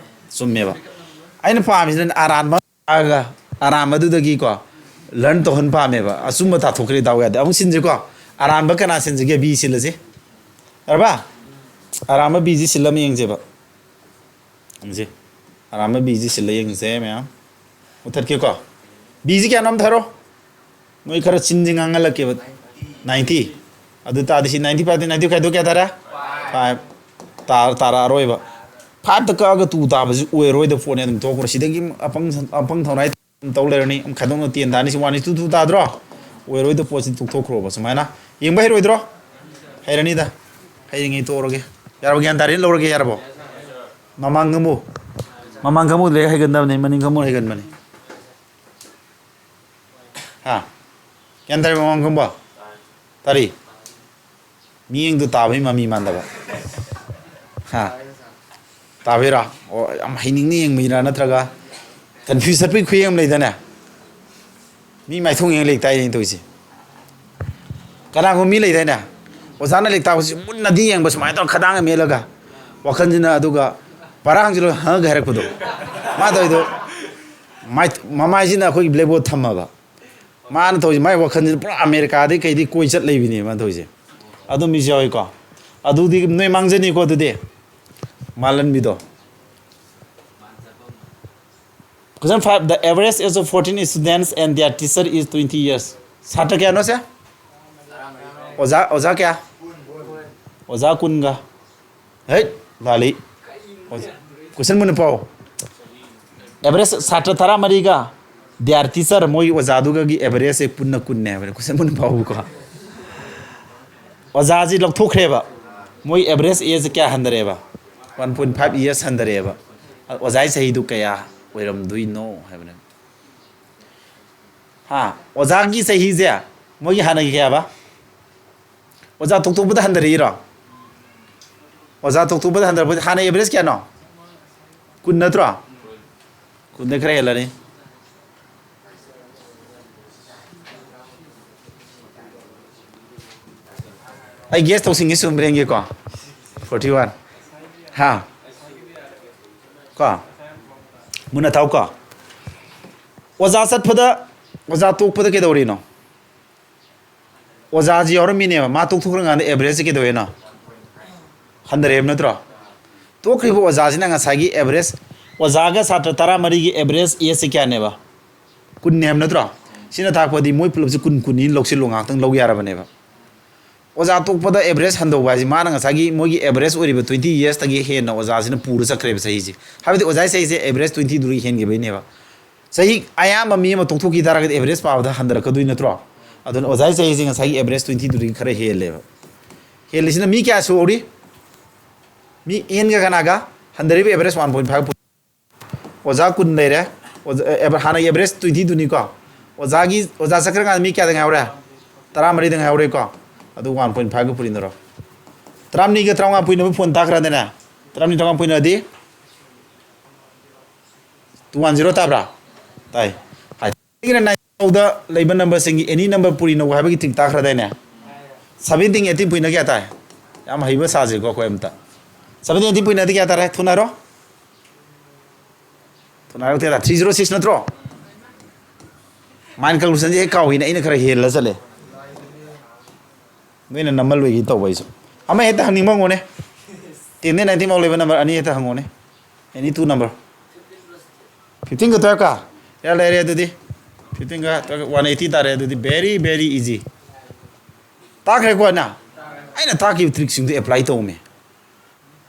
ꯆꯨꯝꯃꯦꯕ꯫ ꯑꯩꯅ ꯄꯥꯝꯃꯤꯁꯤꯅ ꯑꯔꯥꯟꯕ ꯊꯥꯔꯒ ꯑꯔꯥꯟꯕꯗꯨꯗꯒꯤꯀꯣ learn ꯇꯧꯍꯟ ꯄꯥꯝꯃꯦꯕ꯫ ꯑꯆꯨꯝꯕ ꯇꯥꯊꯣꯛꯈ꯭ꯔꯦ, ꯗꯥꯎ ꯌꯥꯗꯦ꯫ ꯑꯃꯨꯛ ꯁꯤꯟꯁꯤꯀꯣ꯫ ꯑꯔꯥꯟꯕ ꯀꯅꯥ ꯁꯤꯟꯁꯤꯒꯦ? B ꯁꯤꯜꯂꯁꯤ꯫ ꯌꯥꯔꯕ? ꯑꯔꯥꯟꯕ B ꯁꯤ ꯁꯤꯜꯂ ꯑꯃ ꯌꯦꯡꯁꯦꯕ꯫ ꯌꯦꯡꯁꯤ꯫ ꯑꯔꯥꯟꯕ B ꯁꯤ ꯁꯤꯜꯂ ꯌꯦꯡꯁꯦ ꯃꯌꯥꯝ꯫ ꯃꯨꯊꯠꯀꯦꯀꯣ꯫ B ꯁꯤ ꯀꯌꯥꯅꯣ ꯑꯝ ꯊꯥꯔꯣ꯫ ꯅꯣꯏ ꯈꯔ ꯆꯤꯟꯁꯤ ꯉꯥꯡꯍꯜꯂꯛꯀꯦꯕ꯫ Ninety꯫ ꯑꯗꯨ ꯇꯥꯔꯗꯤ ꯁꯤ ninety five ꯇ ninety ꯈꯥꯏꯗꯣꯛ ꯀꯌꯥ ꯇꯥꯔꯦ? Five꯫ ꯇꯥ-, ꯇꯥꯔꯛꯑꯔꯣꯏꯕ꯫ Five ꯇ ꯀꯛꯑꯒ two ꯇꯥꯕꯁꯤ ꯑꯣꯏꯔꯣꯏꯗꯕ ꯄꯣꯠꯅꯦ, ꯑꯗꯨꯝ ꯊꯣꯛꯈ꯭ꯔꯣ꯫ ꯁꯤꯗꯒꯤ ꯑꯄꯪ, ꯑꯄꯪ ꯊꯧꯅꯥꯏ ꯇꯧ ꯂꯩꯔꯅꯤ꯫ ꯑꯃꯨꯛ ꯈꯥꯏꯗꯣꯛꯅ ten ꯇꯥꯅꯤ꯫ ꯁꯤ one is to two ꯇꯥꯗ꯭ꯔꯣ? ꯑꯣꯏꯔꯣꯏꯗꯕ ꯄꯣꯠꯁꯤ ꯇꯣꯛꯊꯣꯛꯈ꯭ꯔꯣꯕ ꯁꯨꯃꯥꯏꯅ꯫ ꯌꯦꯡꯕ ꯍꯩꯔꯣꯏꯗ꯭ꯔꯣ? ꯍꯩꯔꯅꯤꯗ꯫ ꯍꯩꯔꯤꯉꯩ ꯇꯣꯛꯑꯔꯒꯦ꯫ ꯌꯥꯔꯕ? ꯒ꯭ꯌꯥꯟ ꯇꯥꯔꯦꯅ ꯂꯧꯔꯒꯦ, ꯌꯥꯔꯕꯣ? ꯃꯃꯥꯡ ꯈꯪꯕꯨ꯫ ꯃꯃꯥꯡ ꯈꯪꯕꯨ ꯂꯥꯏꯔꯤꯛ ꯍꯩꯒꯟꯗꯕꯅꯤ, ꯃꯅꯤꯡ ꯈꯪꯕꯨ ꯍꯩꯒꯟꯕꯅꯤ꯫ ꯍꯥ? ꯒ꯭ꯌꯥꯟ ꯇꯥꯔꯦ ꯃꯃꯥꯡ ꯈꯪꯕꯣ? ꯇꯥꯔꯤ꯫ ꯃꯤꯠꯌꯦꯡꯗꯨ ꯇꯥꯕꯩ ꯃꯃꯤ ꯃꯥꯟꯗꯕ꯫ ꯍꯥ? ꯇꯥꯕꯩꯔꯥ? ꯑꯣ, ꯌꯥꯝ ꯍꯩꯅꯤꯡꯅ ꯌꯦꯡꯕꯩꯔꯥ? ꯅꯠꯇ꯭ꯔꯒ confuse ꯆꯠꯄꯩ ꯈꯨꯌꯦꯡ ꯑꯃ ꯂꯩꯗꯅꯦ? ꯃꯤ ꯃꯥꯏꯊꯣꯡ ꯌꯦꯡ ꯂꯩ ꯇꯥꯏ ꯇꯧꯔꯤꯁꯦ꯫ ꯀꯅꯥꯒꯨꯝꯕ ꯃꯤ ꯂꯩꯗꯥꯏꯅꯦ? ꯑꯣꯖꯥꯅ ꯂꯥꯏꯔꯤꯛ ꯇꯥꯛꯄꯁꯤ ꯃꯨꯟꯅꯗꯤ ꯌꯦꯡꯕ, ꯁꯨꯃꯥꯏꯅ ꯇꯧꯔ ꯈꯗꯥꯡꯒ ꯃꯦꯠꯂꯒ꯫ ꯋꯥꯈꯜꯁꯤꯅ ꯑꯗꯨꯒ ꯄꯔꯥ ꯍꯪꯖꯤꯜꯂꯒ "ꯍꯪꯒ" ꯍꯥꯏꯔꯛꯄꯗꯣ꯫ ꯃꯥ ꯇꯧꯔꯤꯗꯣ ꯃꯥꯏ-, ꯃꯃꯥꯏꯁꯤꯅ ꯑꯩꯈꯣꯏꯒꯤ blackboard ꯊꯝꯃꯕ꯫ ꯃꯥꯅ ꯇꯧꯔꯤꯁꯦ, ꯃꯥꯏ ꯋꯥꯈꯜꯁꯤꯗ ꯄꯨꯔꯥ ꯑꯃꯦꯔꯤꯀꯥꯗꯩ ꯀꯩꯗꯩ ꯀꯣꯏ ꯆꯠ ꯂꯩꯕꯤꯅꯦ ꯃꯥꯅ ꯇꯧꯔꯤꯁꯦ꯫ ꯑꯗꯨ ꯃꯤꯁꯨ ꯌꯥꯎꯏꯀꯣ꯫ ꯑꯗꯨꯗꯤ ꯅꯣꯏ ꯃꯥꯡꯖꯅꯤꯀꯣ꯫ ꯑꯗꯨꯗꯤ ꯃꯥꯜꯍꯟꯕꯤꯗꯣ꯫ Question five, the average age of fourteen students and their teacher is twenty years. ꯁꯥꯇ꯭ꯔ ꯀꯌꯥꯅꯣ ꯁꯦ? ꯑꯣꯖꯥ, ꯑꯣꯖꯥ ꯀꯌꯥ? ꯑꯣꯖꯥ ꯀꯨꯟꯒ꯫ ꯍꯩꯠ, ꯂꯥꯜꯂꯤ꯫ ꯑꯣꯖꯥ, question ꯃꯨꯟꯅ ꯄꯥꯎ꯫ Average ꯁꯥꯇ꯭ꯔ ꯇꯔꯥꯃꯔꯤꯒ their teacher, ꯃꯣꯏ ꯑꯣꯖꯥꯗꯨꯒꯒꯤ average ꯁꯦ ꯄꯨꯟꯅ ꯀꯨꯟꯅꯦ ꯍꯥꯏꯕꯅꯦ꯫ Question ꯃꯨꯟꯅ ꯄꯥꯎꯕꯀꯣ꯫ ꯑꯣꯖꯥꯁꯤ ꯂꯧꯊꯣꯛꯈ꯭ꯔꯦꯕ꯫ ꯃꯣꯏ average age ꯀꯌꯥ ꯍꯟꯊꯔꯛꯑꯦꯕ? One point five years ꯍꯟꯊꯔꯛꯑꯦꯕ꯫ ꯑꯣꯖꯥꯒꯤ ꯆꯍꯤꯗꯨ ꯀꯌꯥ ꯑꯣꯏꯔꯝꯗꯣꯏꯅꯣ ꯍꯥꯏꯕꯅꯦ꯫ ꯍꯥ? ꯑꯣꯖꯥꯒꯤ ꯆꯍꯤꯁꯦ ꯃꯣꯏꯒꯤ ꯍꯥꯟꯅꯒꯤ ꯀꯌꯥꯕ? ꯑꯣꯖꯥ ꯇꯣꯛꯊꯣꯛꯄꯗ ꯍꯟꯊꯔꯛꯏꯔꯣ? ꯑꯣꯖꯥ ꯇꯣꯛꯊꯣꯛꯄꯗ ꯍꯟꯊꯔꯛꯄꯗ ꯍꯥꯟꯅ average ꯀꯌꯥꯅꯣ? ꯀꯨꯟ ꯅꯠꯇ꯭ꯔꯣ? ꯀꯨꯟꯗꯩ ꯈꯔ ꯍꯦꯜꯂꯅꯤ꯫ ꯑꯩ guess ꯇꯧꯁꯤꯟꯒꯦ, ꯆꯨꯝꯕ꯭ꯔꯥ ꯌꯦꯡꯒꯦꯀꯣ꯫ Forty one꯫ ꯍꯥ? ꯀꯣ? ꯃꯨꯟꯅ ꯊꯥꯎꯀꯣ꯫ ꯑꯣꯖꯥ ꯆꯠꯄꯗ, ꯑꯣꯖꯥ ꯇꯣꯛꯄꯗ ꯀꯩꯗꯧꯔꯤꯅꯣ? ꯑꯣꯖꯥꯁꯤ ꯌꯥꯎꯔꯝꯃꯤꯅꯦꯕ, ꯃꯥ ꯇꯣꯛꯊꯣꯛꯈ꯭ꯔꯀꯥꯟꯗ average ꯁꯦ ꯀꯩꯗꯧꯋꯦꯅꯣ? ꯍꯟꯊꯔꯛꯑꯦꯕ ꯅꯠꯇ꯭ꯔꯣ? ꯇꯣꯛꯈ꯭ꯔꯤꯕ ꯑꯣꯖꯥꯁꯤꯅ ꯉꯁꯥꯏꯒꯤ average, ꯑꯣꯖꯥꯒ ꯁꯥꯇ꯭ꯔ ꯇꯔꯥꯃꯔꯤꯒꯤ average age ꯁꯦ ꯀꯌꯥꯅꯦꯕ? ꯀꯨꯟꯅꯦ ꯍꯥꯏꯕ ꯅꯠꯇ꯭ꯔꯣ? ꯁꯤꯅ ꯇꯥꯛꯄꯗꯤ ꯃꯣꯏ ꯄꯨꯂꯞꯁꯦ ꯀꯨꯟ ꯀꯨꯟꯅꯤ ꯂꯧꯁꯤꯜꯂꯣ, ꯉꯥꯛꯇꯪ ꯂꯧ ꯌꯥꯔꯕꯅꯦꯕ꯫ ꯑꯣꯖꯥ ꯇꯣꯛꯄꯗ average ꯍꯟꯊꯧꯕ ꯍꯥꯏꯁꯤ ꯃꯥꯅ ꯉꯁꯥꯏꯒꯤ ꯃꯣꯏꯒꯤ average ꯑꯣꯏꯔꯤꯕ twenty years ꯇꯒꯤ ꯍꯦꯟꯅ ꯑꯣꯖꯥꯁꯤꯅ ꯄꯨꯔ ꯆꯠꯈ꯭ꯔꯦꯕ ꯆꯍꯤꯁꯦ꯫ ꯍꯥꯏꯕꯗꯤ ꯑꯣꯖꯥꯒꯤ ꯆꯍꯤꯁꯦ average twenty ꯗꯨꯗꯒꯤ ꯍꯦꯟꯈꯤꯕꯩꯅꯦꯕ꯫ ꯆꯍꯤ ꯑꯌꯥꯝꯕ ꯃꯤ ꯑꯃ ꯇꯣꯛꯊꯣꯛꯈꯤ ꯇꯥꯔꯒꯗꯤ average ꯄꯥꯕꯗ ꯍꯟꯊꯔꯛꯀꯗꯣꯏ ꯅꯠꯇ꯭ꯔꯣ? ꯑꯗꯨꯅ ꯑꯣꯖꯥꯒꯤ ꯆꯍꯤꯁꯦ ꯉꯁꯥꯏꯒꯤ average twenty ꯗꯨꯗꯒꯤ ꯈꯔ ꯍꯦꯜꯂꯦꯕ꯫ ꯍꯦꯜꯂꯤꯁꯤꯅ ꯃꯤ ꯀꯌꯥ ꯁꯨꯍꯧꯔꯤ? ꯃꯤ n ꯒ ꯀꯅꯥꯒ? ꯍꯟꯊꯔꯤꯕ average one point five꯫ ꯑꯣꯖꯥ ꯀꯨꯟ ꯂꯩꯔꯦ꯫ ꯑꯣꯖꯥ, ꯑꯦ, ꯍꯥꯟꯅꯒꯤ average twenty ꯗꯨꯅꯤꯀꯣ꯫ ꯑꯣꯖꯥꯒꯤ, ꯑꯣꯖꯥ ꯆꯠꯈ꯭ꯔꯀꯥꯟꯗ ꯃꯤ ꯀꯌꯥꯗ ꯉꯥꯏꯍꯧꯔꯦ? ꯇꯔꯥꯃꯔꯤꯗ ꯉꯥꯏꯍꯧꯔꯦꯀꯣ꯫ ꯑꯗꯨ one point five ꯒ ꯄꯨꯔꯤꯅꯔꯣ꯫ ꯇꯔꯥꯃꯔꯤꯒ ꯇꯔꯥꯃꯉꯥ ꯄꯨꯏꯅꯕ ꯐꯣꯟ ꯇꯥꯈ꯭ꯔꯗꯅꯦ꯫ ꯇꯔꯥꯃꯔꯤ ꯇꯔꯥꯃꯉꯥ ꯄꯨꯏꯅꯗꯤ two one zero ꯇꯥꯕ꯭ꯔꯥ? ꯇꯥꯏ꯫ ꯍꯥꯏ꯫ ꯑꯩꯒꯤꯅ nine ꯐꯥꯎꯗ ꯂꯩꯕ number ꯁꯤꯡꯒꯤ any number ꯄꯨꯔꯤꯅꯧ ꯍꯥꯏꯕꯒꯤ ꯇ꯭ꯔꯤꯛ ꯇꯥꯈ꯭ꯔꯗꯥꯏꯅꯦ? Seventeen, eighteen ꯄꯨꯏꯅ ꯀꯌꯥ ꯇꯥꯏ? ꯌꯥꯝ ꯍꯩꯕ ꯁꯥꯁꯤꯀꯣ ꯑꯩꯈꯣꯏ ꯑꯝꯇ꯫ Seventeen, eighteen ꯄꯨꯏꯅꯗꯤ ꯀꯌꯥ ꯇꯥꯔꯦ? ꯊꯨꯅ ꯍꯥꯏꯔꯣ꯫ ꯊꯨꯅ ꯍꯥꯏꯔꯛꯇꯦꯗ꯫ Three zero six ꯅꯠꯇ꯭ꯔꯣ? Mind conclusionꯁꯦ ꯍꯦꯛ ꯀꯥꯎꯏꯅꯦ, ꯑꯩꯅ ꯈꯔ ꯍꯦꯜꯂ ꯆꯠꯂꯦ꯫ ꯅꯣꯏꯅ ꯅꯝꯃꯜꯂꯣꯏꯒꯦ ꯇꯧꯕ ꯑꯩꯁꯨ꯫ ꯑꯃ ꯍꯦꯛꯇ ꯍꯪꯅꯤꯡꯕ ꯍꯪꯉꯣꯅꯦ꯫ Tenꯗꯩ nineteen ꯐꯥꯎ ꯂꯩꯕ number ꯑꯅꯤ ꯍꯦꯛꯇ ꯍꯪꯉꯣꯅꯦ꯫ Any two number꯫ Fifteenꯒ twelveꯀ? ꯌꯥ, ꯂꯩꯔꯦ ꯑꯗꯨꯗꯤ꯫ Fifteenꯒ twelve, one eighty ꯇꯥꯔꯦ ꯑꯗꯨꯗꯤ꯫ Very, very easy꯫ ꯇꯥꯈ꯭ꯔꯦꯀꯣ ꯅꯪ? ꯑꯩꯅ ꯇꯥꯛꯈꯤꯕ trickꯁꯤꯡꯗꯣ apply ꯇꯧꯃꯦ꯫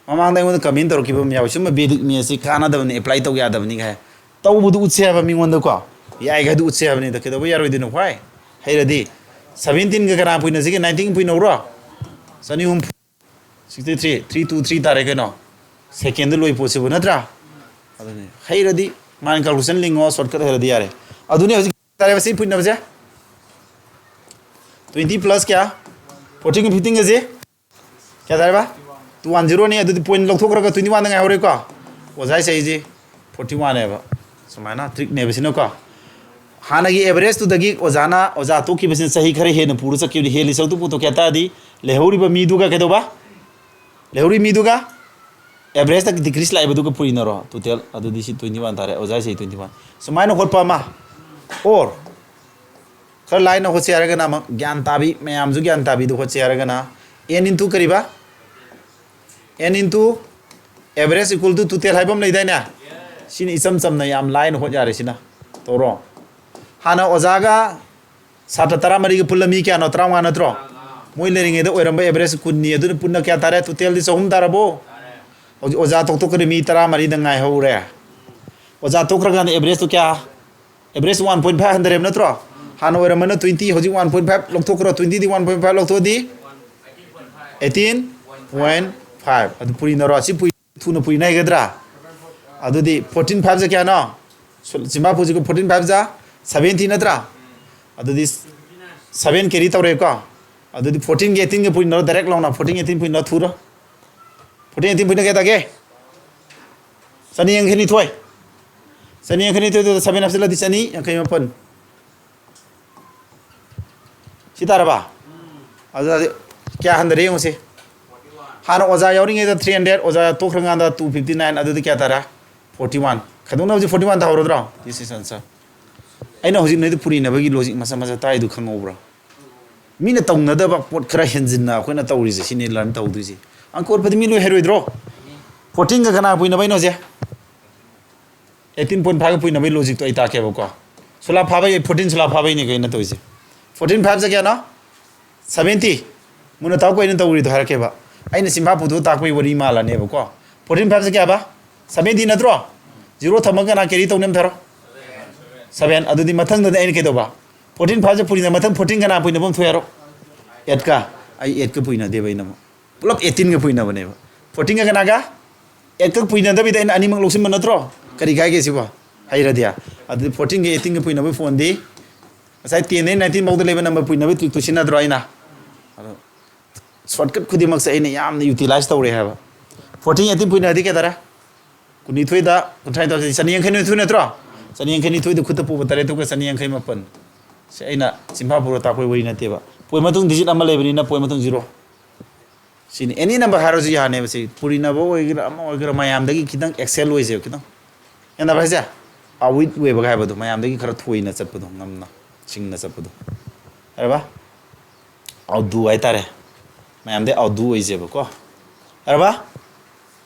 ꯃꯃꯥꯡꯗ ꯑꯩꯉꯣꯟꯗ comment ꯇꯧꯔꯛꯈꯤꯕ ꯑꯃ ꯌꯥꯎꯋꯤ, "ꯁꯨꯝꯕ Vedic mathsꯁꯤ ꯀꯥꯟꯅꯗꯕꯅꯤ, apply ꯇꯧ ꯌꯥꯗꯕꯅꯤ" ꯀꯥꯏ꯫ ꯇꯧꯕꯗꯨ ꯎꯠꯁꯦ ꯍꯥꯏꯕ ꯃꯤꯉꯣꯟꯗꯀꯣ꯫ ꯌꯥꯏ ꯍꯥꯏꯗꯨ ꯎꯠꯁꯦ ꯍꯥꯏꯕꯅꯤꯗ, ꯀꯩꯗꯧꯕ ꯌꯥꯔꯣꯏꯗꯣꯏꯅꯣ ꯈ꯭ꯋꯥꯏ? ꯍꯩꯔꯗꯤ꯫ Seventeenꯒ ꯀꯅꯥ ꯄꯨꯏꯅꯁꯤꯒꯦ? Nineteen ꯄꯨꯏꯅꯧꯔꯣ? ꯆꯅꯤ ꯍꯨꯝꯐꯨ꯫ Sixty three, three two three ꯇꯥꯔꯦ ꯀꯩꯅꯣ꯫ Secondꯗ ꯂꯣꯏ ꯄꯣꯠꯁꯤꯕꯨ ꯅꯠꯇ꯭ꯔꯥ? ꯑꯗꯨꯅꯤ꯫ ꯍꯩꯔꯗꯤ mind conclusion ꯂꯤꯡꯉꯣ, shortcut ꯍꯩꯔꯗꯤ ꯌꯥꯔꯦ꯫ ꯑꯗꯨꯅꯤ ꯍꯧꯖꯤꯛ ꯇꯥꯔꯦꯕ ꯁꯤ ꯄꯨꯏꯅꯕꯁꯦ꯫ Twenty plus ꯀꯌꯥ? Fourteenꯒ fifteenꯒꯁꯦ? ꯀꯌꯥ ꯇꯥꯔꯦꯕ? Two one zeroꯅꯤ꯫ ꯑꯗꯨꯗꯤ point ꯂꯧꯊꯣꯛꯈ꯭ꯔꯒ twenty oneꯗ ꯉꯥꯏꯍꯧꯔꯦꯀꯣ꯫ ꯑꯣꯖꯥ ꯆꯍꯤꯁꯤ forty oneꯅꯦꯕ꯫ ꯁꯨꯃꯥꯏꯅ trickꯅꯦꯕ ꯁꯤꯅꯀꯣ꯫ ꯍꯥꯟꯅꯒꯤ averageꯇꯨꯗꯒꯤ ꯑꯣꯖꯥꯅ, ꯑꯣꯖꯥ ꯇꯣꯛꯈꯤꯕꯁꯤꯅ ꯆꯍꯤ ꯈꯔ ꯍꯦꯟꯅ ꯄꯨꯔ ꯆꯠꯈꯤꯕꯅꯤ꯫ ꯍꯦꯜꯂꯤ ꯁꯔꯨꯛꯇꯨ ꯄꯨꯊꯣꯛꯀꯦ ꯍꯥꯏ ꯇꯥꯔꯗꯤ ꯂꯩꯍꯧꯔꯤꯕ ꯃꯤꯗꯨꯒ ꯀꯩꯗꯧꯕ? ꯂꯩꯍꯧꯔꯤ ꯃꯤꯗꯨꯒ averageꯇ decrease ꯂꯥꯛꯏꯕꯗꯨꯒ ꯄꯨꯔꯤꯅꯔꯣ꯫ Total ꯑꯗꯨꯗꯤ ꯁꯤ twenty one ꯇꯥꯔꯦ꯫ ꯑꯣꯖꯥ ꯆꯍꯤ twenty one꯫ ꯁꯨꯃꯥꯏꯅ ꯍꯣꯠꯄ ꯑꯃ꯫ Or ꯈꯔ ꯂꯥꯏꯅ ꯍꯣꯠꯁꯦ ꯍꯥꯏꯔꯒꯅ ꯑꯃ, ꯒ꯭ꯌꯥꯟ ꯇꯥꯕꯤ, ꯃꯌꯥꯝꯁꯨ ꯒ꯭ꯌꯥꯟ ꯇꯥꯕꯤꯗ ꯍꯣꯠꯁꯦ ꯍꯥꯏꯔꯒꯅ, n into ꯀꯔꯤꯕ? N into average equal to total ꯍꯥꯏꯕ ꯑꯃ ꯂꯩꯗꯥꯏꯅꯦ? ꯁꯤꯅ ꯏꯆꯝ ꯆꯝꯅ ꯌꯥꯝ ꯂꯥꯏꯅ ꯍꯣꯠ ꯌꯥꯔꯦ ꯁꯤꯅ꯫ ꯇꯧꯔꯣ꯫ ꯍꯥꯟꯅ ꯑꯣꯖꯥꯒ ꯁꯥꯇ꯭ꯔ ꯇꯔꯥꯃꯔꯤꯒ ꯄꯨꯜꯂ ꯃꯤ ꯀꯌꯥꯅꯣ? ꯇꯔꯥꯃꯉꯥ ꯅꯠꯇ꯭ꯔꯣ? ꯃꯣꯏ ꯂꯩꯔꯤꯉꯩꯗ ꯑꯣꯏꯔꯝꯕ average ꯀꯨꯟꯅꯤ꯫ ꯑꯗꯨꯅ ꯄꯨꯟꯅ ꯀꯌꯥ ꯇꯥꯔꯦ? Totalꯗꯤ ꯆꯍꯨꯝ ꯇꯥꯔꯕꯣ? ꯍꯧꯖꯤꯛ ꯑꯣꯖꯥ ꯇꯣꯛꯊꯣꯛꯈ꯭ꯔꯦ, ꯃꯤ ꯇꯔꯥꯃꯔꯤꯗ ꯉꯥꯏꯍꯧꯔꯦ꯫ ꯑꯣꯖꯥ ꯇꯣꯛꯈ꯭ꯔꯀꯥꯟꯗ averageꯇꯣ ꯀꯌꯥ? Average one point five ꯍꯟꯊꯔꯦꯕ ꯅꯠꯇ꯭ꯔꯣ? ꯍꯥꯟꯅ ꯑꯣꯏꯔꯝꯕꯅ twenty, ꯍꯧꯖꯤꯛ one point five ꯂꯧꯊꯣꯛꯈ꯭ꯔꯣ꯫ Twentyꯗꯤ one point five ꯂꯧꯊꯣꯛꯑꯗꯤ eighteen point five꯫ ꯑꯗꯨ ꯄꯨꯔꯤꯅꯔꯣ꯫ ꯁꯤ ꯄꯨꯏ-, ꯊꯨꯅ ꯄꯨꯏꯅ ꯍꯩꯒꯗ꯭ꯔꯥ? ꯑꯗꯨꯗꯤ fourteen fiveꯁꯦ ꯀꯌꯥꯅꯣ? ꯁꯨ-, ꯆꯤꯝꯕꯥ ꯄꯨꯁꯤꯀꯣ, fourteen fiveꯁꯦ seventy ꯅꯠꯇ꯭ꯔꯥ? ꯑꯗꯨꯗꯤ seven carry ꯇꯧꯔꯦꯀꯣ꯫ ꯑꯗꯨꯗꯤ fourteenꯒ eighteenꯒ ꯄꯨꯏꯅꯔꯣ, direct ꯂꯥꯎꯅ fourteen eighteen ꯄꯨꯏꯅꯔꯣ, ꯊꯨꯔꯣ꯫ Fourteen eighteen ꯄꯨꯏꯅ ꯀꯌꯥ ꯇꯥꯒꯦ? ꯆꯅꯤ ꯌꯥꯡꯈꯩ ꯅꯤꯊꯣꯏ꯫ ꯆꯅꯤ ꯌꯥꯡꯈꯩ ꯅꯤꯊꯣꯏꯗꯨꯗ seven ꯍꯥꯞꯆꯤꯜꯂꯗꯤ ꯆꯅꯤ ꯌꯥꯡꯈꯩ ꯃꯥꯄꯟ꯫ ꯁꯤ ꯇꯥꯔꯕ? ꯑꯗꯨꯗꯤ ꯀꯌꯥ ꯍꯟꯊꯔꯦ ꯌꯦꯡꯉꯨꯁꯦ꯫ ꯍꯥꯟꯅ ꯑꯣꯖꯥ ꯌꯥꯎꯔꯤꯉꯩꯗ three hundred, ꯑꯣꯖꯥ ꯇꯣꯛꯈ꯭ꯔꯀꯥꯟꯗ two fifty nine, ꯑꯗꯨꯗꯤ ꯀꯌꯥ ꯇꯥꯔꯦ? Forty one꯫ ꯈꯥꯏꯗꯣꯛꯅꯕꯁꯦ forty one ꯇꯥꯍꯧꯔꯗ꯭ꯔꯣ? This is answer꯫ ꯑꯩꯅ ꯍꯧꯖꯤꯛ ꯅꯣꯏꯗ ꯄꯨꯔꯤꯅꯕꯒꯤ logic ꯃꯆꯥ ꯃꯆꯥ ꯇꯥꯛꯏꯗꯨ ꯈꯪꯍꯧꯕ꯭ꯔꯥ? ꯃꯤꯅ ꯇꯧꯅꯗꯕ ꯄꯣꯠ ꯈꯔ ꯍꯦꯟꯖꯤꯟꯅ ꯑꯩꯈꯣꯏꯅ ꯇꯧꯔꯤꯁꯦ, ꯁꯤꯅꯤ learn ꯇꯧꯗꯣꯏꯁꯦ꯫ ꯑꯪꯀ ꯍꯣꯠꯄꯗꯤ ꯃꯤ ꯂꯣꯏ ꯍꯩꯔꯣꯏꯗ꯭ꯔꯣ? Fourteen ꯒ ꯀꯅꯥ ꯄꯨꯏꯅꯕꯩꯅꯣ ꯍꯧꯖꯤꯛ? Eighteen point five ꯒ ꯄꯨꯏꯅꯕꯒꯤ logic ꯇꯣ ꯑꯩ ꯇꯥꯛꯀꯦꯕꯀꯣ꯫ ꯁꯣꯂꯥ ꯐꯥꯕꯩ, fourteen ꯁꯣꯂꯥ ꯐꯥꯕꯩꯅꯦ ꯀꯩꯅꯣ ꯇꯧꯔꯤꯁꯦ꯫ Fourteen five ꯁꯦ ꯀꯌꯥꯅꯣ? Seventy꯫ ꯃꯨꯟꯅ ꯇꯥꯎ, ꯀꯩꯅꯣ ꯇꯧꯔꯤꯗꯣ ꯍꯥꯏꯔꯛꯀꯦꯕ꯫ ꯑꯩꯅ ꯆꯤꯟꯐꯥ ꯄꯨꯊꯣꯛꯑ ꯇꯥꯛꯄꯒꯤ ꯋꯥꯔꯤ ꯃꯥꯜꯂꯅꯦꯕꯀꯣ꯫ Fourteen five ꯁꯦ ꯀꯌꯥꯕ? Seventy ꯅꯠꯇ꯭ꯔꯣ? Zero ꯊꯝꯃꯒ ꯀꯅꯥ carry ꯇꯧꯅꯤ ꯑꯝꯇ ꯍꯥꯏꯔꯣ? Seven꯫ ꯑꯗꯨꯗꯤ ꯃꯊꯪꯗꯗꯤ ꯑꯩꯅ ꯀꯩꯗꯧꯕ? Fourteen five ꯁꯦ ꯄꯨꯔꯤꯅ ꯃꯊꯪ fourteen ꯀꯅꯥ ꯄꯨꯏꯅꯕ ꯑꯃ ꯊꯣꯛꯑꯦ ꯍꯥꯏꯔꯣ? Eight ꯀ꯫ ꯑꯩ eight ꯀ ꯄꯨꯏꯅꯗꯦꯕ ꯑꯩꯅ ꯑꯃꯨꯛ꯫ ꯄꯨꯂꯞ eighteen ꯒ ꯄꯨꯏꯅꯕꯅꯦꯕ꯫ Fourteen ꯒ ꯀꯅꯥꯒ? Eight ꯀ ꯄꯨꯏꯅꯗꯕꯤꯗ ꯑꯩꯅ ꯑꯅꯤꯃꯛ ꯂꯧꯁꯤꯟꯕ ꯅꯠꯇ꯭ꯔꯣ? ꯀꯔꯤ ꯀꯥꯏꯒꯦ ꯁꯤꯕꯣ? ꯍꯩꯔꯗꯤ꯫ ꯑꯗꯨꯗꯤ fourteen ꯒ eighteen ꯒ ꯄꯨꯏꯅꯕ ꯐꯣꯟꯗꯤ ꯉꯁꯥꯏ ten ꯗꯩ nineteen ꯐꯥꯎꯗ ꯂꯩꯕ number ꯄꯨꯏꯅꯕ trick ꯇꯨ ꯁꯤꯖꯤꯟꯅꯗ꯭ꯔꯣ ꯑꯩꯅ? ꯑꯗꯣ shortcut ꯈꯨꯗꯤꯡꯃꯛꯁꯦ ꯑꯩꯅ ꯌꯥꯝꯅ utilize ꯇꯧꯔꯦ ꯍꯥꯏꯕ꯫ Fourteen eighteen ꯄꯨꯏꯅꯔꯗꯤ ꯀꯩꯗꯧꯔꯦ? ꯀꯨꯟꯅꯤꯊꯣꯏꯗ ꯀꯨꯟꯊ꯭ꯔꯥꯅꯤꯊꯣꯏ, ꯆꯅꯤ ꯌꯥꯡꯈꯩ ꯅꯤꯊꯣꯏ ꯅꯠꯇ꯭ꯔꯣ? ꯆꯅꯤ ꯌꯥꯡꯈꯩ ꯅꯤꯊꯣꯏꯗ ꯈꯨꯠꯇ ꯄꯨꯕ ꯇꯔꯦꯠ, ꯑꯗꯨꯒ ꯆꯅꯤ ꯌꯥꯡꯈꯩ ꯃꯥꯄꯟ꯫ ꯁꯤ ꯑꯩꯅ ꯆꯤꯟꯐꯥ ꯄꯨꯔ ꯇꯥꯛꯄꯒꯤ ꯋꯥꯔꯤ ꯅꯠꯇꯦꯕ꯫ Point ꯃꯇꯨꯡ digit ꯑꯃ ꯂꯩꯕꯅꯤꯅ point ꯃꯇꯨꯡ zero꯫ ꯁꯤꯅꯤ꯫ Any number ꯍꯥꯏꯔꯁꯨ ꯌꯥꯅꯦꯕ꯫ ꯁꯤ ꯄꯨꯔꯤꯅꯕ ꯑꯣꯏꯒꯦꯔꯥ ꯑꯃ ꯑꯣꯏꯒꯦꯔꯥ ꯃꯌꯥꯝꯗꯒꯤ ꯈꯤꯇꯪ excel ꯑꯣꯏꯁꯦꯕ, ꯈꯤꯇꯪ꯫ ꯒ꯭ꯌꯥꯟ ꯇꯥꯕ ꯍꯥꯏꯁꯦ? Outweigh ꯑꯣꯏꯕꯒ ꯍꯥꯏꯕꯗꯣ, ꯃꯌꯥꯝꯗꯒꯤ ꯈꯔ ꯊꯣꯏꯅ ꯆꯠꯄꯗꯣ, ꯉꯝꯅ ꯁꯤꯡꯅ ꯆꯠꯄꯗꯣ꯫ ꯍꯥꯏꯔꯕ? Outdo ꯍꯥꯏꯇꯥꯔꯦ꯫ ꯃꯌꯥꯝꯗꯩ outdo ꯑꯣꯏꯁꯦꯕꯀꯣ꯫ ꯍꯥꯏꯔꯕ?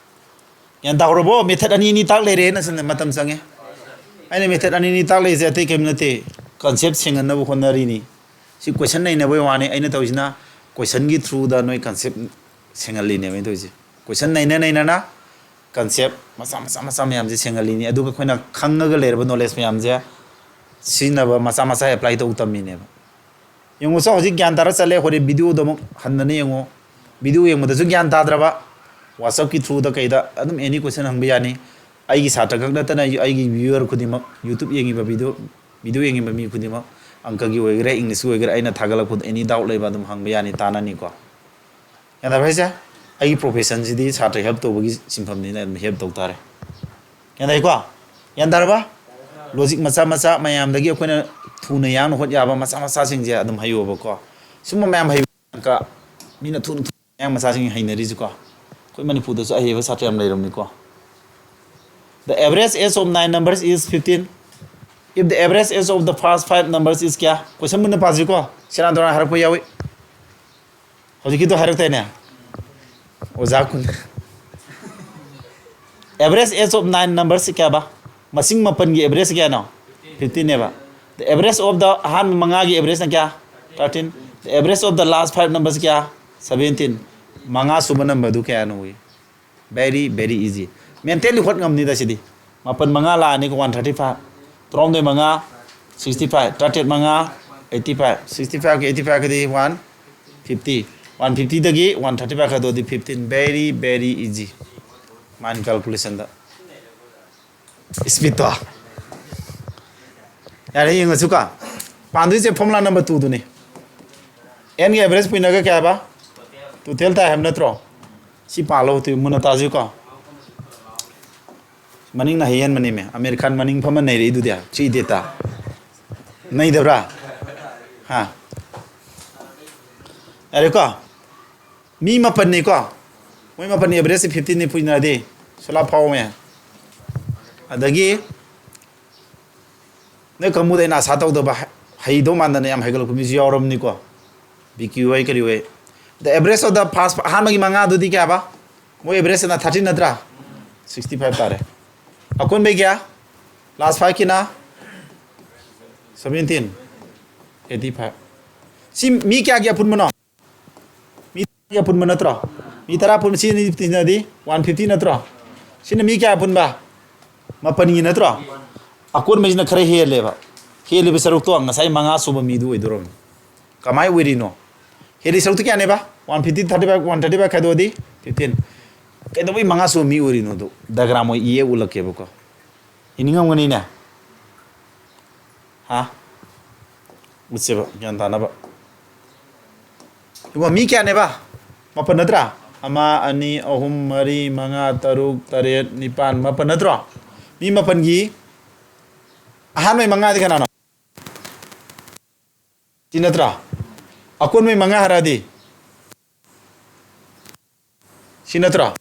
ꯒ꯭ꯌꯥꯟ ꯇꯥꯍꯧꯔꯕꯣ? Method ꯑꯅꯤ ꯑꯅꯤ ꯇꯥꯛ ꯂꯩꯔꯦ, ꯅꯪ ꯁꯤꯗ ꯃꯇꯝ ꯆꯪꯉꯦ꯫ ꯑꯩꯅ method ꯑꯅꯤ ꯑꯅꯤ ꯇꯥꯛ ꯂꯩꯔꯤꯁꯦ ꯑꯇꯩ ꯀꯔꯤꯝ ꯅꯠꯇꯦ, concept ꯁꯦꯡꯍꯟꯅꯕ ꯍꯣꯠꯅꯔꯤꯅꯤ꯫ ꯁꯤ question ꯅꯩꯅꯕꯒꯤ ꯋꯥꯅꯤ꯫ ꯑꯩꯅ ꯇꯧꯔꯤꯁꯤꯅ question ꯒꯤ through ꯗ ꯅꯣꯏ concept ꯁꯦꯡꯍꯜꯂꯤꯅꯦꯕ ꯑꯩꯅ ꯇꯧꯔꯤꯁꯦ꯫ Question ꯅꯩꯅ ꯅꯩꯅꯅ concept ꯃꯆꯥ ꯃꯆꯥ ꯃꯆꯥ ꯃꯌꯥꯝꯁꯦ ꯁꯦꯡꯍꯜꯂꯤꯅꯤ꯫ ꯑꯗꯨꯒ ꯑꯩꯈꯣꯏꯅ ꯈꯪꯉꯒ ꯂꯩꯔꯕ knowledge ꯃꯌꯥꯝꯁꯦ ꯁꯤꯖꯤꯟꯅꯕ, ꯃꯆꯥ ꯃꯆꯥ apply ꯇꯧ ꯇꯝꯃꯤꯅꯦꯕ꯫ ꯌꯦꯡꯉꯨ ꯁꯦ, ꯍꯧꯖꯤꯛ ꯒ꯭ꯌꯥꯟ ꯇꯥꯔ ꯆꯠꯂꯦ꯫ ꯍꯣꯔꯦꯟ video ꯗ ꯑꯃꯨꯛ ꯍꯟꯗꯅ ꯌꯦꯡꯉꯨ꯫ Video ꯌꯦꯡꯕꯗꯁꯨ ꯒ꯭ꯌꯥꯟ ꯇꯥꯗ꯭ꯔꯕ, WhatsApp ꯀꯤ through ꯗ ꯀꯩꯗ ꯑꯗꯨꯝ any question ꯍꯪꯕ ꯌꯥꯅꯤ꯫ ꯑꯩꯒꯤ ꯁꯥꯇ꯭ꯔ ꯈꯛ ꯅꯠꯇꯅ ꯑꯩꯒꯤ viewer ꯈꯨꯗꯤꯡꯃꯛ, YouTube ꯌꯦꯡꯉꯤꯕ video, video ꯌꯦꯡꯉꯤꯕ ꯃꯤ ꯈꯨꯗꯤꯡꯃꯛ, ꯑꯪꯀꯒꯤ ꯑꯣꯏꯒꯦꯔꯥ, English ꯀꯤ ꯑꯣꯏꯒꯦꯔꯥ, ꯑꯩꯅ ꯊꯥꯒꯠꯂꯛꯄꯗ any doubt ꯂꯩꯕ ꯑꯗꯨꯝ ꯍꯪꯕ ꯌꯥꯅꯤ, ꯇꯥꯟꯅꯅꯤꯀꯣ꯫ ꯒ꯭ꯌꯥꯟ ꯇꯥꯕ꯭ꯔꯥ ꯍꯥꯏꯁꯦ? ꯑꯩꯒꯤ profession ꯁꯤꯗꯤ ꯁꯥꯇ꯭ꯔ help ꯇꯧꯕꯒꯤ ꯁꯤꯟꯐꯝꯅꯤꯅ ꯑꯗꯨꯝ help ꯇꯧ ꯇꯥꯔꯦ꯫ ꯒ꯭ꯌꯥꯟ ꯇꯥꯏꯀꯣ? ꯒ꯭ꯌꯥꯟ ꯇꯥꯔꯕ? Logic ꯃꯆꯥ ꯃꯆꯥ ꯃꯌꯥꯝꯗꯒꯤ ꯑꯩꯈꯣꯏꯅ ꯊꯨꯅ ꯌꯥꯡꯅ ꯍꯣꯠ ꯌꯥꯕ ꯃꯆꯥ ꯃꯆꯥꯁꯤꯡꯁꯦ ꯑꯗꯨꯝ ꯍꯩꯌꯣꯕꯀꯣ꯫ ꯁꯨꯝꯕ ꯃꯌꯥꯝ ꯍꯩꯕ ꯑꯪꯀ ꯃꯤꯅ ꯊꯨꯅ ꯊꯨꯅ ꯃꯌꯥꯡ ꯃꯆꯥꯁꯤꯡ ꯍꯩꯅꯔꯤꯁꯦꯀꯣ꯫ ꯑꯩꯈꯣꯏ ꯃꯅꯤꯄꯨꯔꯗꯁꯨ ꯑꯍꯩꯕ ꯁꯥꯇ꯭ꯔ ꯌꯥꯝ ꯂꯩꯔꯝꯅꯤꯀꯣ꯫ The average age of nine numbers is fifteen꯫ If the average age of the first five numbers is ꯀꯌꯥ? Question ꯃꯨꯟꯅ ꯄꯥꯁꯤꯀꯣ, ꯁꯦꯔꯥꯟ ꯇꯨꯔꯥꯟ ꯍꯥꯏꯔꯛꯄ ꯌꯥꯎꯏ꯫ ꯍꯧꯖꯤꯛꯀꯤꯗꯣ ꯍꯥꯏꯔꯛꯇꯦꯅꯦ ꯑꯣꯖꯥ ꯀꯨꯟ꯫ Average age of nine numbers ꯀꯌꯥꯕ? ꯃꯁꯤꯡ ꯃꯥꯄꯟꯒꯤ average ꯀꯌꯥꯅꯣ? Fifteen ꯅꯦꯕ꯫ The average of the ꯑꯍꯥꯟꯕ ꯃꯉꯥꯒꯤ average ꯅ ꯀꯌꯥ? Thirteen. The average of the last five numbers ꯀꯌꯥ? Seventeen. ꯃꯉꯥ ꯁꯨꯕ number ꯗꯨ ꯀꯌꯥꯅꯣ? Very very easy. Mentally ꯍꯣꯠ ꯉꯝꯅꯤꯗ ꯁꯤꯗꯤ꯫ ꯃꯥꯄꯟ ꯃꯉꯥ ꯂꯥꯛꯑꯅꯤꯀꯣ, one thirty five. ꯇꯔꯥꯍꯨꯝꯗꯣꯏ ꯃꯉꯥ, sixty five. ꯇꯔꯥꯇꯔꯦꯠ ꯃꯉꯥ, eighty five. Sixty five ꯀ eighty five ꯀꯗꯤ one fifty. One fifty ꯗꯒꯤ one thirty five ꯈꯥꯏꯗꯣꯛꯑꯗꯤ fifteen. Very very easy. Mind calculation ꯗ speed ꯇꯣ꯫ ꯌꯥꯔꯦ, ꯌꯦꯡꯉꯁꯨꯀꯣ꯫ ꯄꯥꯟꯗꯣꯏꯁꯦ formula number two ꯗꯨꯅꯤ꯫ N ꯒꯤ average ꯄꯨꯏꯅꯒ ꯀꯌꯥ ꯍꯥꯏꯕ? Total ꯇꯥꯏ ꯍꯥꯏꯕ ꯅꯠꯇ꯭ꯔꯣ? ꯁꯤ ꯄꯥꯜꯂꯣ, ꯇꯨ ꯃꯨꯟꯅ ꯇꯥꯁꯤꯀꯣ꯫ ꯃꯅꯤꯡꯅ ꯍꯩꯍꯟꯕꯅꯦꯃꯦ꯫ ꯑꯃꯤꯔ ꯈꯥꯟ ꯃꯅꯤꯡ ꯐꯝꯃ ꯅꯩꯔꯛꯏꯗꯨꯗꯤ꯫ Three data꯫ ꯅꯩꯗꯕ꯭ꯔꯥ? ꯍꯥ? ꯌꯥꯔꯦꯀꯣ? ꯃꯤ ꯃꯥꯄꯟꯅꯤꯀꯣ? ꯃꯣꯏ ꯃꯥꯄꯟꯒꯤ average ꯁꯤ fifteen ꯅꯤ ꯄꯨꯏꯅꯗꯤ꯫ ꯁꯣꯂꯥ ꯐꯥꯎꯃꯦ꯫ ꯑꯗꯒꯤ ꯅꯣꯏ ꯀꯥꯡꯕꯨꯗ ꯑꯩꯅ ꯑꯁꯥ ꯇꯧꯗꯕ ꯍꯩ-, ꯍꯩꯗꯧ ꯃꯥꯟꯗꯅ ꯌꯥꯝ ꯍꯩꯒꯠꯂꯛꯄ ꯃꯤꯁꯨ ꯌꯥꯎꯔꯕꯅꯤꯀꯣ꯫ B Q ꯍꯣꯏ ꯀꯔꯤ ꯍꯣꯏ꯫ The average of the first, ꯑꯍꯥꯟꯕꯒꯤ ꯃꯉꯥꯗꯨꯗꯤ ꯀꯌꯥꯕ? ꯃꯣꯏ average ꯅ thirteen ꯅꯠꯇ꯭ꯔꯥ? Sixty five ꯇꯥꯔꯦ꯫ ꯑꯀꯣꯟꯕꯩ ꯀꯌꯥ? Last five ꯀꯤꯅ seventeen꯫ Eighty five꯫ ꯁꯤ ꯃꯤ ꯀꯌꯥꯒꯤ ꯑꯄꯨꯟꯕꯅꯣ? ꯃꯤ ꯇꯔꯥꯒꯤ ꯑꯄꯨꯟꯕ ꯅꯠꯇ꯭ꯔꯣ? ꯃꯤ ꯇꯔꯥ ꯑꯄꯨꯟꯕ, ꯁꯤ ꯑꯅꯤ ꯇꯤꯟꯅꯗꯤ one fifty ꯅꯠꯇ꯭ꯔꯣ? ꯁꯤꯅ ꯃꯤ ꯀꯌꯥ ꯑꯄꯨꯟꯕ? ꯃꯥꯄꯟꯒꯤ ꯅꯠꯇ꯭ꯔꯣ? ꯑꯀꯣꯟꯕꯁꯤꯅ ꯈꯔ ꯍꯦꯜꯂꯦꯕ꯫ ꯍꯦꯜꯂꯤꯕ ꯁꯔꯨꯛꯇꯣ ꯉꯁꯥꯏ ꯃꯉꯥ ꯁꯨꯕ ꯃꯤꯗꯨ ꯑꯣꯏꯗꯣꯔꯕꯅꯤ꯫ ꯀꯃꯥꯏ ꯑꯣꯏꯔꯤꯅꯣ? ꯍꯦꯜꯂꯤ ꯁꯔꯨꯛꯇꯤ ꯀꯌꯥꯅꯦꯕ? One fifty, thirty five, one thirty five ꯈꯥꯏꯗꯣꯛꯑꯗꯤ fifteen꯫ ꯀꯩꯗꯧꯕꯩ ꯃꯉꯥ ꯁꯨꯕ ꯃꯤ ꯑꯣꯏꯔꯤꯅꯣꯗꯣ diagram ꯑꯣꯏ ꯏꯌꯦ ꯎꯠꯂꯛꯀꯦꯕꯀꯣ꯫ ꯏꯅꯤꯡꯉꯝꯒꯅꯤꯅꯦ? ꯍꯥ? ꯎꯠꯁꯦꯕ, ꯒ꯭ꯌꯥꯟ ꯇꯥꯅꯕ꯫ ꯏꯕꯨꯡꯉꯣ, ꯃꯤ ꯀꯌꯥꯅꯦꯕ? ꯃꯥꯄꯟ ꯅꯠꯇ꯭ꯔꯥ? ꯑꯃ, ꯑꯅꯤ, ꯑꯍꯨꯝ, ꯃꯔꯤ, ꯃꯉꯥ, ꯇꯔꯨꯛ, ꯇꯔꯦꯠ, ꯅꯤꯄꯥꯟ, ꯃꯥꯄꯟ ꯅꯠꯇ꯭ꯔꯣ? ꯃꯤ ꯃꯥꯄꯟꯒꯤ ꯑꯍꯥꯟꯕꯩ ꯃꯉꯥꯗꯤ ꯀꯅꯥꯅꯣ? ꯁꯤ ꯅꯠꯇ꯭ꯔꯥ? ꯑꯀꯣꯟꯕꯩ ꯃꯉꯥ ꯍꯥꯏꯔꯛꯑꯗꯤ? ꯁꯤ ꯅꯠꯇ꯭ꯔꯣ?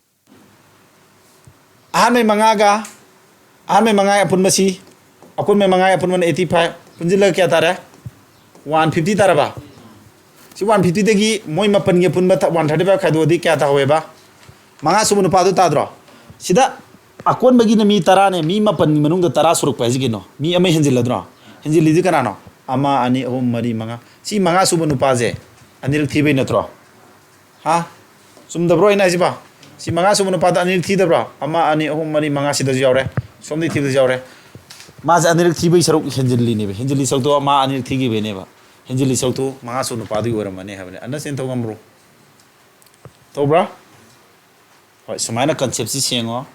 ꯑꯍꯥꯟꯕꯩ ꯃꯉꯥꯒ, ꯑꯍꯥꯟꯕꯩ ꯃꯉꯥꯒꯤ ꯑꯄꯨꯟꯕꯁꯤ ꯑꯀꯣꯟꯕ ꯃꯉꯥ, ꯑꯄꯨꯟꯕꯅ eighty five, ꯄꯨꯟꯁꯤꯜꯂꯒ ꯀꯌꯥ ꯇꯥꯔꯦ? One fifty ꯇꯥꯔꯕ? ꯁꯤ one fifty ꯗꯒꯤ ꯃꯣꯏ ꯃꯥꯄꯟꯒꯤ ꯑꯄꯨꯟꯕ ꯊ-, one thirty five ꯈꯥꯏꯗꯣꯛꯑꯗꯤ ꯀꯌꯥ ꯇꯥꯍꯧꯋꯦꯕ? ꯃꯉꯥ ꯁꯨꯕ ꯅꯨꯄꯥꯗꯨ ꯇꯥꯗ꯭ꯔꯣ? ꯁꯤꯗ ꯑꯀꯣꯟꯕꯒꯤꯅ ꯃꯤ ꯇꯔꯥꯅꯦ, ꯃꯤ ꯃꯥꯄꯟꯒꯤ ꯃꯅꯨꯡꯗ ꯇꯔꯥ ꯁꯨꯔꯛꯄ ꯍꯥꯏꯁꯤ ꯀꯩꯅꯣ? ꯃꯤ ꯑꯃ ꯍꯦꯟꯖꯤꯜꯂꯗ꯭ꯔꯣ? ꯍꯦꯟꯖꯤꯜꯂꯤꯗꯤ ꯀꯅꯥꯅꯣ? ꯑꯃ, ꯑꯅꯤ, ꯑꯍꯨꯝ, ꯃꯔꯤ, ꯃꯉꯥ꯫ ꯁꯤ ꯃꯉꯥ ꯁꯨꯕ ꯅꯨꯄꯥꯁꯦ ꯑꯅꯤꯔꯛ ꯊꯤꯕꯩ ꯅꯠꯇ꯭ꯔꯣ? ꯍꯥ? ꯆꯨꯝꯗꯕ꯭ꯔꯣ ꯑꯩꯅ ꯍꯥꯏꯁꯤꯕꯣ? ꯁꯤ ꯃꯉꯥ ꯁꯨꯕ ꯅꯨꯄꯥꯗ ꯑꯅꯤꯔꯛ ꯊꯤꯗꯕ꯭ꯔꯣ? ꯑꯃ, ꯑꯅꯤ, ꯑꯍꯨꯝ, ꯃꯔꯤ, ꯃꯉꯥ ꯁꯤꯗꯁꯨ ꯌꯥꯎꯔꯦ, ꯁꯣꯝꯗꯩ ꯊꯤꯕꯗꯁꯨ ꯌꯥꯎꯔꯦ꯫ ꯃꯥꯁꯦ ꯑꯅꯤꯔꯛ ꯊꯤꯕꯒꯤ ꯁꯔꯨꯛ ꯍꯦꯟꯖꯤꯜꯂꯤꯅꯦꯕ, ꯍꯦꯟꯖꯤꯜꯂꯤ ꯁꯔꯨꯛꯇꯣ ꯃꯥ ꯑꯅꯤꯔꯛ ꯊꯤꯈꯤꯕꯩꯅꯦꯕ, ꯍꯦꯟꯖꯤꯜꯂꯤ ꯁꯔꯨꯛꯇꯨ ꯃꯉꯥ ꯁꯨꯕ ꯅꯨꯄꯥꯗꯨꯒꯤ ꯑꯣꯏꯔꯝꯃꯅꯤ ꯍꯥꯏꯕꯅꯤ꯫ ꯑꯟꯗꯔꯁꯇꯦꯟ ꯇꯧ ꯉꯝꯕ꯭ꯔꯣ? ꯇꯧꯕ꯭ꯔꯥ? ꯍꯣꯏ, ꯁꯨꯃꯥꯏꯅ ꯀꯟꯁꯦꯞꯁꯤ ꯁꯦꯡꯉꯣ꯫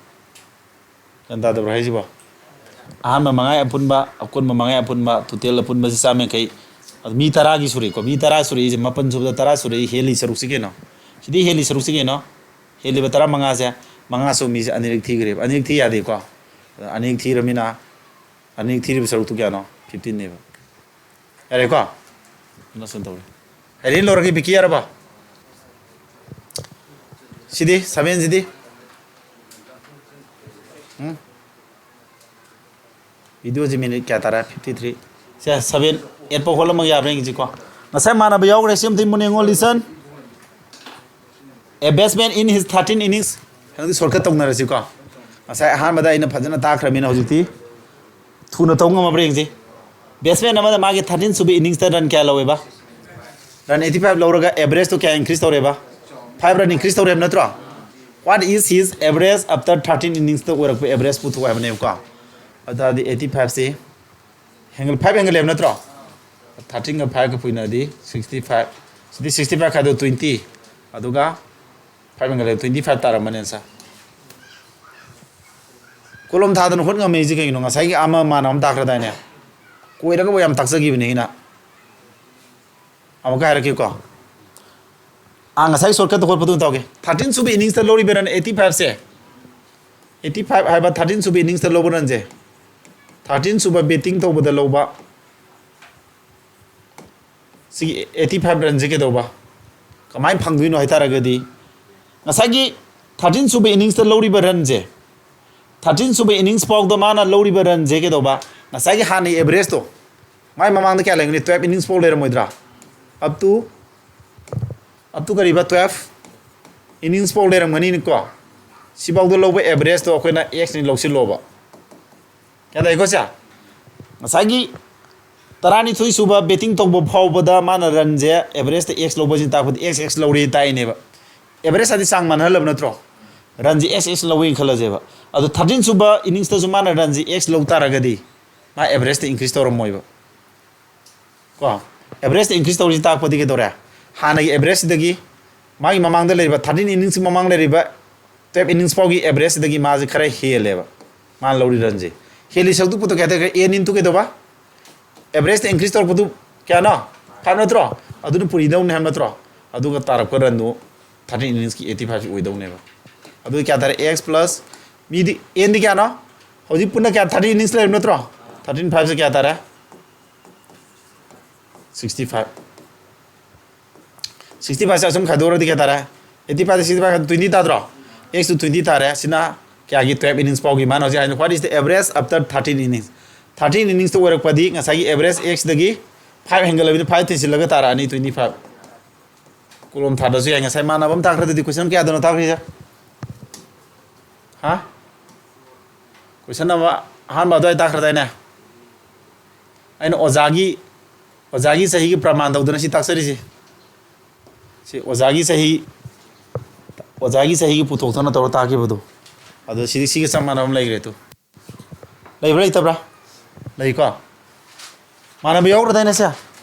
ꯒ꯭ꯌꯥꯟ ꯇꯥꯗꯕ꯭ꯔꯥ ꯍꯥꯏꯁꯤꯕꯣ? ꯑꯍꯥꯟꯕ ꯃꯉꯥꯏ ꯑꯄꯨꯟꯕ, ꯑꯀꯣꯟꯕ ꯃꯉꯥꯏ ꯑꯄꯨꯟꯕ, ꯇꯣꯇꯦꯜ ꯑꯄꯨꯟꯕꯁꯤ ꯆꯥꯝ ꯌꯥꯡꯈꯩ꯫ ꯑꯗꯨ ꯃꯤ ꯇꯔꯥꯒꯤ ꯁꯨꯔꯦꯀꯣ, ꯃꯤ ꯇꯔꯥ ꯁꯨꯔꯛꯏꯁꯦ, ꯃꯥꯄꯟ ꯁꯨꯕꯗ ꯇꯔꯥ ꯁꯨꯔꯛꯏ, ꯍꯦꯜꯂꯤ ꯁꯔꯨꯛꯁꯤ ꯀꯩꯅꯣ? ꯁꯤꯗꯤ ꯍꯦꯜꯂꯤ ꯁꯔꯨꯛꯁꯤ ꯀꯩꯅꯣ? ꯍꯦꯜꯂꯤꯕ ꯇꯔꯥꯃꯉꯥꯁꯦ, ꯃꯉꯥ ꯁꯨꯕ ꯃꯤꯁꯦ ꯑꯅꯤꯔꯛ ꯊꯤꯈ꯭ꯔꯦꯕ꯫ ꯑꯅꯤꯔꯛ ꯊꯤ ꯌꯥꯗꯦꯀꯣ? ꯑꯅꯤꯔꯛ ꯊꯤꯔꯃꯤꯅ, ꯑꯅꯤꯔꯛ ꯊꯤꯔꯤꯕ ꯁꯔꯨꯛꯇꯨ ꯀꯌꯥꯅꯣ? Fifteen ꯅꯦꯕ꯫ ꯌꯥꯔꯦꯀꯣ? ꯑꯃꯁꯨ ꯇꯧꯔꯦ꯫ ꯑꯥꯏꯔꯤꯟ ꯂꯧꯔꯒꯦ, ꯕꯤꯀꯤ ꯌꯥꯔꯕ? ꯁꯤꯗꯤ, seven ꯁꯤꯗꯤ? ꯎꯝ? ꯚꯤꯗꯤꯑꯣꯁꯤ ꯃꯤꯅꯤꯠ ꯀꯌꯥ ꯇꯥꯔꯦ? Fifty three꯫ ꯁꯦ, seven, eight ꯐꯥꯎ ꯍꯣꯠꯂꯝꯃꯒ ꯌꯥꯕ꯭ꯔꯥ ꯌꯦꯡꯁꯤꯀꯣ꯫ ꯉꯁꯥꯏ ꯃꯥꯟꯅꯕ ꯌꯥꯎꯈ꯭ꯔꯦ, ꯁꯤ ꯑꯝꯇ ꯃꯨꯟꯅ ꯌꯦꯡꯉꯣ, listen꯫ A batsman in his thirteen innings꯫ ꯍꯟꯗꯛꯇꯤ shortcut ꯇꯧꯅꯔꯁꯤꯀꯣ꯫ ꯉꯁꯥꯏ ꯑꯍꯥꯟꯕꯗ ꯑꯩꯅ ꯐꯖꯅ ꯇꯥꯛꯈ꯭ꯔꯃꯤꯅ ꯍꯧꯖꯤꯛꯇꯤ ꯊꯨꯅ ꯇꯧ ꯉꯝꯃꯕ꯭ꯔꯥ ꯌꯦꯡꯁꯤ꯫ Batsman ꯑꯃꯅ ꯃꯥꯒꯤ thirteen ꯁꯨꯕ inningsꯇ run ꯀꯌꯥ ꯂꯧꯋꯦꯕ? Run eighty five ꯂꯧꯔꯒ averageꯇꯣ ꯀꯌꯥ increase ꯇꯧꯔꯦꯕ? Five run increase ꯇꯧꯔꯦꯕ ꯅꯠꯇ꯭ꯔꯣ? What is his average after thirteen innings? ꯑꯣꯏꯔꯛꯄ average ꯄꯨꯊꯣꯛ ꯍꯥꯏꯕꯅꯦꯕꯀꯣ꯫ ꯑꯗꯨ ꯇꯥꯔꯗꯤ eighty five ꯁꯤ ꯍꯦꯟꯒꯠ-, five ꯍꯦꯟꯒꯠꯂꯦꯕ ꯅꯠꯇ꯭ꯔꯣ? Thirteenꯒ fiveꯀ ꯄꯨꯅꯔꯗꯤ sixty five꯫ ꯁꯤꯗꯤ sixty five ꯈꯥꯏꯗꯣꯛ twenty꯫ ꯑꯗꯨꯒ five ꯍꯦꯟꯒꯠꯂꯦ, twenty five ꯇꯥꯔꯝꯃꯅꯤ answer꯫ ꯀꯣꯂꯣꯝ ꯊꯥꯗꯅ ꯍꯣꯠ ꯉꯝꯃꯛꯏꯁꯦ ꯀꯩꯒꯤꯅꯣ? ꯉꯁꯥꯏꯒꯤ ꯑꯃ ꯃꯥꯅ ꯑꯃ ꯇꯥꯛꯈ꯭ꯔꯗꯥꯏꯅꯦ? ꯀꯣꯏꯔꯒꯕꯨ ꯌꯥꯝ ꯇꯥꯛꯆꯈꯤꯕꯅꯦ ꯑꯩꯅ꯫ ꯑꯃꯨꯛꯀ ꯍꯥꯏꯔꯛꯀꯦꯀꯣ꯫ ꯑꯥ, ꯉꯁꯥꯏ shortcutꯇ ꯍꯣꯠꯄꯗꯨ ꯇꯧꯒꯦ꯫ Thirteen ꯁꯨꯕ inningsꯇ ꯂꯧꯔꯤꯕ run eighty fiveꯁꯦ, eighty five ꯍꯥꯏꯕ thirteen ꯁꯨꯕ inningsꯇ ꯂꯧꯕ runꯁꯦ, thirteen ꯁꯨꯕ batting ꯇꯧꯕꯗ ꯂꯧꯕ ꯁꯤꯒꯤ eighty five runꯁꯦ ꯀꯩꯗꯧꯕ, ꯀꯃꯥꯏꯅ ꯐꯪꯗꯣꯏꯅꯣ ꯍꯥꯏ ꯇꯥꯔꯒꯗꯤ, ꯉꯁꯥꯏꯒꯤ thirteen ꯁꯨꯕ inningsꯇ ꯂꯧꯔꯤꯕ runꯁꯦ, thirteen ꯁꯨꯕ innings ꯐꯥꯎꯗ ꯃꯥꯅ ꯂꯧꯔꯤꯕ runꯁꯦ ꯀꯩꯗꯧꯕ, ꯉꯁꯥꯏꯒꯤ ꯍꯥꯟꯅꯒꯤ ꯑꯦꯚꯔꯦꯖꯇꯣ, ꯃꯥꯏ ꯃꯃꯥꯡꯗ ꯀꯌꯥ ꯂꯩꯔꯝꯒꯅꯤ? Twelve innings ꯐꯥꯎ ꯂꯩꯔꯝꯃꯣꯏꯗ꯭ꯔꯥ? Up to, up to ꯀꯔꯤꯕ, twelve innings ꯐꯥꯎ ꯂꯩꯔꯝꯒꯅꯤꯅꯀꯣ꯫ ꯁꯤꯐꯥꯎꯗ ꯂꯧꯕ ꯑꯦꯚꯔꯦꯖꯇꯣ ꯑꯩꯈꯣꯏꯅ X ꯅꯤ ꯂꯧꯁꯤꯜꯂꯣꯕ꯫ ꯒ꯭ꯌꯥꯟ ꯇꯥꯏꯀꯣ ꯁꯦ? ꯉꯁꯥꯏꯒꯤ ꯇꯔꯥꯅꯤꯊꯣꯏ ꯁꯨꯕ batting ꯇꯧꯕ ꯐꯥꯎꯕꯗ ꯃꯥꯅ ꯔꯟꯁꯦ ꯑꯦꯚꯔꯦꯖꯇ X ꯂꯧꯕꯁꯤꯅ ꯇꯥꯛꯄꯗꯤ X X ꯂꯧꯔꯦ ꯇꯥꯛꯏꯅꯦꯕ꯫ ꯑꯦꯚꯔꯦꯖ ꯍꯥꯏꯗꯤ ꯆꯥꯡ ꯃꯥꯟꯅꯍꯜꯂꯕ ꯅꯠꯇ꯭ꯔꯣ? ꯔꯟꯁꯦ X X ꯂꯧꯋꯦꯅ ꯈꯜꯂꯁꯦꯕ꯫ ꯑꯗꯣ thirteen ꯁꯨꯕ innings ꯇꯁꯨ ꯃꯥꯅ ꯔꯟꯁꯦ X ꯂꯧ ꯇꯥꯔꯒꯗꯤ ꯃꯥ ꯑꯦꯚꯔꯦꯖꯇ increase ꯇꯧꯔꯝꯃꯣꯏꯕ꯫ ꯀꯣ, ꯑꯦꯚꯔꯦꯖꯇ increase ꯇꯧꯔꯤꯁꯤ ꯇꯥꯛꯄꯗꯤ ꯀꯩꯗꯧꯔꯦ? ꯍꯥꯟꯅꯒꯤ ꯑꯦꯚꯔꯦꯖꯁꯤꯗꯒꯤ, ꯃꯥꯒꯤ ꯃꯃꯥꯡꯗ ꯂꯩꯔꯤꯕ, thirteen innings ꯀꯤ ꯃꯃꯥꯡ ꯂꯩꯔꯤꯕ twelve innings ꯐꯥꯎꯒꯤ ꯑꯦꯚꯔꯦꯖꯁꯤꯗꯒꯤ ꯃꯥꯁꯦ ꯈꯔ ꯍꯦꯜꯂꯦꯕ, ꯃꯥꯅ ꯂꯧꯔꯤ ꯔꯟꯁꯦ꯫ ꯍꯦꯜꯂꯤ ꯁꯔꯨꯛꯇꯨ ꯄꯨꯠꯇꯣ ꯀꯌꯥ ꯇꯧꯔꯒꯦ? N into ꯀꯩꯗꯧꯕ? ꯑꯦꯚꯔꯦꯖꯇ increase ꯇꯧꯔꯛꯄꯗꯨ ꯀꯌꯥꯅꯣ? Five ꯅꯠꯇ꯭ꯔꯣ? ꯑꯗꯨꯅ ꯄꯨꯔꯤꯗꯧꯅꯦ ꯍꯥꯏꯕ ꯅꯠꯇ꯭ꯔꯣ? ꯑꯗꯨꯒ ꯇꯥꯔꯛꯄ ꯔꯟꯗꯨ thirteen innings ꯀꯤ eighty five ꯑꯣꯏꯗꯧꯅꯦꯕ꯫ ꯑꯗꯨ ꯀꯌꯥ ꯇꯥꯔꯦ? X plus, ꯃꯤꯗꯤ N ꯗꯤ ꯀꯌꯥꯅꯣ? ꯍꯧꯖꯤꯛ ꯄꯨꯟꯅ ꯀꯌꯥ? Thirteen innings ꯂꯩꯔꯕ ꯅꯠꯇ꯭ꯔꯣ? Thirteen five ꯁꯦ ꯀꯌꯥ ꯇꯥꯔꯦ? Sixty five꯫ Sixty five ꯁꯦ ꯑꯁꯨꯝ ꯈꯥꯏꯗꯣꯛꯎꯔꯗꯤ ꯀꯌꯥ ꯇꯥꯔꯦ? Eighty five ꯗ sixty five twenty ꯇꯥꯗ꯭ꯔꯣ? X ꯇꯨ twenty ꯇꯥꯔꯦ꯫ ꯁꯤꯅ ꯀꯌꯥꯒꯤ? Twelve innings ꯐꯥꯎꯒꯤ꯫ ꯃꯥꯅ ꯍꯧꯖꯤꯛ ꯍꯥꯏꯅ, what is the average after thirteen innings? Thirteen innings ꯇ ꯑꯣꯏꯔꯛꯄꯗꯤ ꯉꯁꯥꯏꯒꯤ average X ꯗꯒꯤ five ꯍꯦꯟꯒꯠꯂꯕꯅꯤꯅ five ꯇꯤꯟꯁꯤꯜꯂꯒ ꯇꯥꯔꯛꯑꯅꯤ, twenty five꯫ ꯀꯣꯂꯣꯝ ꯊꯥꯗ꯭ꯔꯁꯨ ꯌꯥꯏ꯫ ꯉꯁꯥꯏ ꯃꯥꯟꯅꯕ ꯑꯃ ꯇꯥꯛꯈ꯭ꯔꯗꯨꯗꯤ, question ꯀꯌꯥꯗꯅꯣ ꯇꯥꯛꯈ꯭ꯔꯤꯁꯦ? ꯍꯥ? Question ꯑꯃ ꯑꯍꯥꯟꯕ ꯑꯗꯨꯋꯥꯏ ꯇꯥꯛꯈ꯭ꯔꯗꯥꯏꯅꯦ? ꯑꯩꯅ ꯑꯣꯖꯥꯒꯤ, ꯑꯣꯖꯥꯒꯤ ꯆꯍꯤꯒꯤ ꯄ꯭ꯔꯃꯥꯟ ꯇꯧꯗꯅ ꯁꯤ ꯇꯥꯛꯆꯔꯤꯁꯦ꯫ ꯁꯤ ꯑꯣꯖꯥꯒꯤ ꯆꯍꯤ, ꯑꯣꯖꯥꯒꯤ ꯆꯍꯤꯒꯤ ꯄꯨꯊꯣꯛꯇꯅ ꯇꯧꯔ ꯇꯥꯛꯈꯤꯕꯗꯣ꯫ ꯑꯗꯣ ꯁꯤꯗꯤ ꯁꯤꯒ ꯆꯞ ꯃꯥꯟꯅꯕ ꯑꯃ ꯂꯩꯈ꯭ꯔꯦ ꯇꯨ꯫ ꯂꯩꯕ꯭ꯔꯥ ꯂꯩꯇꯕ꯭ꯔꯥ? ꯂꯩꯀꯣ? ꯃꯥꯟꯅꯕ ꯌꯥꯎꯈ꯭ꯔꯗꯥꯏꯅꯦ ꯁꯦ?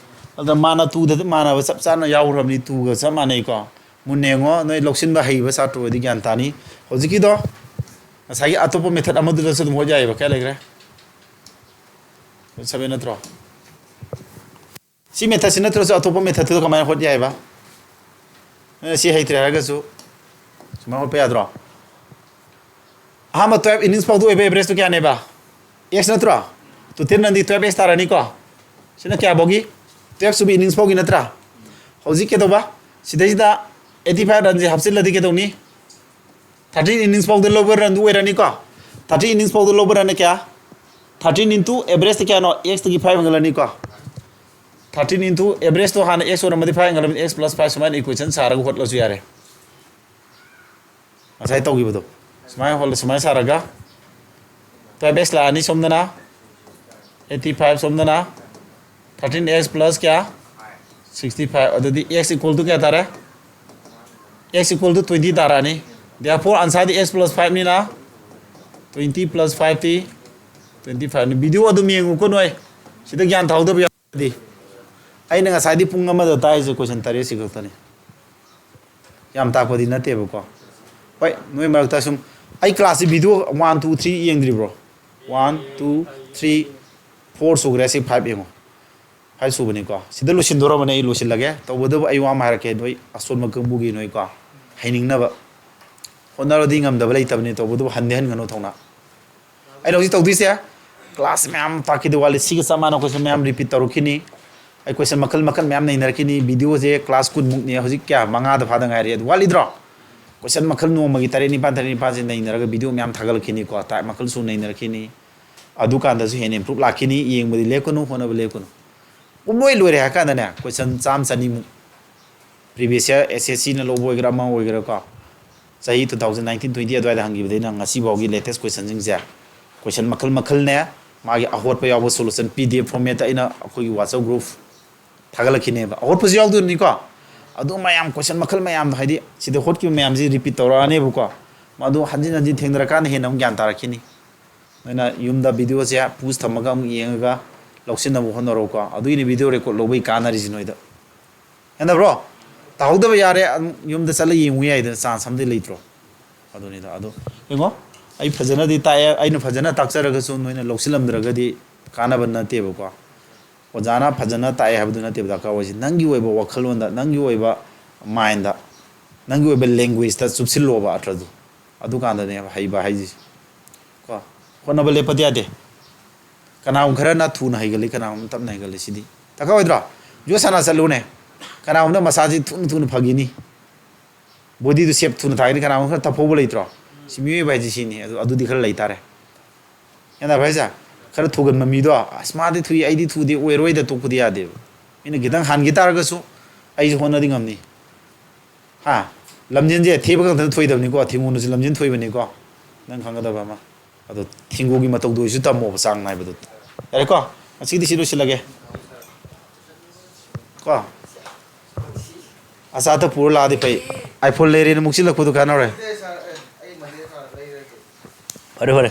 ꯑꯗ ꯃꯥꯟꯅ ꯇꯨꯗꯗꯤ ꯃꯥꯟꯅꯕ ꯆꯞ ꯆꯥꯅ ꯌꯥꯎꯈ꯭ꯔꯕꯅꯤ, ꯇꯨꯒ ꯆꯞ ꯃꯥꯟꯅꯩꯀꯣ꯫ ꯃꯨꯟꯅ ꯌꯦꯡꯉꯣ, ꯅꯣꯏ ꯂꯧꯁꯤꯟꯕ ꯍꯩꯕ ꯁꯥꯇ꯭ꯔ ꯑꯣꯏꯗꯤ ꯒ꯭ꯌꯥꯟ ꯇꯥꯅꯤ꯫ ꯍꯧꯖꯤꯛꯀꯤꯗꯣ ꯉꯁꯥꯏꯒꯤ ꯑꯇꯣꯞꯄ method ꯑꯃꯗꯨꯗꯁꯨ ꯑꯗꯨꯝ ꯍꯣꯠ ꯌꯥꯏꯑꯕ꯫ ꯀꯌꯥ ꯂꯩꯈ꯭ꯔꯦ? Seven ꯅꯠꯇ꯭ꯔꯣ? ꯁꯤ method ꯁꯤ ꯅꯠꯇ꯭ꯔꯁꯨ ꯑꯇꯣꯞꯄ method ꯇꯨꯗ ꯀꯃꯥꯏꯅ ꯍꯣꯠ ꯌꯥꯏꯕ? ꯑꯦ, ꯁꯤ ꯍꯩꯇ꯭ꯔꯦ ꯍꯥꯏꯔꯒꯁꯨ ꯁꯨꯃꯥꯏꯅ ꯍꯣꯠꯄ ꯌꯥꯗ꯭ꯔꯣ? ꯑꯍꯥꯟꯕ twelve innings ꯐꯥꯎꯗ ꯑꯣꯏꯕ average ꯇꯨ ꯀꯌꯥꯅꯦꯕ? X ꯅꯠꯇ꯭ꯔꯣ? Total run ꯗꯤ twelve X ꯇꯥꯔꯅꯤꯀꯣ꯫ ꯁꯤꯅ ꯀꯌꯥ ꯐꯥꯎꯒꯤ? Twelve ꯁꯨꯕ innings ꯐꯥꯎꯒꯤ ꯅꯠꯇ꯭ꯔꯥ? ꯍꯧꯖꯤꯛ ꯀꯩꯗꯧꯕ? ꯁꯤꯗꯩꯁꯤꯗ eighty five run ꯁꯦ ꯍꯥꯞꯆꯤꯜꯂꯗꯤ ꯀꯩꯗꯧꯅꯤ? Thirteen innings ꯐꯥꯎꯗ ꯂꯧꯕ run ꯗꯨ ꯑꯣꯏꯔꯅꯤꯀꯣ꯫ Thirteen innings ꯐꯥꯎꯗ ꯂꯧꯕ run ꯅ ꯀꯌꯥ? Thirteen into average ꯇ ꯀꯌꯥꯅꯣ? X ꯇꯒꯤ five ꯍꯦꯟꯒꯠꯂꯅꯤꯀꯣ꯫ Thirteen into average ꯇꯣ ꯍꯥꯟꯅ x ꯑꯣꯏꯔꯝꯃꯗꯤ five ꯍꯦꯟꯒꯠꯂꯕꯅꯤ, x plus five ꯁꯨꯃꯥꯏꯅ equation ꯁꯥꯔꯒ ꯍꯣꯠꯂꯁꯨ ꯌꯥꯔꯦ꯫ ꯉꯁꯥꯏ ꯇꯧꯈꯤꯕꯗꯣ ꯁꯨꯃꯥꯏꯅ ꯍꯣꯠꯂ ꯁꯨꯃꯥꯏꯅ ꯁꯥꯔꯒ twelve x ꯂꯥꯛꯑꯅꯤ ꯁꯣꯝꯗꯅ, eighty five ꯁꯣꯝꯗꯅ, thirteen x plus ꯀꯌꯥ? Sixty five꯫ ꯑꯗꯨꯗꯤ x equal to ꯀꯌꯥ ꯇꯥꯔꯦ? X equal to twenty ꯇꯥꯔꯛꯑꯅꯤ꯫ Therefore answer D x plus five ꯅꯤꯅ twenty plus five T twenty five ꯅꯤ꯫ Video ꯑꯗꯨꯝ ꯌꯦꯡꯉꯨꯀꯣ ꯅꯣꯏ꯫ ꯁꯤꯗ ꯒ꯭ꯌꯥꯟ ꯊꯥꯍꯧꯗꯕ ꯌꯥꯗꯤ꯫ ꯑꯩꯅ ꯉꯁꯥꯏꯗꯤ ꯄꯨꯡ ꯑꯃꯗ ꯇꯥꯛꯏꯁꯦ question ꯇꯔꯦꯠꯁꯤ ꯈꯛꯇꯅꯤ꯫ ꯌꯥꯝ ꯇꯥꯛꯄꯗꯤ ꯅꯠꯇꯦꯕꯀꯣ꯫ ꯍꯣꯏ, ꯅꯣꯏ ꯃꯔꯛꯇ ꯁꯨꯝ ꯑꯩ class ꯁꯤ video one, two, three ꯌꯦꯡꯗ꯭ꯔꯤꯕ꯭ꯔꯣ? One, two, three, four ꯁꯨꯈ꯭ꯔꯦ, ꯁꯤ five ꯌꯦꯡꯉꯣ꯫ Five ꯁꯨꯕꯅꯤꯀꯣ꯫ ꯁꯤꯗ ꯂꯣꯏꯁꯤꯟꯗꯣꯔꯕꯅꯦ, ꯑꯩ ꯂꯣꯏꯁꯤꯜꯂꯒꯦ꯫ ꯇꯧꯕꯇꯕꯨ ꯑꯩ ꯋꯥ ꯑꯃ ꯍꯥꯏꯔꯛꯀꯦ, ꯅꯣꯏ ꯑꯁꯣꯟꯕ ꯀꯥꯡꯕꯨꯒꯤ ꯅꯣꯏꯀꯣ, ꯍꯩꯅꯤꯡꯅꯕ꯫ ꯍꯣꯠꯅꯔꯗꯤ ꯉꯝꯗꯕ ꯂꯩꯇꯕꯅꯤ, ꯇꯧꯕꯇꯕꯨ ꯍꯟꯗꯤ ꯍꯟꯒꯅꯨ ꯊꯧꯅꯥ꯫ ꯑꯩꯅ ꯍꯧꯖꯤꯛ ꯇꯧꯗꯣꯏꯁꯦ, class ꯃꯌꯥꯝ ꯇꯥꯛꯈꯤꯗ ꯋꯥꯠꯂꯤ, ꯁꯤꯒ ꯆꯞ ꯃꯥꯟꯅꯕ question ꯃꯌꯥꯝ repeat ꯇꯧꯔꯛꯈꯤꯅꯤ꯫ ꯑꯩ question ꯃꯈꯜ ꯃꯈꯜ ꯃꯌꯥꯝ ꯅꯩꯅꯔꯛꯈꯤꯅꯤ꯫ Video ꯁꯦ class ꯀꯨꯟ ꯃꯨꯛꯅꯤ, ꯍꯧꯖꯤꯛ ꯀꯌꯥ, ꯃꯉꯥꯗ ꯐꯥꯗ ꯉꯥꯏꯔꯤ, ꯑꯗꯨ ꯋꯥꯠꯂꯤꯗ꯭ꯔꯣ? Question ꯃꯈꯜ ꯅꯣꯡꯃꯒꯤ ꯇꯔꯦꯠ ꯅꯤꯄꯥꯟ, ꯇꯔꯦꯠ ꯅꯤꯄꯥꯟꯁꯦ ꯅꯩꯅꯔꯒ video ꯃꯌꯥꯝ ꯊꯥꯒꯠꯂꯛꯈꯤꯅꯤꯀꯣ, type ꯃꯈꯜ ꯁꯨꯅ ꯅꯩꯅꯔꯛꯈꯤꯅꯤ꯫ ꯑꯗꯨꯀꯥꯟꯗꯁꯨ ꯍꯦꯟꯅ improve ꯂꯥꯛꯈꯤꯅꯤ꯫ ꯌꯦꯡꯕꯗꯤ ꯂꯦꯞꯀꯅꯨ, ꯍꯣꯠꯅꯕ ꯂꯦꯞꯀꯅꯨ꯫ ꯄꯨꯝꯂꯣꯏ ꯂꯣꯏꯔꯦ ꯍꯥꯏ ꯀꯥꯟꯗꯅꯦ, question ꯆꯥꯝꯃ ꯆꯅꯤꯃꯨꯛ previous year S S C ꯅ ꯂꯧꯕ ꯑꯣꯏꯒꯦꯔꯥ, ꯑꯃ ꯑꯣꯏꯒꯦꯔꯥꯀꯣ, ꯆꯍꯤ two thousand nineteen twenty ꯑꯗꯨꯋꯥꯏꯗ ꯍꯪꯈꯤꯕꯗꯩꯅ ꯉꯁꯤ ꯐꯥꯎꯒꯤ latest question ꯁꯤꯡꯁꯦ, question ꯃꯈꯜ ꯃꯈꯜꯅꯦ, ꯃꯥꯒꯤ ꯑꯍꯣꯠꯄ ꯌꯥꯎꯕ solution P D F format ꯇ ꯑꯩꯅ ꯑꯩꯈꯣꯏꯒꯤ WhatsApp group ꯊꯥꯒꯠꯂꯛꯈꯤꯅꯦꯕ꯫ ꯑꯍꯣꯠꯄꯁꯨ ꯌꯥꯎꯗꯣꯏꯅꯤꯀꯣ꯫ ꯑꯗꯨ ꯃꯌꯥꯝ, question ꯃꯈꯜ ꯃꯌꯥꯝꯗꯣ, ꯍꯥꯏꯗꯤ ꯁꯤꯗ ꯍꯣꯠꯈꯤꯕ ꯃꯌꯥꯝꯁꯤ repeat ꯇꯧꯔꯛꯑꯅꯦꯕꯀꯣ꯫ ꯃꯗꯨ ꯍꯟꯖꯤꯟ ꯍꯟꯖꯤꯟ ꯊꯦꯡꯅꯔꯀꯥꯟꯗ ꯍꯦꯟꯅ ꯑꯃꯨꯛ ꯒ꯭ꯌꯥꯟ ꯇꯥꯔꯛꯈꯤꯅꯤ꯫ ꯅꯣꯏꯅ ꯌꯨꯝꯗ video ꯁꯦ pause ꯊꯝꯃꯒ ꯑꯃꯨꯛ ꯌꯦꯡꯉꯒ ꯂꯧꯁꯤꯟꯅꯕ ꯍꯣꯠꯅꯔꯣꯀꯣ꯫ ꯑꯗꯨꯒꯤꯅꯤ video record ꯂꯧꯕꯒꯤ ꯀꯥꯟꯅꯔꯤꯁꯤ ꯅꯣꯏꯗ꯫ ꯌꯥꯅꯕ꯭ꯔꯣ? ꯇꯥꯍꯧꯗꯕ ꯌꯥꯔꯦ, ꯑꯗꯨꯝ ꯌꯨꯝꯗ ꯆꯠꯂ ꯌꯦꯡꯉꯨ ꯌꯥꯏꯗꯅ, chance ꯑꯃꯗꯤ ꯂꯩꯇ꯭ꯔꯣ? ꯑꯗꯨꯅꯤꯗ꯫ ꯑꯗꯣ ꯌꯦꯡꯉꯣ, ꯑꯩ ꯐꯖꯅꯗꯤ ꯇꯥꯛꯑꯦ, ꯑꯩꯅ ꯐꯖꯅ ꯇꯥꯛꯆꯔꯒꯁꯨ ꯅꯣꯏꯅ ꯂꯧꯁꯤꯜꯂꯝꯗ꯭ꯔꯒꯗꯤ ꯀꯥꯟꯅꯕ ꯅꯠꯇꯦꯕꯀꯣ꯫ ꯑꯣꯖꯥꯅ ꯐꯖꯅ ꯇꯥꯛꯑꯦ ꯍꯥꯏꯕꯗꯨ ꯅꯠꯇꯦꯕ ꯗꯔꯀꯥꯔ ꯑꯣꯏꯁꯦ, ꯅꯪꯒꯤ ꯑꯣꯏꯕ ꯋꯥꯈꯜꯂꯣꯟꯗ, ꯅꯪꯒꯤ ꯑꯣꯏꯕ mind ꯗ, ꯅꯪꯒꯤ ꯑꯣꯏꯕ language ꯇ ꯆꯨꯞꯁꯤꯜꯂꯣꯕ ꯑꯔꯊꯗꯨ꯫ ꯑꯗꯨꯀꯥꯟꯗꯅꯦꯕ ꯍꯩꯕ ꯍꯥꯏꯁꯦ꯫ ꯀꯣ, ꯍꯣꯠꯅꯕ ꯂꯦꯞꯄꯗꯤ ꯌꯥꯗꯦ꯫ ꯀꯅꯥꯒꯨꯝꯕ ꯈꯔꯅ ꯊꯨꯅ ꯍꯩꯒꯜꯂꯤ, ꯀꯅꯥꯒꯨꯝꯕ ꯇꯞꯅ ꯍꯩꯒꯜꯂꯤ꯫ ꯁꯤꯗꯤ ꯗꯔꯀꯥꯔ ꯑꯣꯏꯗ꯭ꯔꯣ? ꯌꯣꯠ ꯁꯥꯟꯅ ꯆꯠꯂꯨꯅꯦ, ꯀꯅꯥꯒꯨꯝꯕꯅ ꯃꯁꯥꯁꯤ ꯊꯨꯅ ꯊꯨꯅ ꯐꯈꯤꯅꯤ, body ꯗꯨ shape ꯊꯨꯅ ꯇꯥꯒꯅꯤ, ꯀꯅꯥꯒꯨꯝꯕ ꯈꯔ ꯇꯞꯐꯧꯕ ꯂꯩꯇ꯭ꯔꯣ? ꯁꯤ ꯃꯤꯑꯣꯏꯕ ꯍꯥꯏꯁꯦ ꯁꯤꯅꯤ꯫ ꯑꯗꯨ, ꯑꯗꯨꯗꯤ ꯈꯔ ꯂꯩꯇꯥꯔꯦ꯫ ꯒ꯭ꯌꯥꯟ ꯇꯥꯕ꯭ꯔꯥ ꯍꯥꯏꯁꯦ? ꯈꯔ ꯊꯨꯒꯟꯕ ꯃꯤꯗꯣ, "ꯑꯁ, ꯃꯥꯗꯤ ꯊꯨꯏ, ꯑꯩꯗꯤ ꯊꯨꯗꯦ, ꯑꯣꯏꯔꯣꯏꯗ ꯇꯣꯛꯄꯗꯤ ꯌꯥꯗꯦꯕ꯫ ꯃꯤꯅ ꯈꯤꯇꯪ ꯍꯥꯟꯈꯤ ꯇꯥꯔꯒꯁꯨ ꯑꯩꯁꯨ ꯍꯣꯠꯅꯗꯤ ꯉꯝꯅꯤ"꯫ ꯍꯥ? ꯂꯝꯖꯦꯟꯁꯦ ꯊꯦꯕ ꯈꯛꯇꯅ ꯊꯣꯏꯗꯕꯅꯤꯀꯣ, ꯊꯦꯡꯒꯨꯅꯁꯨ ꯂꯝꯖꯦꯟ ꯊꯣꯏꯕꯅꯤꯀꯣ꯫ ꯅꯪ ꯈꯪꯒꯗꯕ ꯑꯃ꯫ ꯑꯗꯣ ꯊꯦꯡꯒꯨꯒꯤ ꯃꯇꯧꯗꯣ ꯑꯣꯏꯁꯨ ꯇꯝꯃꯣꯕ, ꯆꯥꯡ ꯅꯥꯏꯕꯗꯣ꯫ ꯌꯥꯔꯦꯀꯣ? ꯉꯁꯤꯗꯤ ꯁꯤ ꯂꯣꯏꯁꯤꯜꯂꯒꯦ꯫ ꯀꯣ? ꯑꯆꯥ ꯑꯊꯛ ꯄꯨꯔ ꯂꯥꯛꯑꯗꯤ ꯐꯩ꯫ iPhone ꯂꯩꯔꯦꯅ ꯃꯨꯛꯁꯤꯜꯂꯛꯄꯗꯨ ꯀꯥꯟꯅꯔꯣꯏ꯫ ꯐꯔꯦ, ꯐꯔꯦ꯫